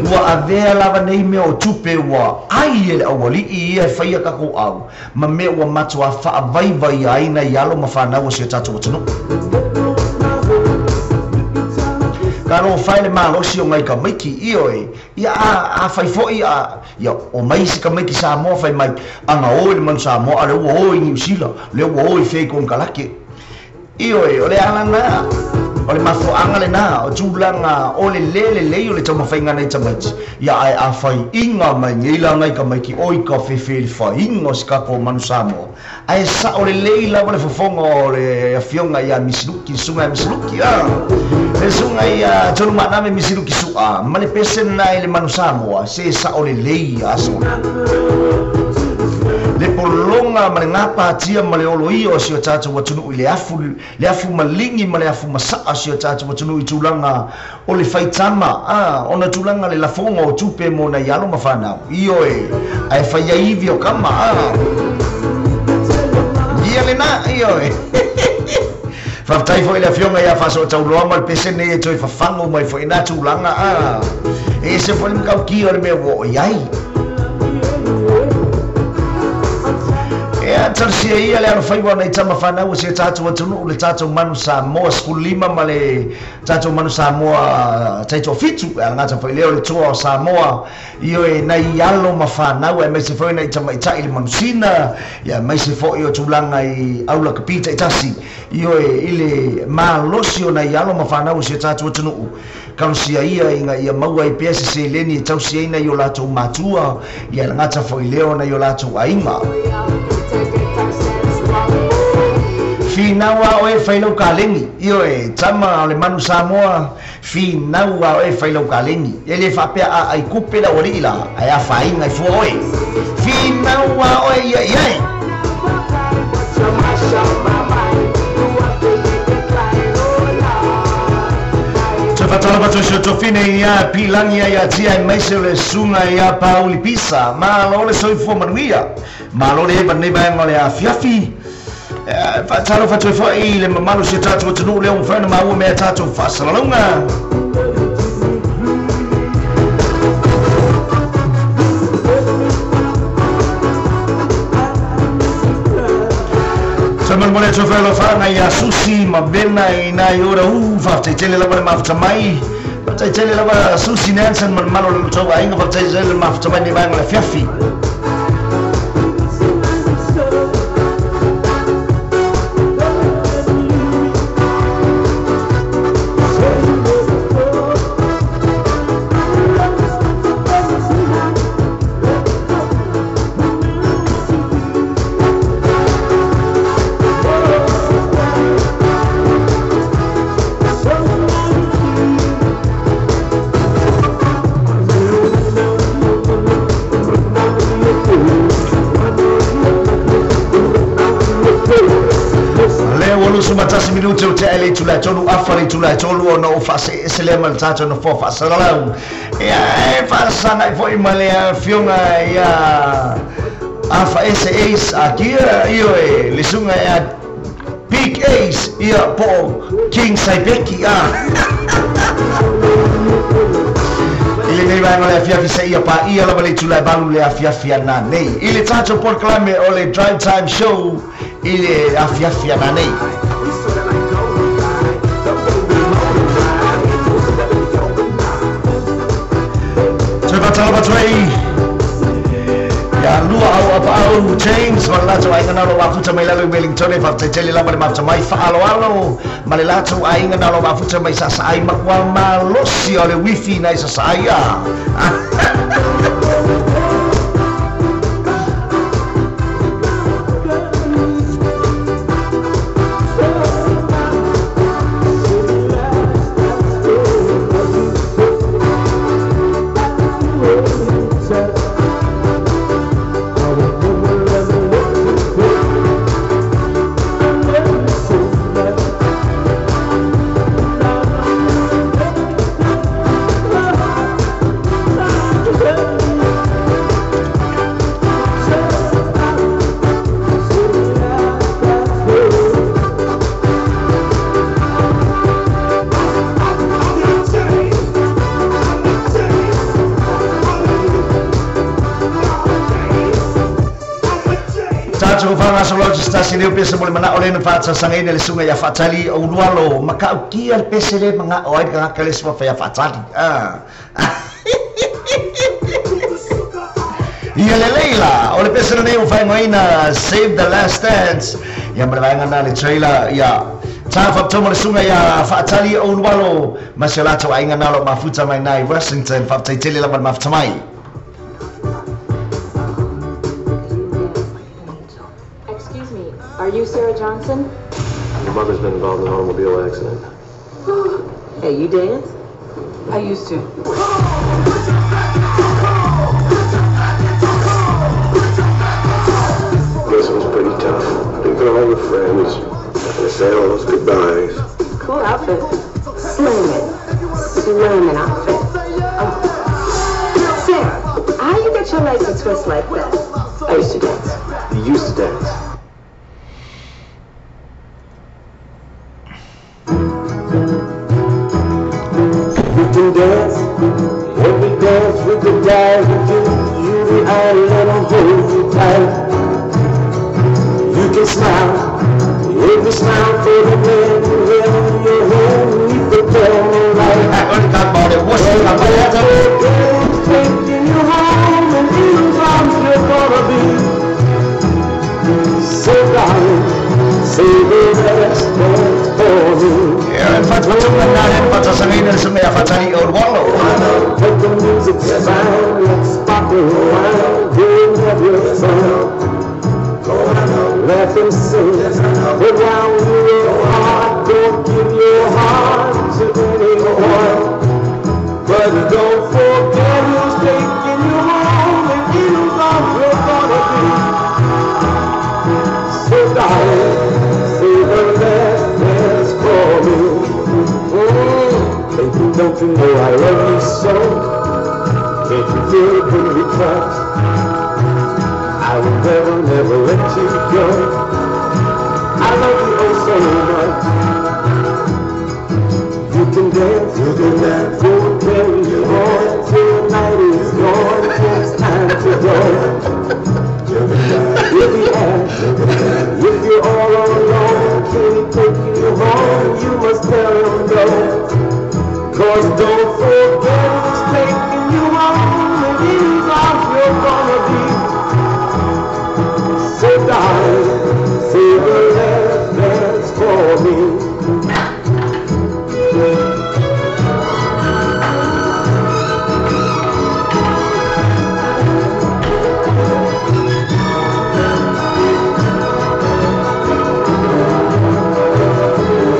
ua avea lava nei mea o tupe ua ai e le auali'i ia e faia kakou au ma mea ua matoa fa'avaivaia ai nai alo ma fanau o si o tatou atunuu. Ka lo fai le malosi o ngai ka maiki io e ia a fai fo'i a ia o mai si ka maiki Samoa fai mai anga o le manu Samoa le ua o i Niu Sila le ua o i fei kon kalake io e o le ala na o le mafoaga lenā o tulaga o le lē lelei o le taumafaiga nai tamaiti ia ae a faiʻiga mai nei lagai ka maiki oi ka fefelefaiga o se kakou manu Samoa ae sa'o lelei lava le fofoga o le afioga ia Misiluki suga ia Misiluki a le suga ia tolu ma'aname Misiluki su'a ma le pese lena i le manu Samoa se sa'o lelei aso le polonga ma le gapatia ma le oloia o si o tatou atunuu i le afu maligi ma le afu masa'a si o tatou atunuu i tulaga o le faitama a ona tulaga le lafoga o tupe mo nai alo ma fanau io e ae faia ivi o kama a ia lenā io e faafetai fo'i le afioga ia faasootauloa ma le pese nei e toe fafago mai fo'i nā tulaga a e ese fo'i le makaukia o le mea ua oo i ai. Ia talosia ia le alofaiva o nai tama fanau o si o tatou atunuu le tatou manu Samoa 15 ma le tatou manu Samoa taitoafitu e alagata fo'i lea o le toa o Samoa io e nai alo ma fanau aemaise foi nai tamaita'i le manusina ia aemaise fo'i o tulaga i aulakapi ta'itasi io e i le malosi o nai alo ma fanau o si o tatou atunuu talosia ia ina ia maua ai pea se seleni e tausi ai nai o latou matua ia alagata fo'i lea o nai o latou aiga. Finau a oe failau kaleni io e tama o le manu Samoa finau a oe failau kaleni e le faapea a ai kupe la uali'i la ae afaina i fua oe finau a oe ia i ai. Fatala fatosi o tofine ia pilangi ia tia e maise o le suga ia Pauli Pisa malo le soifua manuia malo le eva nei vaega o le afiafi. Faatalo fatoi fo'i le mamalu si o tatou atunuu lea ua mafai ona maua mea tatou faasalalauga. Mo le tofai alofaga ia Susi ma Vena i nai ora u faafetaitele lava le mafuta mai faafetaitele lava Susi Nansen ma le malo le tou aiga faafetaitele le mafuta mai nei vaega o le afiafi. 31 minute o te ele tula tolu afa le tula tolu ona o fase esele ma le tatou no fo faasalalau. Ia e faasaga i foʻi ma le afioga ia afa ese ace akia io e le suga ia Big Ace ia po King Saibeki a i lenei vaega o le afiafi seia paia lava le itula e 8 le afiafi ana nei i le tatou polokalame o le Drive Time Show i le afiafi ana nei. Toe faatalofa atu ai ia lua au apaau James ma le latou aiga na o loo mafuta mai lalo i Wellington e faafetaitele lava le mafuta mai faaloalo ma le latou aiga na o loo mafuta mai saasaai makua malosi o le wifi nai sasaai a. Tatou faagasolo atu se tasi leo pese mo le manao lea na faatasagaina le suga ia faatali o ulualo makaukia le pese le magao ai le tagata le suafa ia faatali a. Ia lelei la o le pese lenei ua faaigoaina Save the Last Dance ia ma le vaega na le trailer ia ta faapitoa ma le suga ia faatali o ulualo ma si o latou aiga na o loo mafuta mai na i Washington faafetaitele lava le mafuta mai. Excuse me, are you Sarah Johnson? Your mother's been involved in an automobile accident. Hey, you dance? I used to. Guess it was pretty tough. Leaving all your friends, having to say all those goodbyes. Cool outfit. Slammin'. Slammin' outfit. Oh. Sarah, how you get your legs to twist like that? I used to dance. You used to dance. We can dance, every dance we could die. We give you the eye, let 'em hold you tight. You can smile, every smile for the man who held your hand neath the pale moonlight. O le tatou le uasi ka paia. Taking you home and in whose arms you're gonna be. So darling, save the last dance for me. Ia le faatupatuga na le faatasagaina le suga ia faatali o ulualo. Let the music sound, let's sparkle wine, go and have your fun. Laugh and sing, put down your heart, don't give your heart to anyone. But don't forget who's taking you home and in whose arms you're gonna be. So darling, save the last dance for me. Baby, don't you know I love you so? Can't you feel it when we touch? I will never, never let you go. I love you oh so much. You can dance, go carry on till the night is gone, till it's time to go. If he asks, if you're all alone, can he take you home? You must tell him no. Cause don't forget who's taking you home and in whose arms you're gonna be. So darling, save the last dance for me.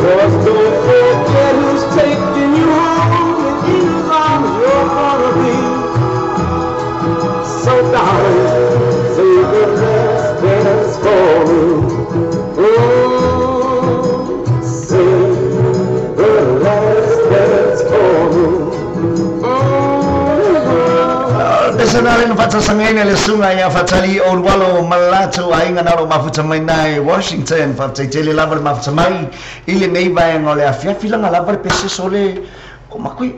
Cause don't forget who's taking you home and in whose arms you're gonna be. pese na le na faatasaga le suga ia Fatali o lualo ma le latou aiga na o loo mafuta mai na Washington. Faafetaitele lava le mafuta mai i lenei vaega o le afiafi laga lava le pese sole o makui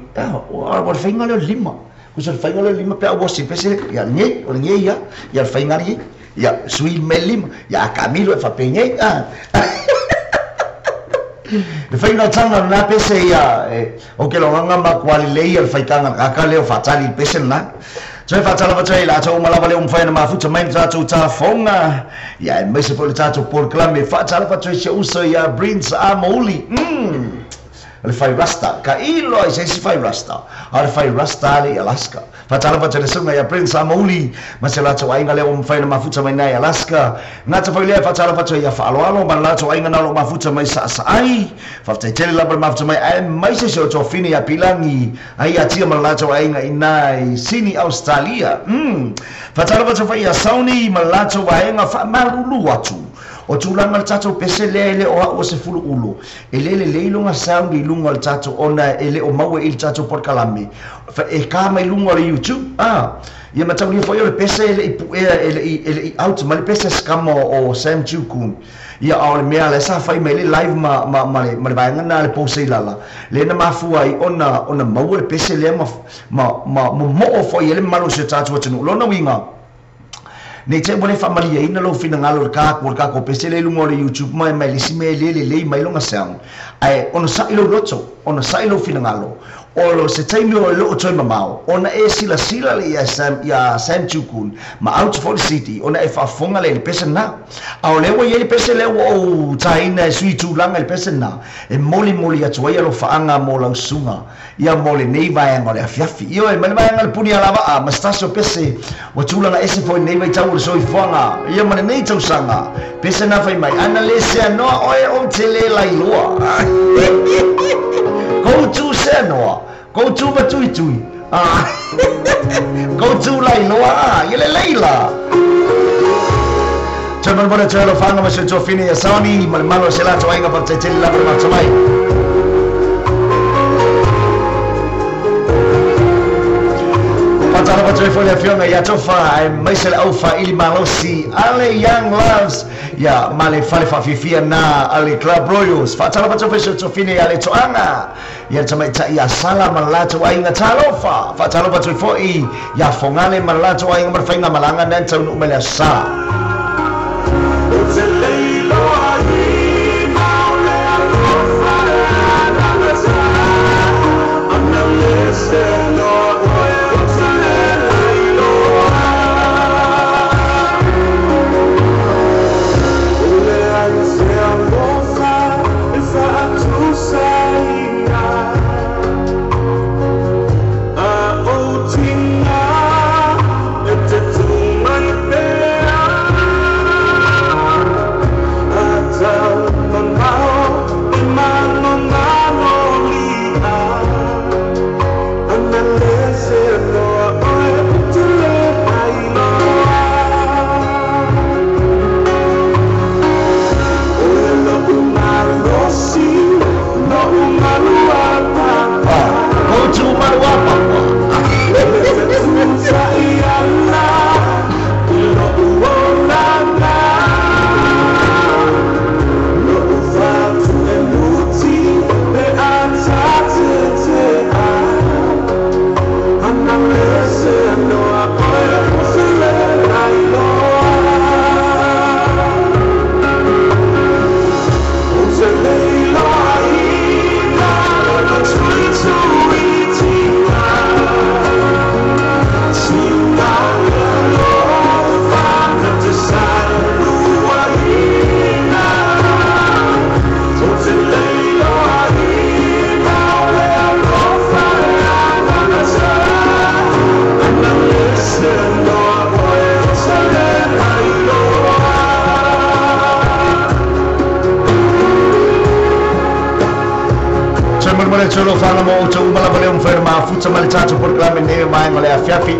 o le faiga lea o le lima kusa le faiga lea o le lima pe a uasi pese ia legei o legei ia ia le faiga legei ia sui le mea lima ia a kamilo e faapenei a le faiga o taga lena pese ia o ke logaga makualelei ia le faitaga kaka lea o faatali le pese lena. Toe faatalava toe la tou malava le umfai na mafuta mai tatou tafoga ia e maise foi le tatou polokalame. Faatalofa toe si uso ia Prince Amouli. Le fai rasta ka ilo ai se isi fai rasta a le fai rasta ale i Alaska. Faatalofa toe le suga ia Prince Amouli ma se latou aiga lea ua mafai na mafuta mai nai Alaska. Gata foi lea faatalofa toe ia Faaloalo ma le latou aiga na loo mafuta mai Saasaai. Faafetaitele lava le mafuta mai ae maise se o tofine ia Pilagi ai atia ma le latou aiga i nai Sini Australia. Faatalofa toe foi ia Sauni ma le latou vaega faamalulu atu o tulaga le tatou pese lea e le o au o se fuluulu e le lelei luga sound i luga o le tatou ona e le o maua i le tatou polokalame e ka mai luga o le YouTube a ia mataulia foi o le pese e le i puea e le i out mai le pese scam o Sam Chukun ia a o le mea le sa fai mai le live ma le vaega na le pose i lala le na mafua ai ona maua le pese lea ma momoo foi e le mamalu o si o tatou atunuu lona uiga. Nei te mo le faamalia ina lou finagalo le kako pese le luga o le YouTube mai mai le isi mea e le lelei mai loga sound ae ona sa'i lou loto ona sa'i lou finagalo o se taimi o loo toe mamao ona e silasila le ia Sam Chukun ma out for the city ona e faafofoga le pese na a o lea ua iai le pese lea ua ou taina e sui tulaga i le pese na e molimoli atu ai alofaaga mo lausuga ia mo lenei vaega o le afiafi. Ioe mai le vaega le puni alavaa ma se tasi o pese ua tulaga ese foi lenei vaitau o le soifuaga ia ma lenei tausaga pese na fai mai ana le seanoa oe ou te lē lailoa kou tu seanoa kou tu matuitui kou tu lailoa ia lelei la. Toe malemale toe alofaga ma se tofine ia Sauni ma le malo o se latou aiga faafetaitele lava le mafuta mai. Faatalofa toe foi le afioga ia Tofa ae maise le au faaili malosi ale Young Loves ia ma le fale faafiafia na ale Club Royals. Faatalofa toe foi se tofine ia le toaga ia le tamaita'i ia Sala ma le latou aiga talofa. Faatalofa toe foi ia Fogale ma le latou aiga ma le faiga malaga na taunuu mai le aso sa.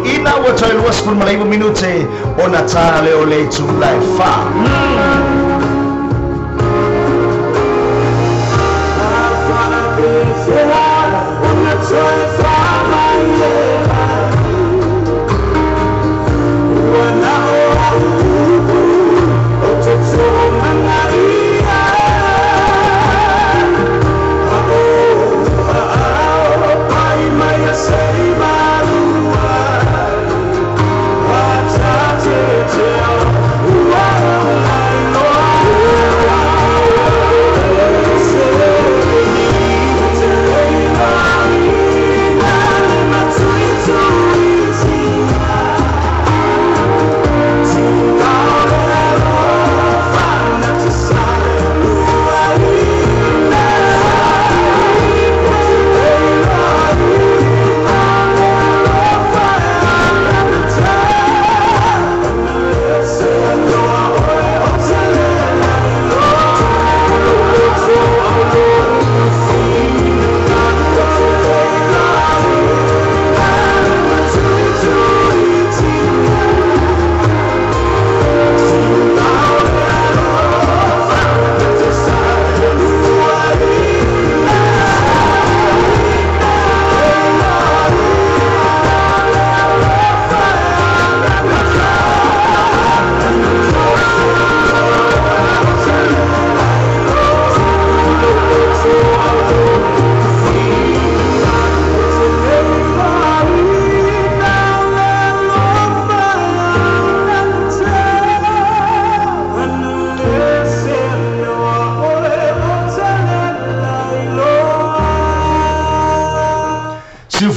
Ina ua toe 29 minute ona tā leo le tūlai wha.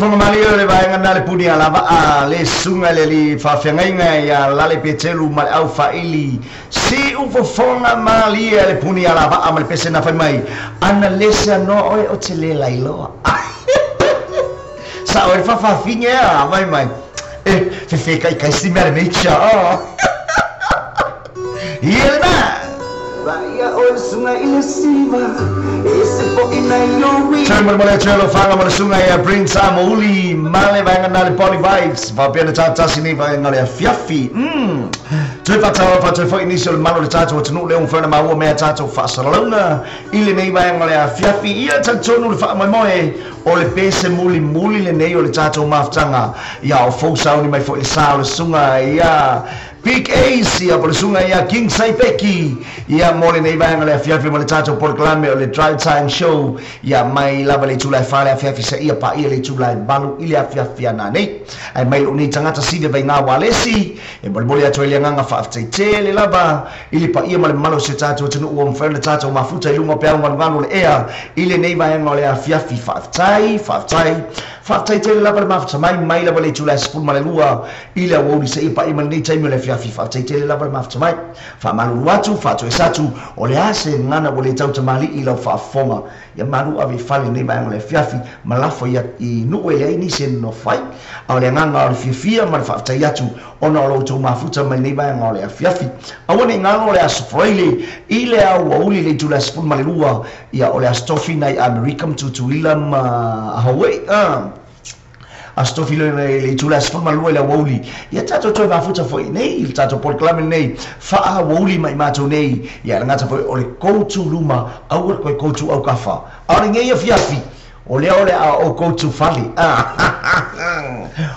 fonga mali o le vaega na le puni a lava a le sunga le li faafeagaiga ia lale petelu ma le au faili si ufofoga malie le puni a lava a ma le pese na fai mai ana lese anoa oe o te lē lailoa sa oe le faafafine a mai mai e fefekaikai si mea le meitša ia lena. Tau mo le fanga ma le sunga ia Prince Amouli ma le vaega na le Bonnie Vibes faapea na tatasi nei vaega le afiafi. Toe faataua faatoe foi nisi o le malo le tatou atunuu le umafai ona maua mea tatou faasalalauga i lenei vaega le afiafi. Ia talitonu le faamoemoe o le pese mulimuli lenei o le tatou mafutaga ia o fou sauni mai foi le sa o le suga ia Big Ace ia po le suga ia King Saipeki ia mo lenei vaega le afiafi ma le tatou polokalame o le Drive Time Show ia mai lava le itula e 4 le afiafi seia paia le itula e 8 i le afiafi ana nei. Ae mai lou nei tagata sive vaigā ualesi e molimoli atu ai le agaga faafetaitele lava i le paia ma le malo o se tatou atunuu ua mafai ona tatou mafuta i luga o peau galugalu o le ea i lenei vaega o le afiafi. Faafetai, faafetai, faafetai tele lava le mafuta mai mai lava le itula e 12 i le aoauli seia paia ma lenei taimi o le afiafi. Faafetai tele lava le mafuta mai faamalulu atu faatoesa atu o le a se gagana ua lē tautamalii i lau faafofoga ia malu ave i fale lenei vaega o le afiafi ma lafo ia i nuu e leai nisi e nonofo ai a o le agaga o le fiafia ma le faafetai atu ona o loutou mafuta mai lenei vaega o le afiafi. Aua nei galo o le aso Faraile i le auauli le itula e 12 ia o le aso tofi nai Amerika ma Tutuila ma Hawaii aso tofi le itula e 12 i le auauli ia tatou toe mafuta foi nei i le tatou polokalame lenei faaauauli mai matou nei ia le gata foi o le koutu luma aua le koe koutu aukafa a o lenei afiafi o lea o le a oukou tufale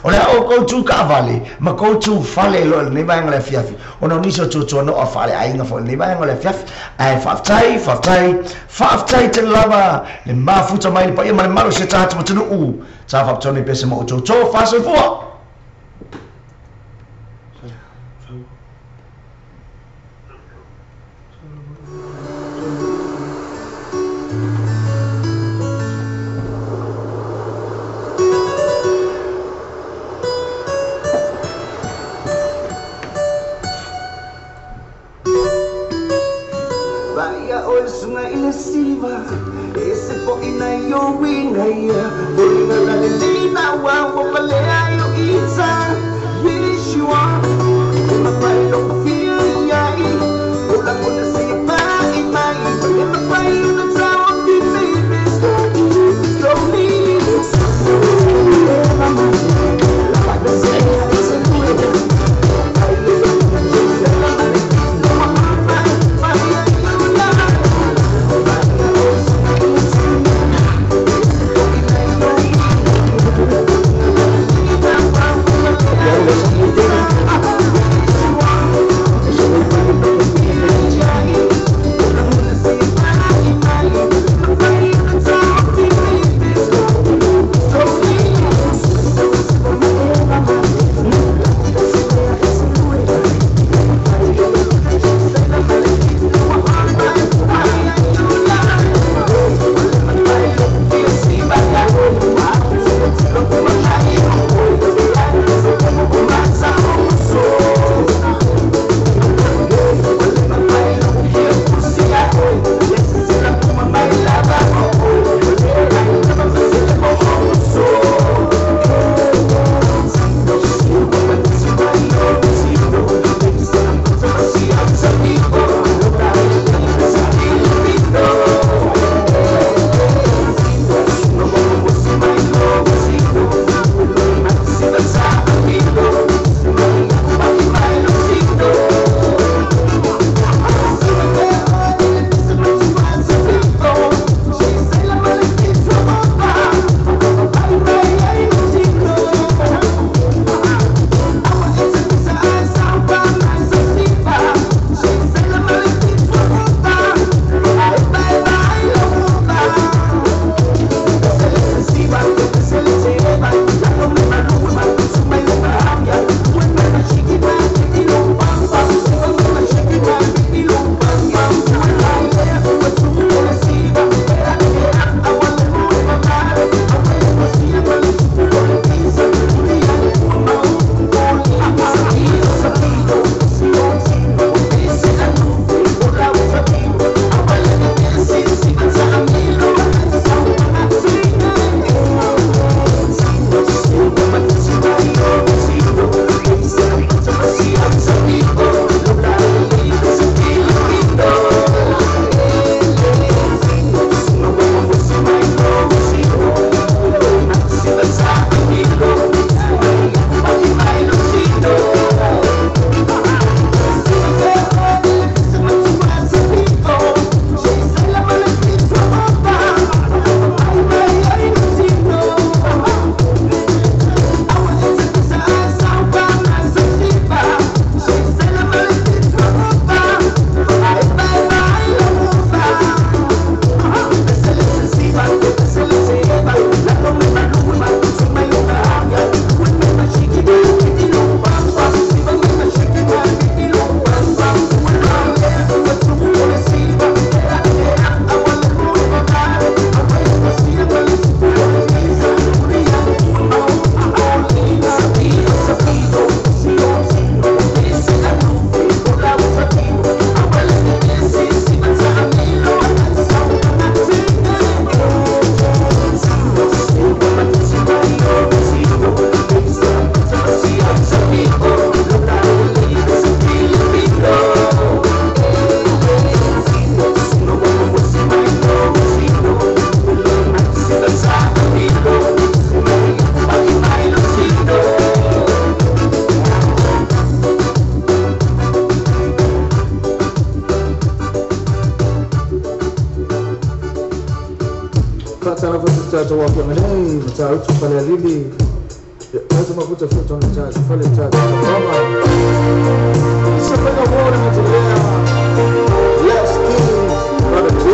o le a oukou tukaavale ma kou tufale loa lenei vaega le afiafi ona o nisi o tuatuano'a faaleaiga foi lenei vaega o le afiafi. Ae faafetai, faafetai, faafetai tele lava le mafuta mai le paia ma le malo se tatou atunuu sa faapitoa pese ma outoutō faasoifua. Faatalofa atu i nei Matautu Falealili Atu mafuta futa na tatu fale tatu tama. Isa fanga wona matalea. Yes Kings Brother J.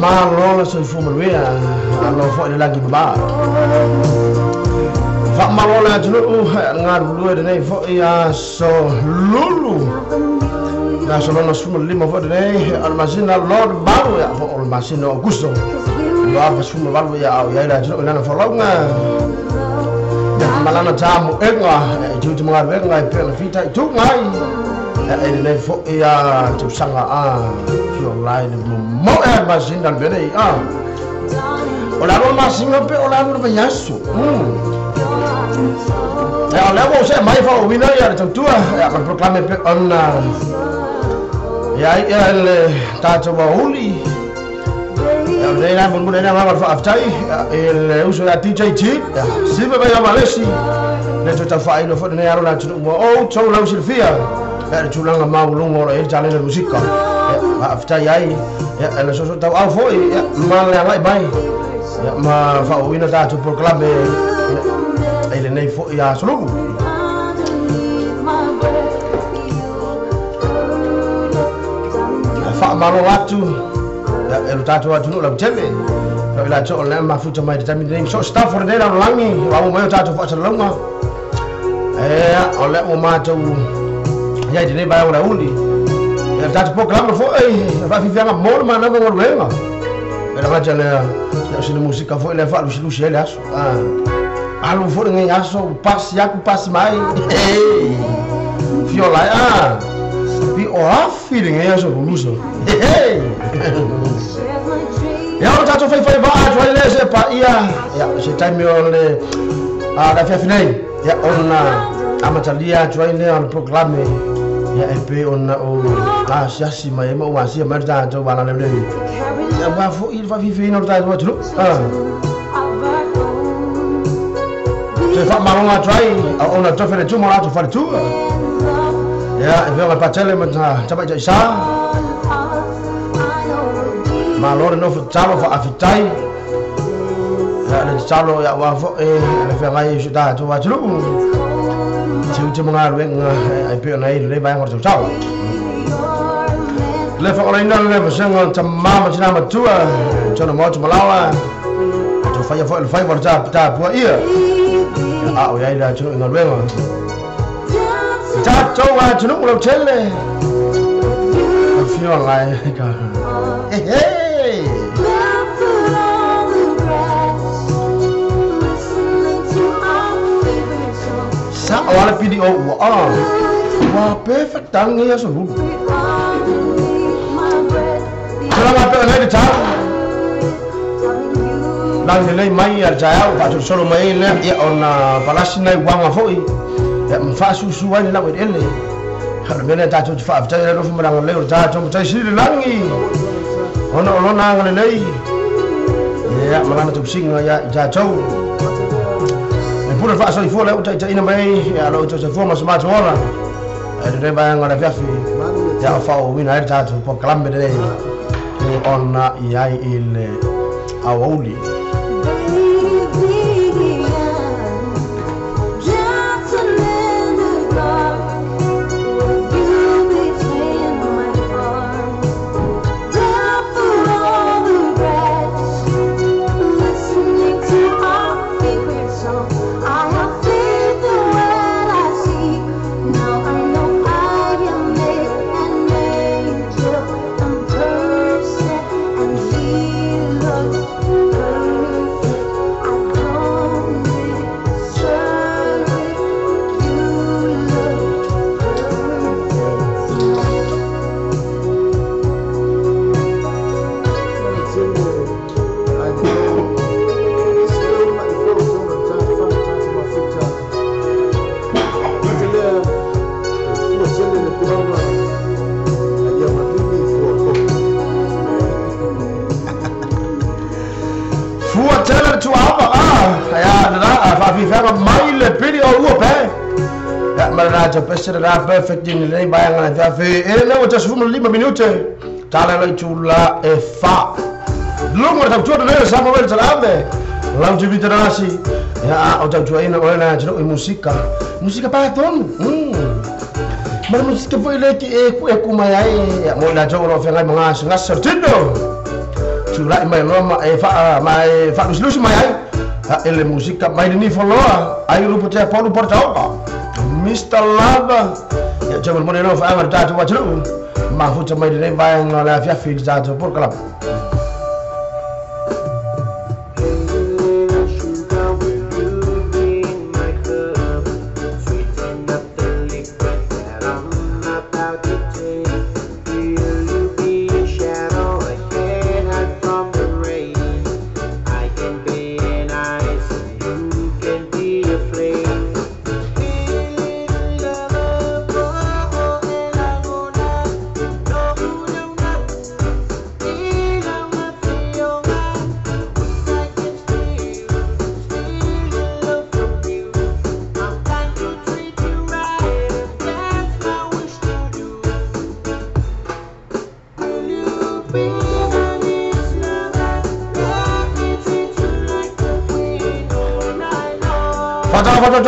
Malo soifua manuia alo fo'i le lagi mamā faamalo le atunuu galulue lenei fo'i aso lulu le aso lona 15 fo'i lenei o le masina lord malu ia po o le masina o Aukuso 2018 ia au iai le atunuu i lana folauga ia malana tamoega e tiute magaluega e pe ona fitaituga ai e lenei fo'i a tausaga a fiolai le momoe a le masina le mea nei a o le alu o le masina pe o le alu o le vaiaso e o lea ua ou se'e mai fa'auina ia le tautua ia ma le proklame pe ona ia ai ia le tatou auli ia o lenei la mulimuli ai le agaga o le fa'afetai i le uso ia DJ T ia siva mai ia malesi le toe taufa'aino fo'i lenei alo le atunuu ua outou lausilafia ia le tulaga maualuga o lo i ai le talena le musika ia fa'afetai ai ia le soso tau'au fo'i ia ma le aga'i mai ia ma fa'auauina tatou proklame i lenei fo'i aso lulu. Fa'amalo atu ia e lo tatou atunuu lautele lo i latou o lea mafuta mai le taimi lenei so staff o lenei lalolagi ua mai o tatou fa'asalalauga e o lea ua matou ia i lenei vaega o le auli ia le tatou proklame fo'i fa'afiafiaga mo le manava galuega e lagata lea ia o sina musika fo'i lea fa'alusilusi ai le aso alu fo'i lenei aso pasi aku pasi mai fiola ai a pi o afi lenei aso luluso ia o tatou faifai va'a atu ai lea se pa'ia ia se taimi o le le afiafi nei ia ona amatalia atu ai lea o le proklame ia e pe ona o asiasi mai ai ma ou asia mai le tatou alalelei ia ua fo'i le fa'afiafiaina o le tatou atunuu se fa'amaloga atu ai ona tofe le tuma o latou faletua ia e feoga patele ma tamaitaisā malo le nofo tatalo fa'afetai ia le tatalo ia ua fo'i le feagai i so tatou atunuu tiute ma galuega ai pe ona ai lenei vaega o le tausaga le fa'aolaina le vasega tamā ma tinā matua tona maotu malaoa tou faia fo'i le faiva o le tapua ia a o iai le atunuu i galuega tatou atunuu lautele afioga e ka ehe. Sa o ala pili o ua a ua perfect tangi aso lulu Sala pe nei le tau lagi lelei mai a le taeao fa'atolisolo mai ai lea ia ona palasi nai uaga fo'i ia ma fa'asusu ai le lau eleele o le mea lea tatou te fa'afetai ai alofa ma le agalelei o le tatou mataisili le lagi ona o lona agalelei ia ma lana tausiga ia i tatou e pule fa'asoifua lea ua ta'itaʻina mai ai ia lo outou soifua ma so matou ola e lenei vaega o le afiafi ia o fa'aauauina ai le tatou prokalame lenei ona i ai i le aoauli. tatou pese le perfect ni le vaega le afiafi e le ua 15 minute tala le itula e fa lunga tau tua le sa mo le talave lau te vita nasi ya o tau tua ina o na tino i musika musika pa tonu ma musika foi le ki e ku e ku mai ai ya mo la jo ro fengai mo ngas ngas tino tulai mai loa ma e fa mai fa lusi mai ai ele musika mai ni foloa ai lu pote polu porta opa Mr. Lava ya jamal mo no fa amar tatu wa tlu ma futa mai le vai no la fia fi tatu por kala.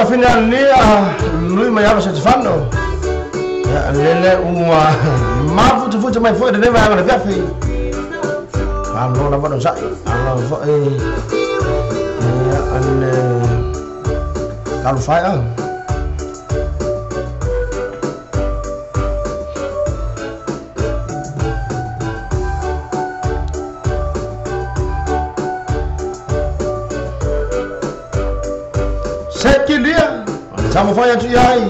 Fina lia lui mai ava se fanno ya lele uma ma futu futu mai foi de va le fiafi allo la vado sai allo foi ya an kalu fai ah Tamo foi atu iai.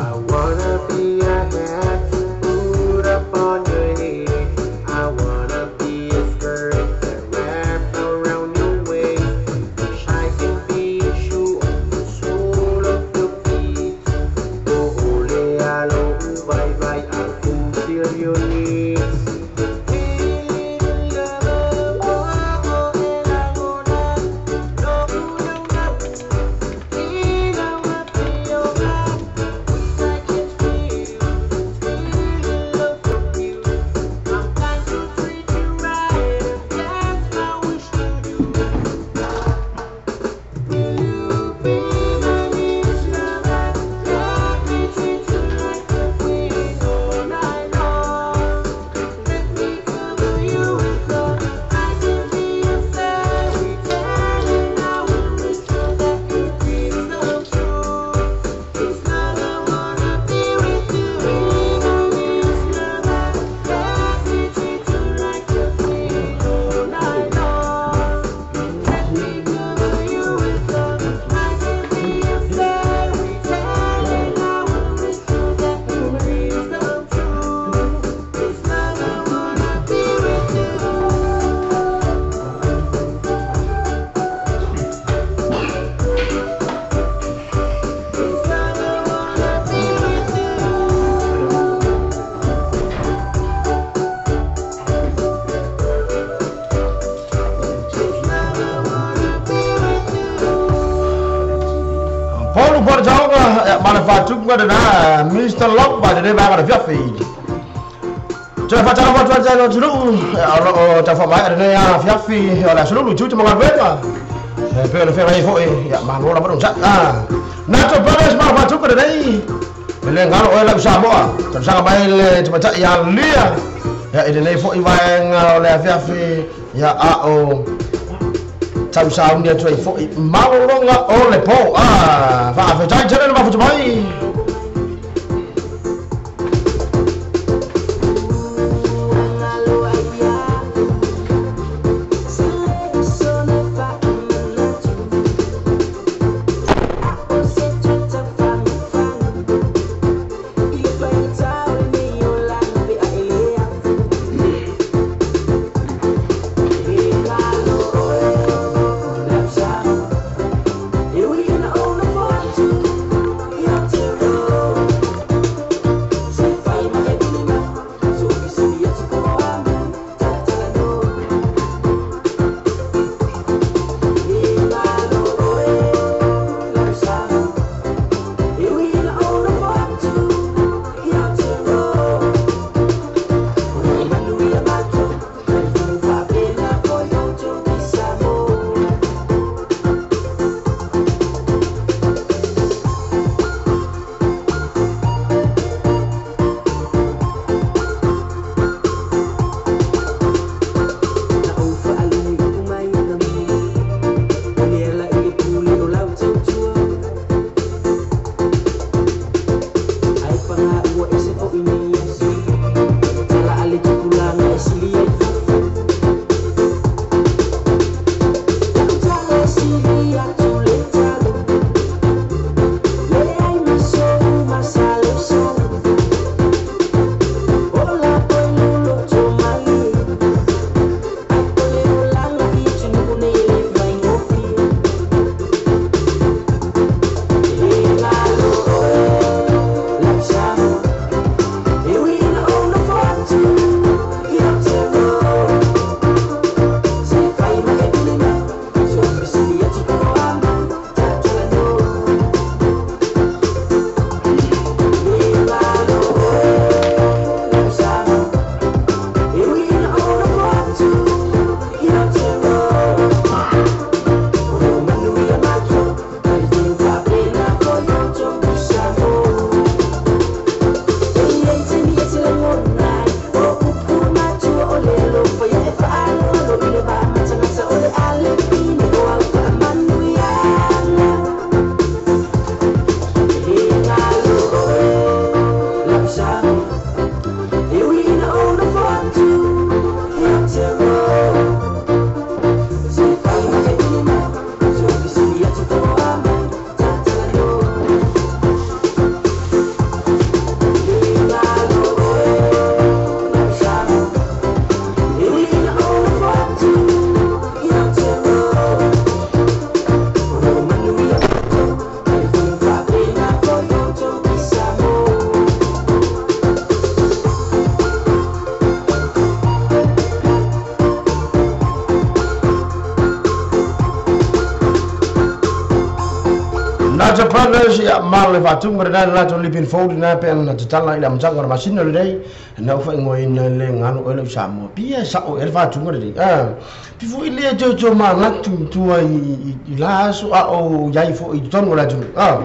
I wanna be a hat to put up on your head. I wanna be a skirt that wrap around your waist. Wish I can be a shoe on the sole of your feet. Oh, ole alo, bye bye, I'll fulfill your needs. Mr. Love by the name of the Fiafi. Fiafi, or Sulu, to Magaveta. Nacho Brothers, Mafatuka today. Lengano Oil Samoa, Samail, Mataya Lia, in the 40 Fiafi, Ya O. Tau near to a 40 Malonga or Lepo. Ah, 5 Here we can own a fortune. Ato Brothers ia ma le faatuga lena le latou lipin fold lena pe ana tatala i le amataga o le masina lenei na ua faaigoaina le galo oe lau Samoa pia e sao i ai le faatuga lenei a pi foi lea toe manatu i tua i la aso a o i ai foi i totonu o le atunuu a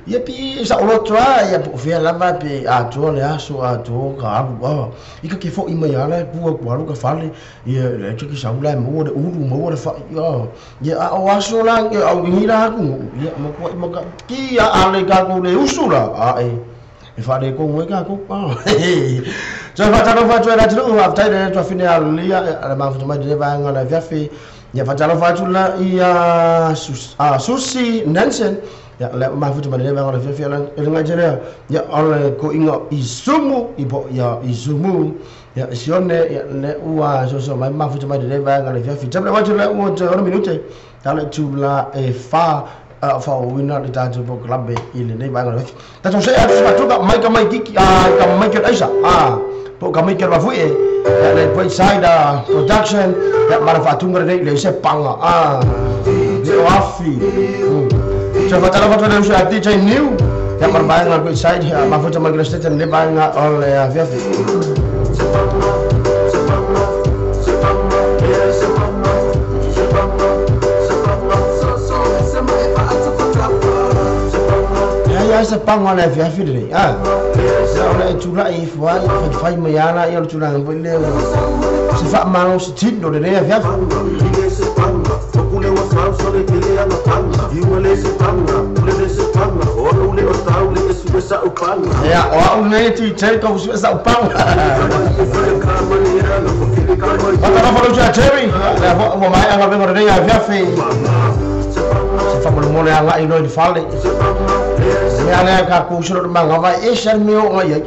ia pi e saoloto lava ia po o fea lava pe atoa le aso atoa ka alu a i ka ke fo'i mai lava la e pua atu alu ka fale ia le te ki sau la e maua le ulu maua le fa'i a ia a o aso la ia au i la atunuu ia matua'i matautia a le tatou le usu la a e faaletonu ai tatou a toe faatalofa atu ai le atunuu faafetai le tuafine alolia le mafuta mai lenei vaega o le afiafi ia faatalofa atu la ia Susi Nansen ia le mafuta mai lenei vaega o le afiafi e le gaita lea ia o le koiga Izumu i po ia Izumu ia Sione ia le ua soso mai mafuta mai lenei vaega o le afiafi tapu le watu le ua te ono minute tala i tula e fa faauuina le tatou polokalame i lenei vaega o le afiafi. Tatou see atu se faatuga mai ka mai kiki ka Michael Aisa po ka Michael Mafuie ia le Great Side Production ia ma le faatuga lenei le se panga le o afi. Toe faatalofa atu le uso ia DJ New ia ma le vaega o le Great Side ia mafuta mai le state lenei vaega o le afiafi. Ia se panga o le afiafi lenei ia o le tula'i ifo ai faifai mai ala ia o le tulaga foi lea se faamalosi tino lenei afiafi. Ia o a'u nei DJ kou sue sa'u panga. Faatalofa lau ia Terry lea fo'i ua mae'a galuega o lenei afiafi se faamolemole aga'i loa i le fale mea lea tatou uso le magava e ese le mea oo ai ai.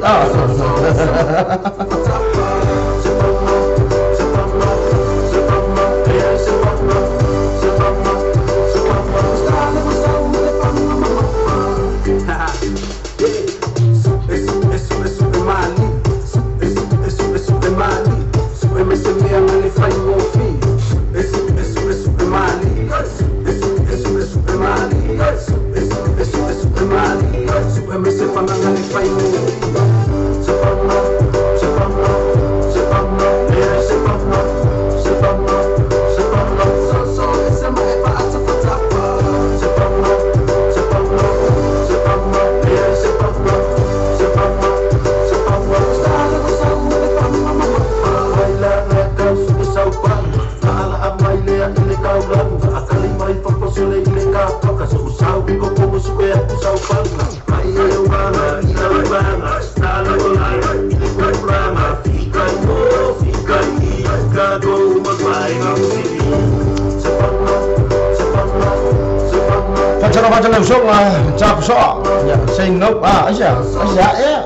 Faatalofa atu le usoga Tapusoa ia say no aisia aisia ia.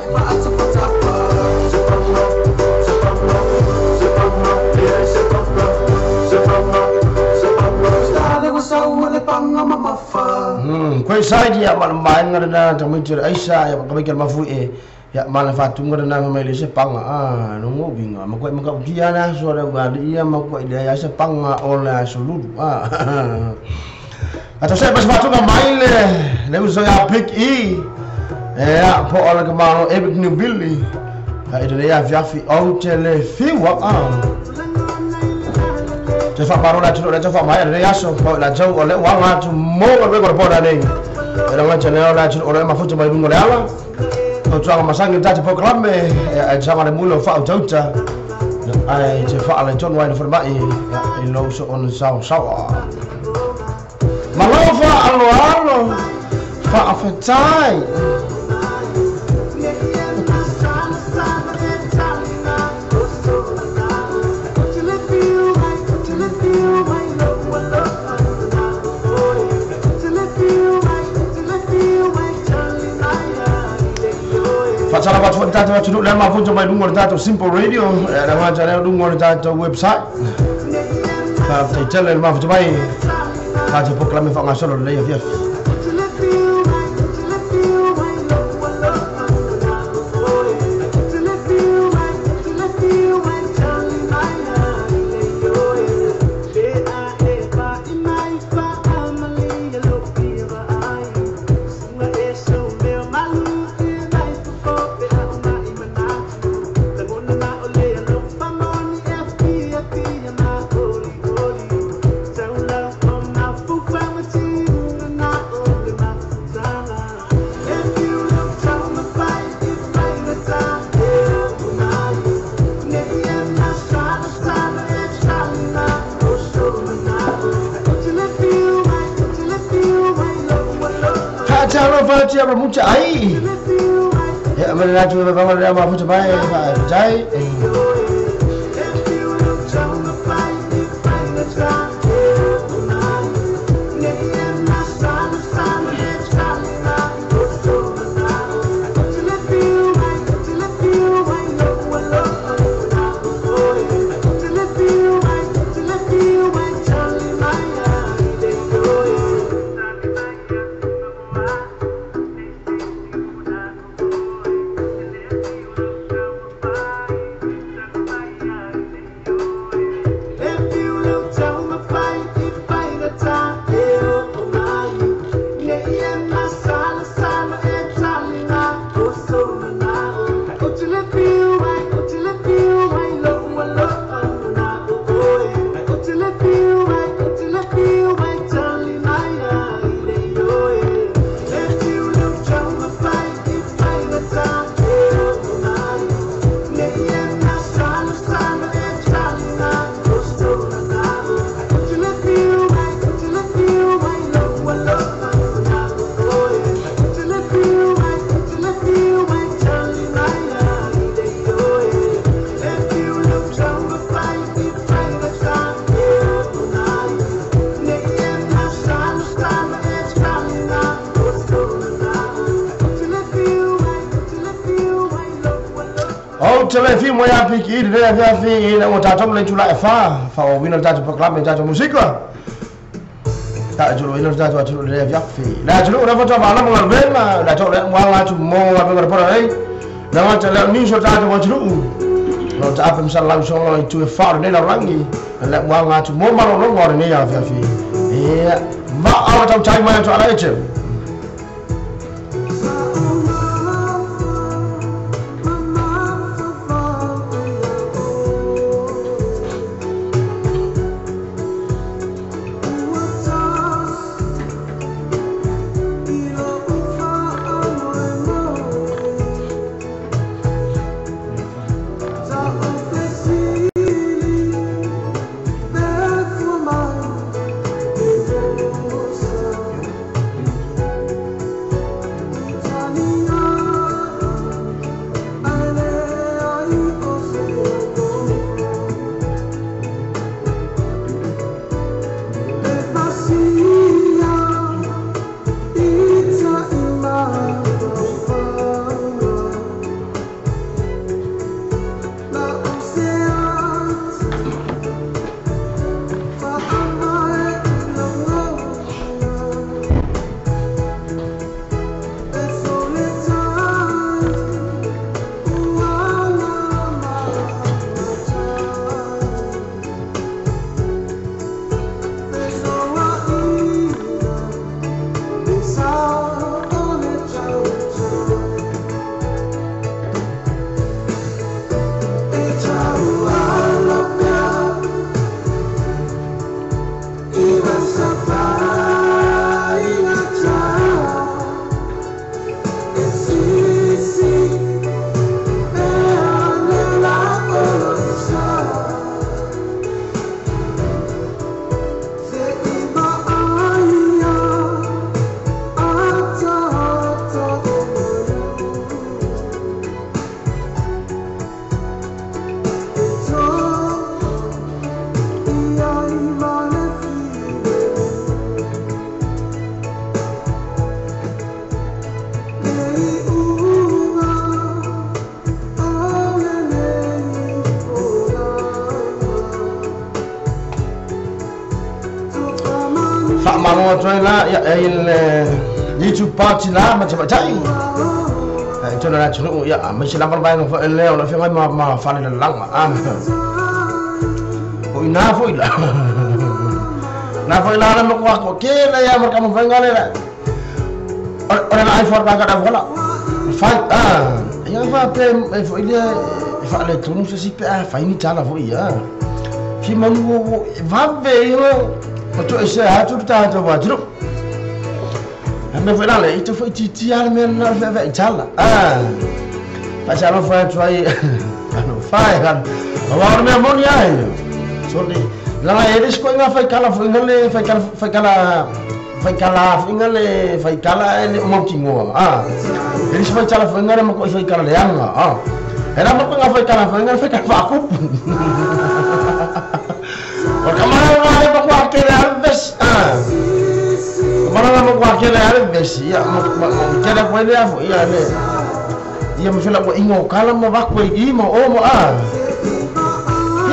Koe side ia ma le maenga lena tamaiti o le aisa ia tamaiti o le mafuie ia ma le faatuga lena mai le se panga logo uiga ma koe matautia le aso a le aualii ia ma koe leai a se panga o le aso lulu Atau se pas faatuga mai le uso ia Big E ia po o le kamalo Eric Newbilly i lenei afiafi ou te le fiua Te whaamaro le atunuu le tau faamaea lenei aso po i latou o lea ua aga atu mo galuega o le po nanei. E laga te leo le atunuu o lea mafuta mai luga o le ala. Fautuaga masani o tatou polokalame e saga le muli o faautauta ae te faaletonu ai le falemai i lou soona saosaoa. Malo faaloalo faafetai. Faatalofa atu foi le tatou atunuu lea mafuta mai luga o le tatou Simple Radio e le gata lea luga o le tatou website. Faafetai tele le mafuta mai tatou polokalame faagasolo lelei afiafi. tia ma muta ai. Ya ma la tu ba ma la ma futa mai fa jai. Tele mo ya fi ki le ya fi na o ta le tu la fa fa o wino ta tu program ta tu musika ta tu wino ta tu le ya fi la tu ora fa ta ba la mo le ma la tu le wa la tu mo wa pe por aí na wa ta le ni so ta tu wa tu no ta fa sa la so lo tu fa ne la rangi la wa la tu mo ma lo lo ne ya fi fi e ma a ta ta ma tu ala che. La ya il YouTube party la ma ma tai ai tona la tunu ya ma se la ba no fa le ona fa ma ma fa le lang ma ah o ina fo ila na fo ila no ko ko ke la ya ma ka mo fa ngale la ora na ai for ka ka vola fa ah ya fa pe fo ile fa le tunu se si pe fa ni tala fo ia fi manu va ve yo o to ese ha tu ta to wa tu me foi lá le itu foi titi ala me na fe fe tala ah fa sa lo fa tu ai no fa kan wa me mon ya so le la eres ko nga fa kala fa ngale fa kala fa kala Faikala foi le faikala ele o mautingoa a. Ele se faikala foi ngale mo faikala le anga a. Era mo nga faikala foi ngale faikala fakupu. O kamara ngale mo kwa kele alves a. Kamara mo kwa kele alves ya mo kele foi le afo ya le. Ia mo fela ko ingo kala mo bakwe i mo o mo a.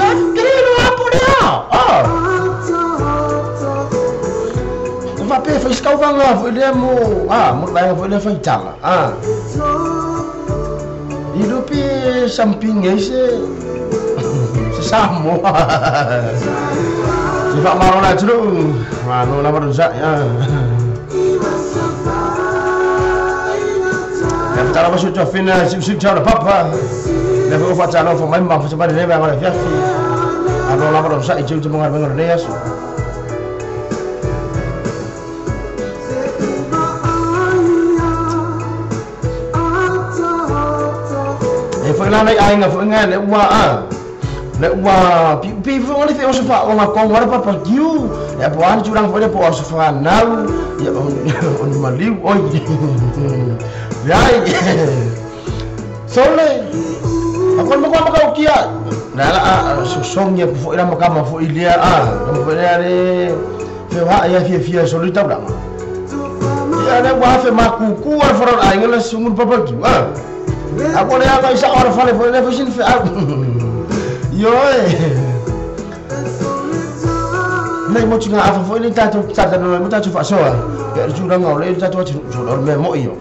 Ya kele no apo le a. Fa pe fa skau vanga fo le mo a mo la fo le fa itala a. I lupi samping ese se samo. Se fa maro la tru. Ma no la baru sa ya. Ya tala ba su fina su tara papa. Le fo fa tala fo mai ma fo ba le ba ngora fiafi. A no la baru sa i ju mo ngar ngora ne aso. Foi lá na ainga foi nga le ua a le ua pi pi foi le fe o fa o nga ko wara papa kiu ya po an churang foi le po o fa nau ya on maliu oi yai sole ako mo ko mo kia na la so song ya foi la mo ka mo foi lia a mo foi le fe wa ya fia fia solita bla ya le wa fe makuku wa foro ainga le sungun papa kiu a. Ako le aga isa ora fale foi le foi sin fe a. Yo e. Nei mo tinga afa foi le tato tata no mo tato fa soa. Ya ju ranga le tato atu so lo me mo iyo.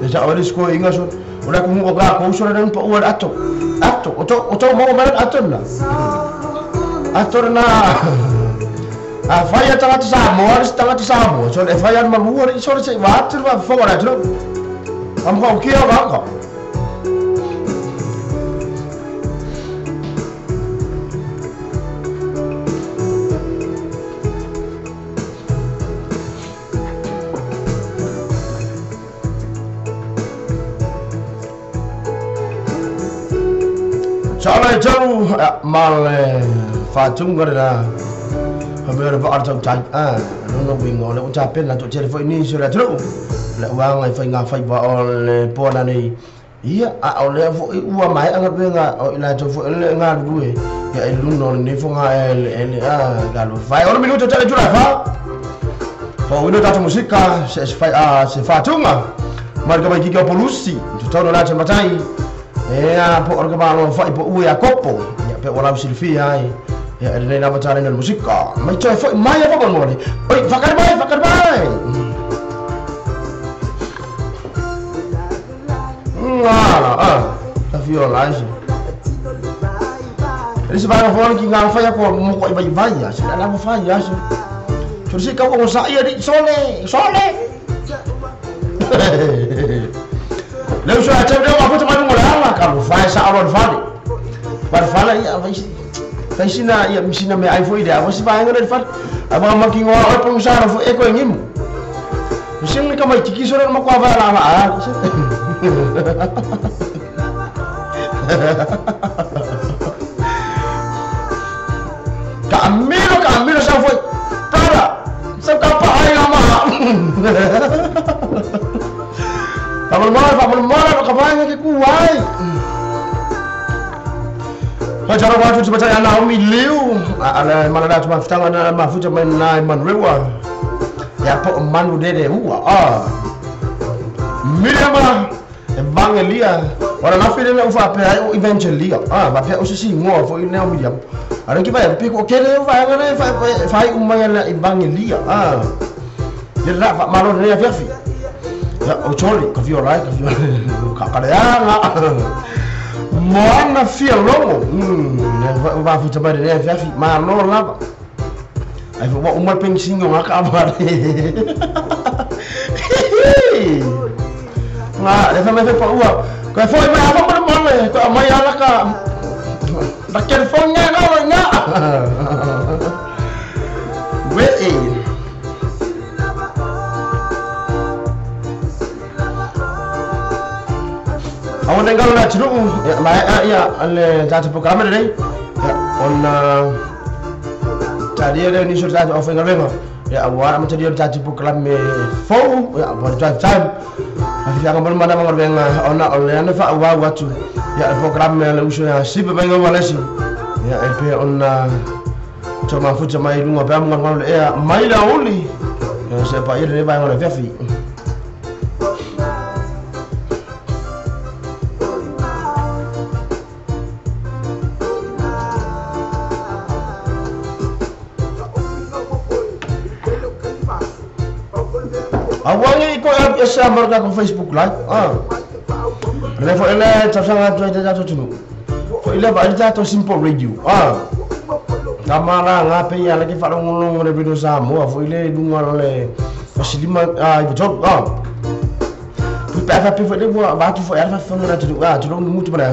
Le sa ora sko inga so ora ku mo ga ko so ran pa ora ato. Ato o to mo ma ato na. Ato na. A faia tanga sa mo ora tanga sa mo. So le faia ma mo ora so se va tu va fo ora tu. Am ko kia va ko. Chala jau mal fa chung gar la ha me ra ba ar chai a no no wingo le cha pen la to che foi ni so la tru le wa ngai fai nga fai ba o le po na ni ia a o le fo ua mai anga pe nga o la to fo le nga lu e ya e lu no ni fo nga ele a ga lo fai o minuto cha le chura fa fo wino ta musika se fai a se fa chunga mar ka ba ki ka polusi to to la cha matai e a po orga ba lo fai po ue a kopo ya pe wala silfia ai ya ele na batara na musika mai choi foi mai fa bon mole oi fakar bai ngala a ta viola isso eles vai falar que ngala fa ko mo ko vai vai ya se la fa ya se so se ka ko sa ia di sole sole Leu só até deu uma coisa mais moral cara, faz essa aula fale. Para fala ia vai sina ia me sina me ai foi ideia, você vai ngare fale. A mama que ngora oi pung sara foi e ko ngimu. Sim ka mai tiki sora ma kwa va la ma. Camilo Camilo sa foi. Para. Sa ka pa ai ma. Pamul mora ka banga ke kuai. Ka jara wa tu baca ana mi liu. Ala mana da tu mafutanga na mafuta mai na manrewa. Ya po manu dede ua. Ah. Miriama evangelia. Ora na fili na ufa pe ai o evangelia. Ah, ba pe o sisi ngo fo ine o Miriam. Ara ki vai pe ko kele vai ngare vai umaya na evangelia. Ah. Ye ra fa malo ne ya fi. Ya o choli ka viola ka viola ka kaleanga. Moana fia longo. Va futa ba de fi ma lo la. Ai fo uma pensinho nga ka ba. Nga le fa me fa ua. Ka fo mai a fa mo me ko mai ala ka. Da ker fo nga na nga. We e. Awan tenggal na churu ya ma ya ale ta programa de ya on tadi ada ni sur ta of ngal vengo Ya awa ma tali o tatou programme fou ya wa drive time. Afiaga mo mana mo venga ona o le ana fa wa watu. Ya programme le uso ya sipe venga walesi. Ya e pe ona to mafuta mai lunga pe mo ngalo le ea mai la uli. Ya se pa ile ba ngalo fiafi. Awangi ko sa marka ko Facebook Live. Ah. Refo ele tsanga tsanga tsanga. Fo ile ba ita to Simple Radio. Ah. Kamala ngape ya lagi fa ngolong le bido sa mo fo ile lunga le fasilima ah ibo ah. Pu pa fa pe fo le bo ba tu fo ya fa fo na tu ah tu lo mutu ba.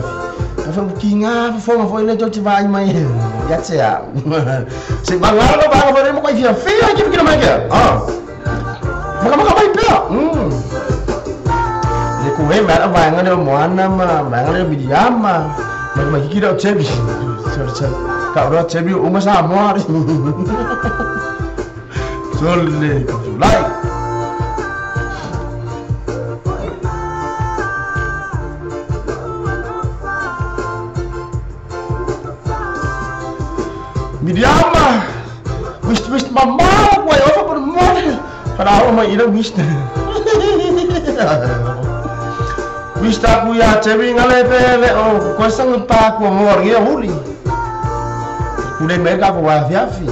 Fa kinga fo fo ile to ti ba mai. Ya tse ya. Se ba ngalo ba fo le mo ko fia fia ki ki ma ke. Ah. Maka maka mai pea. Le kuwe mara vaanga le moana ma vaanga le bidiama. Ma ma kikira o chebi. Sorry. Ka ro chebi o ma sa mo ari. Sole lai. Bidiama. Wist wist mama ko ai ofa por mo. Para o mai ira wist. Wist aku ya chebi ngale pele o ko sang pa ko mo ngi huli. Kule me ka ko wa fiafi.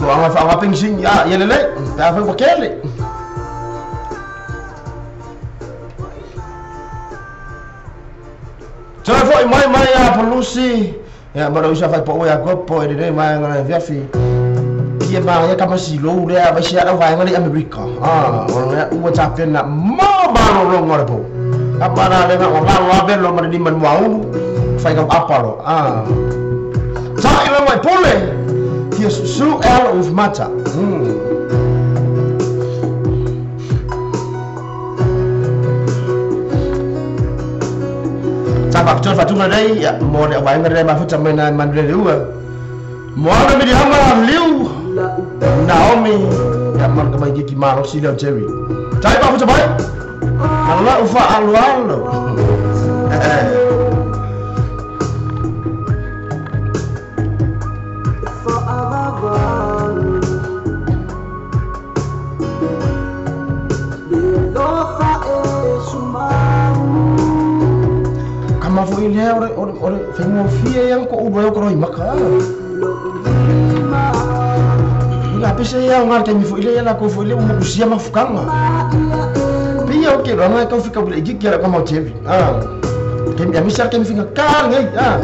Ko anga fa ping sing ya yelele ta fa ko kele. Tsa fo mai mai ya polusi. Ya mara usa fa po ya ko po ere mai ngana fiafi. Kia ba ya kama silo le ba sia ra vai ngale America. Ah, o le u ta pe na mo ba ro ro ngore po. Apa na le na o la be lo mara ni man mau fai ka apalo. Ah. Sa ile mai pole. Kia su el of mata. Pak John Fatuna dei ya mo de wa ngare ma futa mena man le uwa mo ana mi hama liu Naomi ya man ka mai ki malo si le Jerry tai ba futa bai ala ufa alu alu Kama fo ile ore ore ore fengo fie yang ko ubo yo ko maka. Ila pese ya ngar ke mi fo ile la ko fo ile mo kusia mafukanga. Pia o ke ranga ka fika bule gi kera ka mo chebi. Ah. Ke mi amisa ke mi finga ka ngai ah.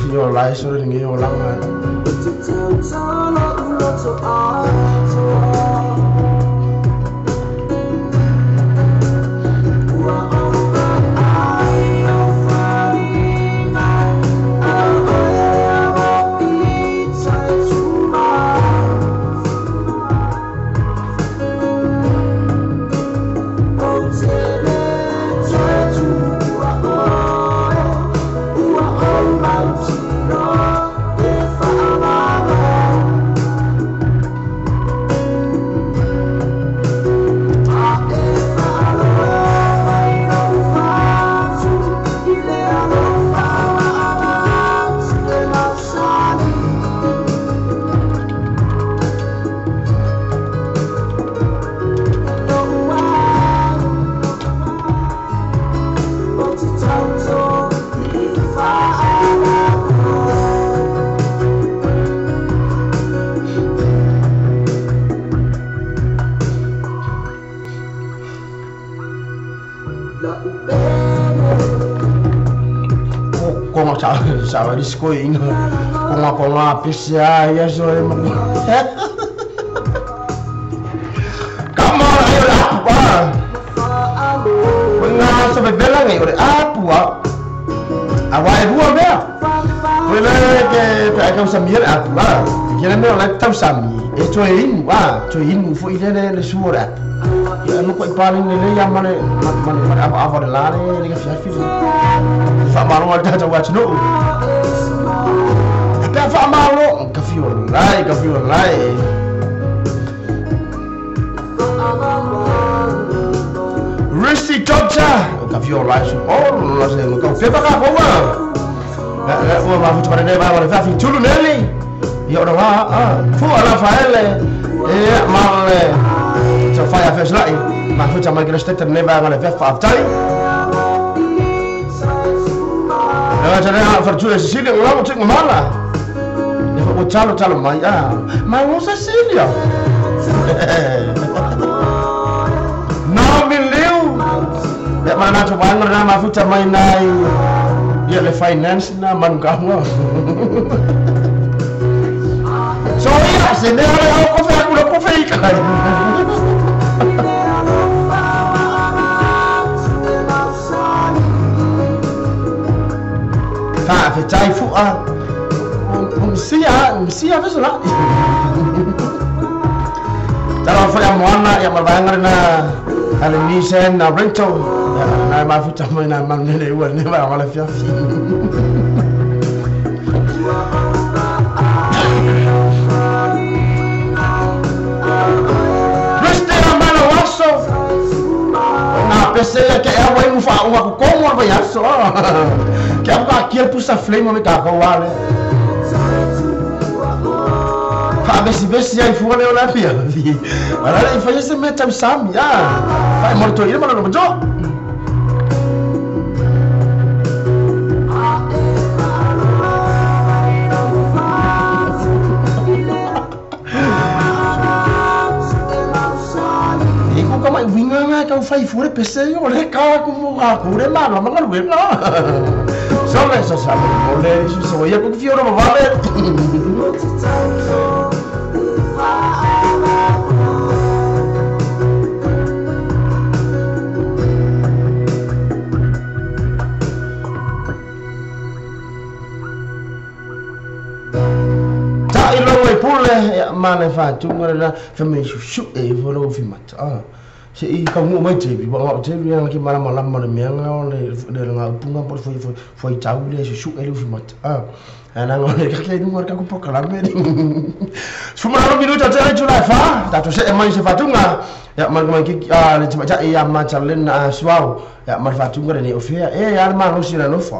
Fio lai sore ngi o langa. Sawa disko inga konga konga pisia ya so emang kama ayo apa nga sa bela ngai ore apu awa e bua mea wele ke pe ka sa miel apu la Ia le mea o la tausami e toe inu toe inu foi le le sua le ia no ko i pālini le ia ma le ava ava le la le le fiafi le faamalo a le tatou atunuu e pea faamalo ka fio lai ka fio lai. Risti Doctor ka fio lai su o la se ka pepa ka koua ua mafuta ma lenei vaega o le fiafi tulu neli ia ona la fua la faele ia ma le tafai a fesilai mafuta mai ke le stete lenei vaega o le fiafi faafetai. Ia tale a faratu e Cecilia ngolamo tinga mala e fa talo talo mai mai o Cecilia. Naomi Liu ia mana na vaega na mafuta mai nai ia le finance na manukaua. So ia se mea le au kofe aku le kofe i kai. Faafetai fua msia fesolai. Tala foi a moana ia ma le vaega lena ale Nissan na rental na mafuta mai na manene ua lenei vaega o le fiafi. Na pese ia ke ea wai mufa unga ku kongo le vai aso. Ke au ka kia pusa flame o me ka kau ale. Fa vesi ai fua le o la pia. Ala le fai se me tau sami Fa morto ile mana no jo. Ka mai winga nga ka fai fure pese o le ka ku mo ka ku re ma ma nga lu na. So le so sa mo le so ia ku fioro ma vale. Ta ilo e pule ia ma le fa tunga la fa me shu e volo fi mata. Se i ka ngu mai tevi wa tevi ana ki mara mala mala mea nga o le le nga upunga por foi foi foi tau le su e le fi mata. Ana ngo le ka ke nu ka ku pokalame ni. Suma no minuto te tu la fa ta to se e mai se fatunga ya ma ma ki le tma ja ya ma chalen na suau ya ma fatunga le o fea e ya ma no si la no fa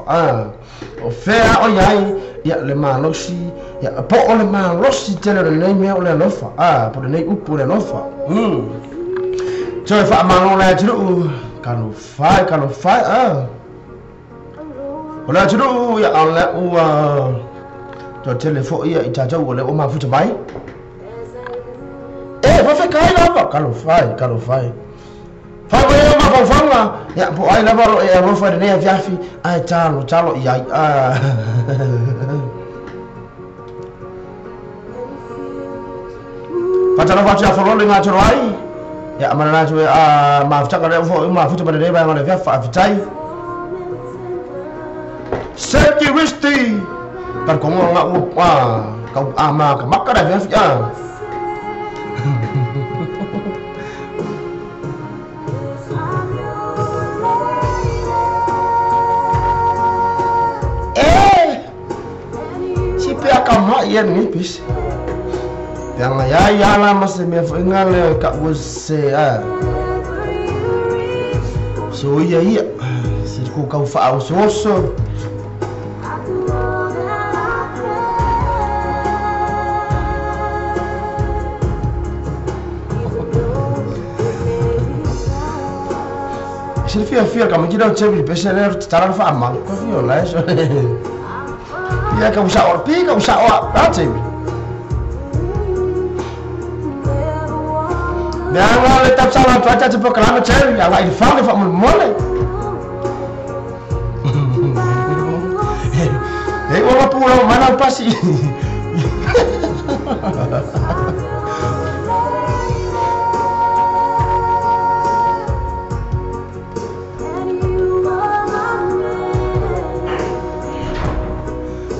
o fea o yai ya le ma no si ya po o le ma no si te le nei me o le no fa po le nei upu le no fa. Toe faamalo le atunuu kalofai kalofai o le atunuu ia o le ua toe tele foʻi ia i tatou ua le ua mafuta mai e fafekai lava kalofai kalofai faavaia mafaufaga ia po ai lava ro e alofa i lenei afiafi ae talo talo i ai faatalofa atu ia fololo i gatolo ai ia mana na tu mafutaka le fo mafuta ma le ba le faafetai. Seki Risti par kongo nga u ka ama ka makara fiafi si pea ka ma ia ni pis. Yang ya ya la mas me foi ngale ka wo se So ia ia se ku ka fa o so so. Se fia fia ka me kira o che pese le tara fa ma ko fio la eso. Pia ka usa o pi ka usa o a che. Mea nga le tapsala atu atu po kalama tele ia lai fa le fa mo mole. E o la pula mana pasi.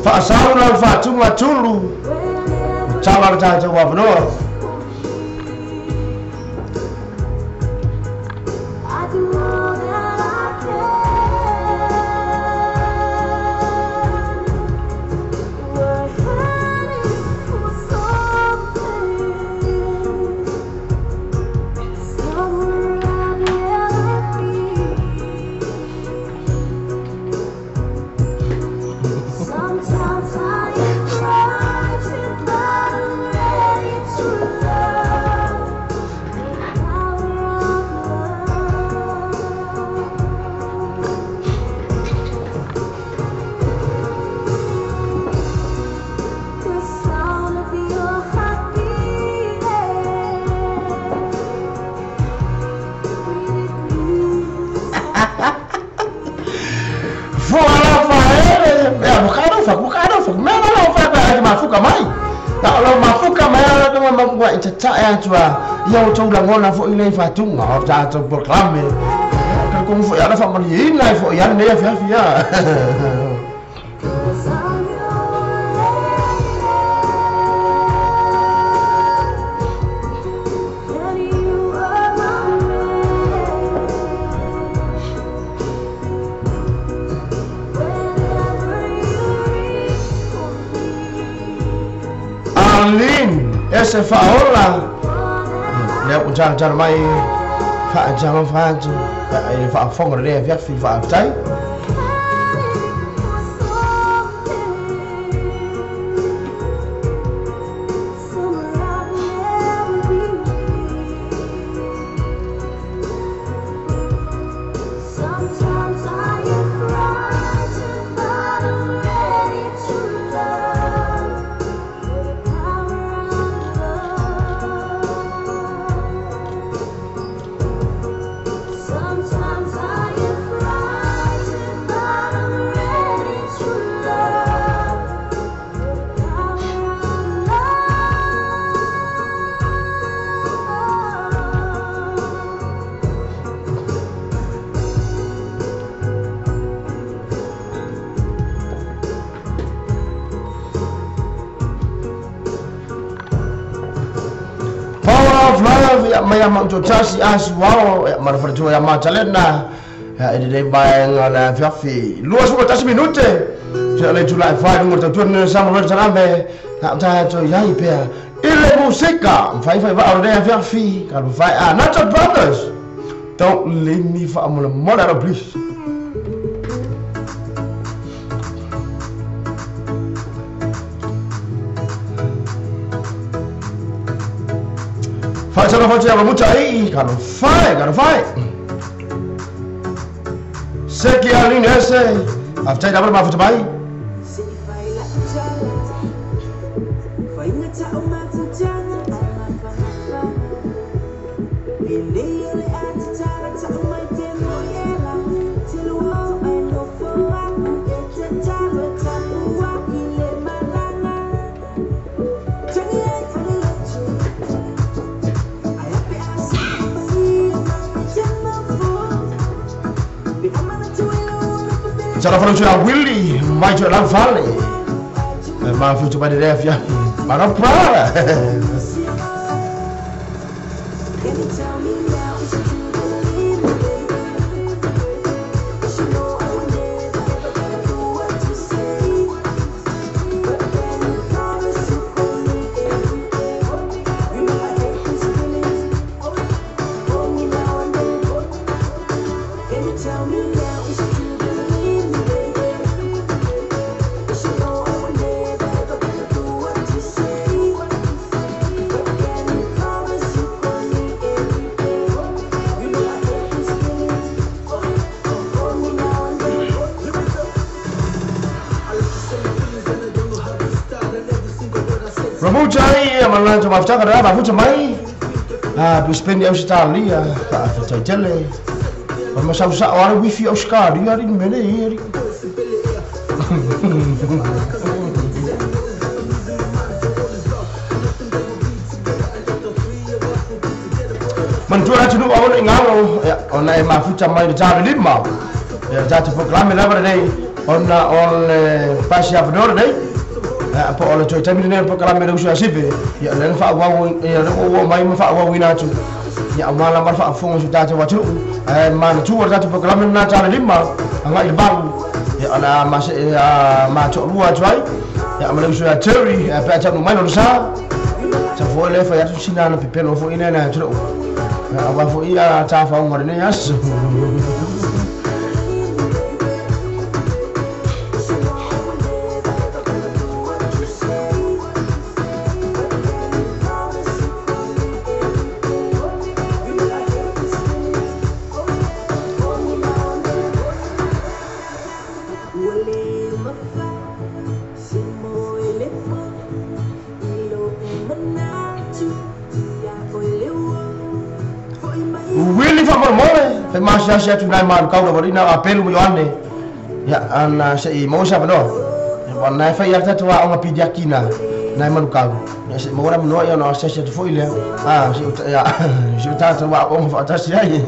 Fa salu la fa tunga tulu. Tala tatou avanoa. Ia o tau langona fo i nei whātunga o tātou proklame. Ka kongu fo i ala whamani i nai fo i ala nei awhi awhi ia. Arlene, ese whaola. Lea o tala mai whaatala whaatu e whaafonga rea fiafi whaaftai. Mai ama to tasi asu wao marfatu ya matalena ya ede bai ngala fiafi lua su tasi minute se le July 5 ngor to ne sama lo tsarambe ta ta to ya ipea ile musika fai fai va orde fiafi ka fai a Natural Brothers don't leave me for I'm gonna murder please. Fai fai mucha aí, cara, fai, cara, fai. Seki alin ese, aftai dabra ma futai. Cara falo Willy, mai jo la vale. Ma futu ba de fia. Ma no para. Mafuta mafuta mai ah buspendi Australia ka tele ma sa sa ora wifi Australia ri mene ri man tura tunu awon ngalo ona e mafuta mai de tare lima ya tatu proklame la dei ona on pasi avnor dei. Po o le toe taimi lenei o le polokalame le uso ia Sive, ia o lea na faaauau ia lea ua oo mai ma faaauauina atu. Ia aua lava le faafofoga i si o tatou atunuu. Ae manatua le tatou polokalame lena ta le 5 agai i le 8. Ia o le a ma see a ma toalua atu ai. Ia ma le uso ia Terry, pe a taunuu mai lona sa. Sa foi lea fai atu sina ana pepelo foi lea na atunuu. Aua foi ia tafaoga o lenei aso. Willy faamolemole fai masiasi atu nai malukau lava alii na o Apelu ma Ioane ia ana se'i maua se avanoa ua na e fai ai le tatou aoga piliaki na nai malukau ia se'i maua le avanoa ia ona asiasi atu foi lea a si o tatou aoaoga faatasi ai.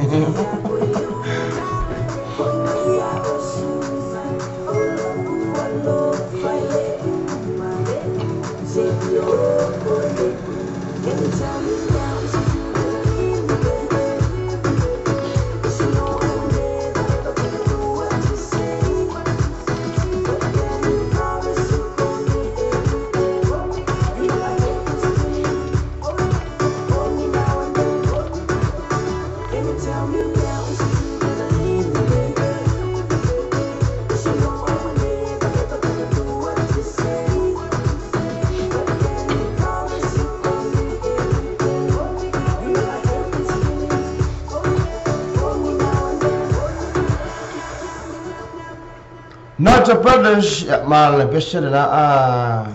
Not Brothers ia ma le pese lena a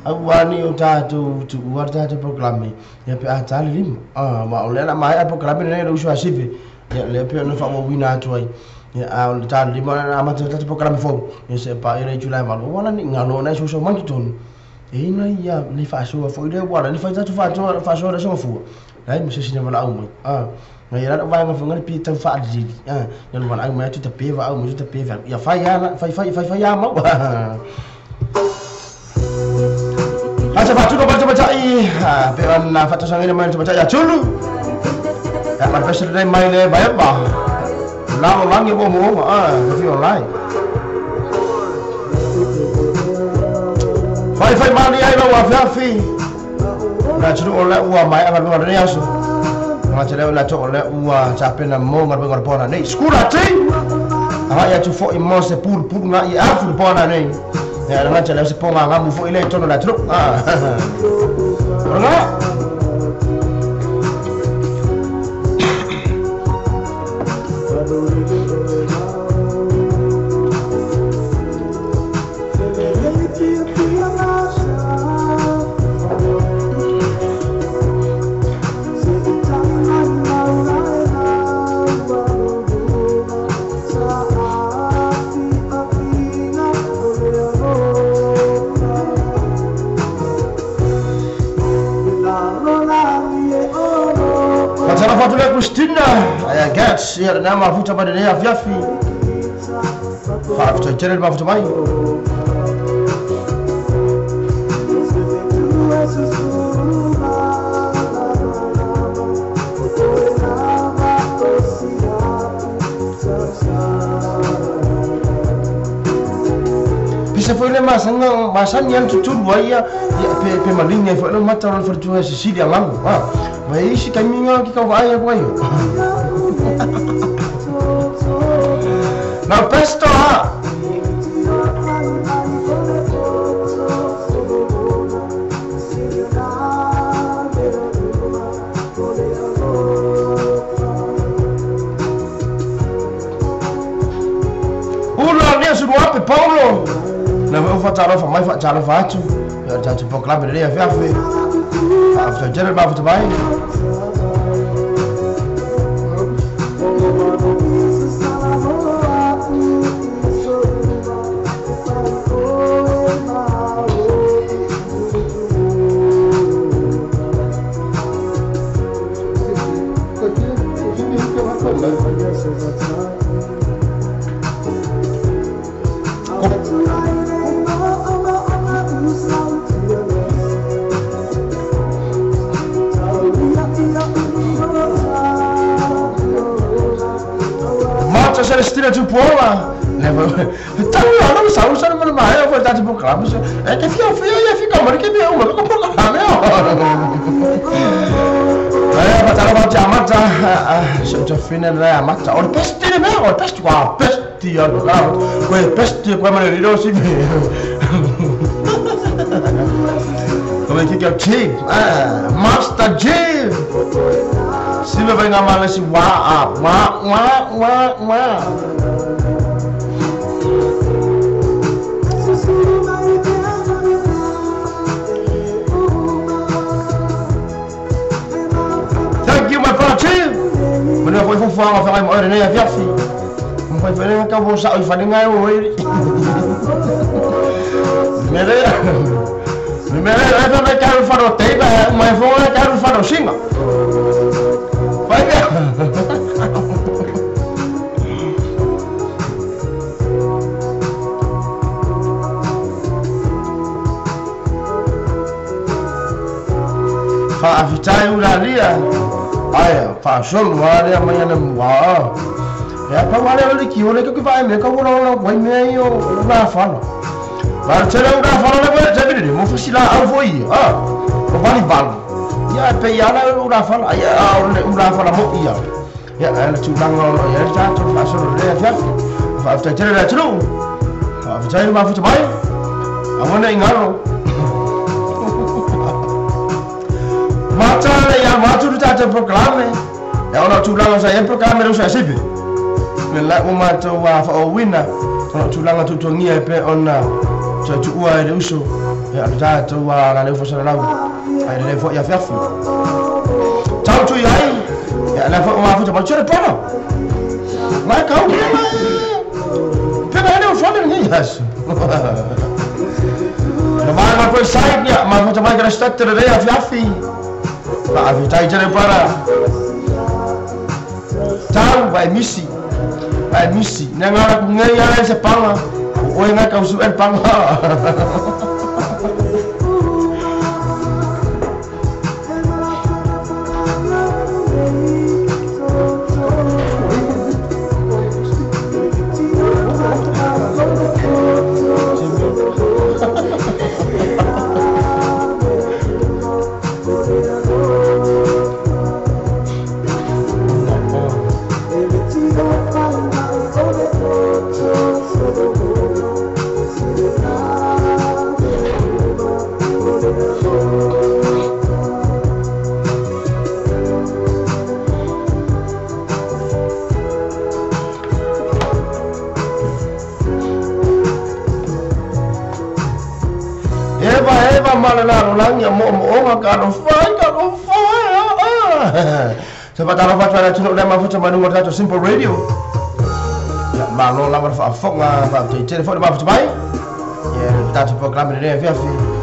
aua ni o tatou tuua le tatou polokalame ia pe a ta le 5. Ma o lea la maea polokalame lenei le uso a Sive ia lea pe ona faaauauina atu ai. Ia a o le ta le 5 na amata tatou polokalame fou ia se pa i le itula e 8 ua la ni ngalo na so mai totonu. E ina ia ni faasoa foi lea ua la ni fai tatou faasoa le soga fua. Lai ma se sina valaau mai. Ngai la vaega foi ngai pi tau faalilili. Ia le valaau mai atu ta pe vaau mai ta pe vaau. Ia fai ala fai fai fai fai a mau. Asa fatuno ba tai pe ona fatasanga mai ta ia tulu. Ya ma pese le mai le vai ba. La o langi mo mo fi online. Fai fai mani ai lau afiafi. Na tulu o le ua mai anga le nei aso. Nga te leo la to o le ua tapena mo nga le pona nei. Skura ti. Anga ia tu foi mo se pulu pulu nga i afu le pona nei. Ya nga te leo se ponga nga mu foi le tono la tulu. Ora. Christina, I guess, ia na mafuta mai le afiafi. Faafetai tele le mafuta mai. Pisa foi le masanga masani an tutulu ai ia pe pe malinga foi le mata o le faletua Cecilia Lango. Vai isi taimi ki kau ai ai. Na pesto ha. Ula nia su ape Paulo. Na vai fatalofa mai fatalofa atu. Ia tatou polokalame le afiafi. Faafetai tele le mafuta mai. Celestina Tupuola. Tau ana sa usa no ma e foi tatu programa. É que fia fia ia fica mari que me uma ko programa. Eh, patala ba jamata. So to fina la mata. O pesti ne me, o pesti wa pesti ya ka. Ko pesti ko ma le ro si me. Como é que é o Chief? Master Chief! Se me vem a mala se wa wa wa wa wa. Thank you, my brother Chief! Mas não foi fofão, foi uma hora nem a viafi. Não foi nem que eu vou sair, foi nem eu vou. Me vai quero farotei, mas vou quero farocinho. Vai ver. Faafitai ulalia. Ai, faasolo ale amanhã não vá. É para o ale que olha que vai me que eu vou lá vai me eu lá falo. Vai tirar o fala lá vai vir, vou fuzilar ao vou ir. Ah, o vale vale. Ya pe ya la o la fala, ya o la fala mo ia. Ya ala tu lang o ya ja tu faasolo le ya. Faafitai tele la tu. Faafitai ma futu mai. Amona ingaro. Mata ya matu ta proclame. Ya ona tulanga sa e proclame ro sa sipi. Le la o mato wa fa o wina. Ona tulanga tu tongia pe ona tu tu ua e uso. Ya ta tu wa la le fo sa la. Ai le fo ya fiafi. Tau tu iai. Ya la fo ma fo ta chere para. Ma ka o ma. Pe na ne o fo ne yes. Na ma ma ko sai ya ma fo ta ma gra stat re ya fiafi. Faafitai tele para. Tau vai misi. Vai misi. Nangara ku ngai ala se panga. O ngai ka usu el panga. Simple Radio. Ya, malo la marfa foka fa te telefone ma futu mai. Ya, ta te programa ne fiafi.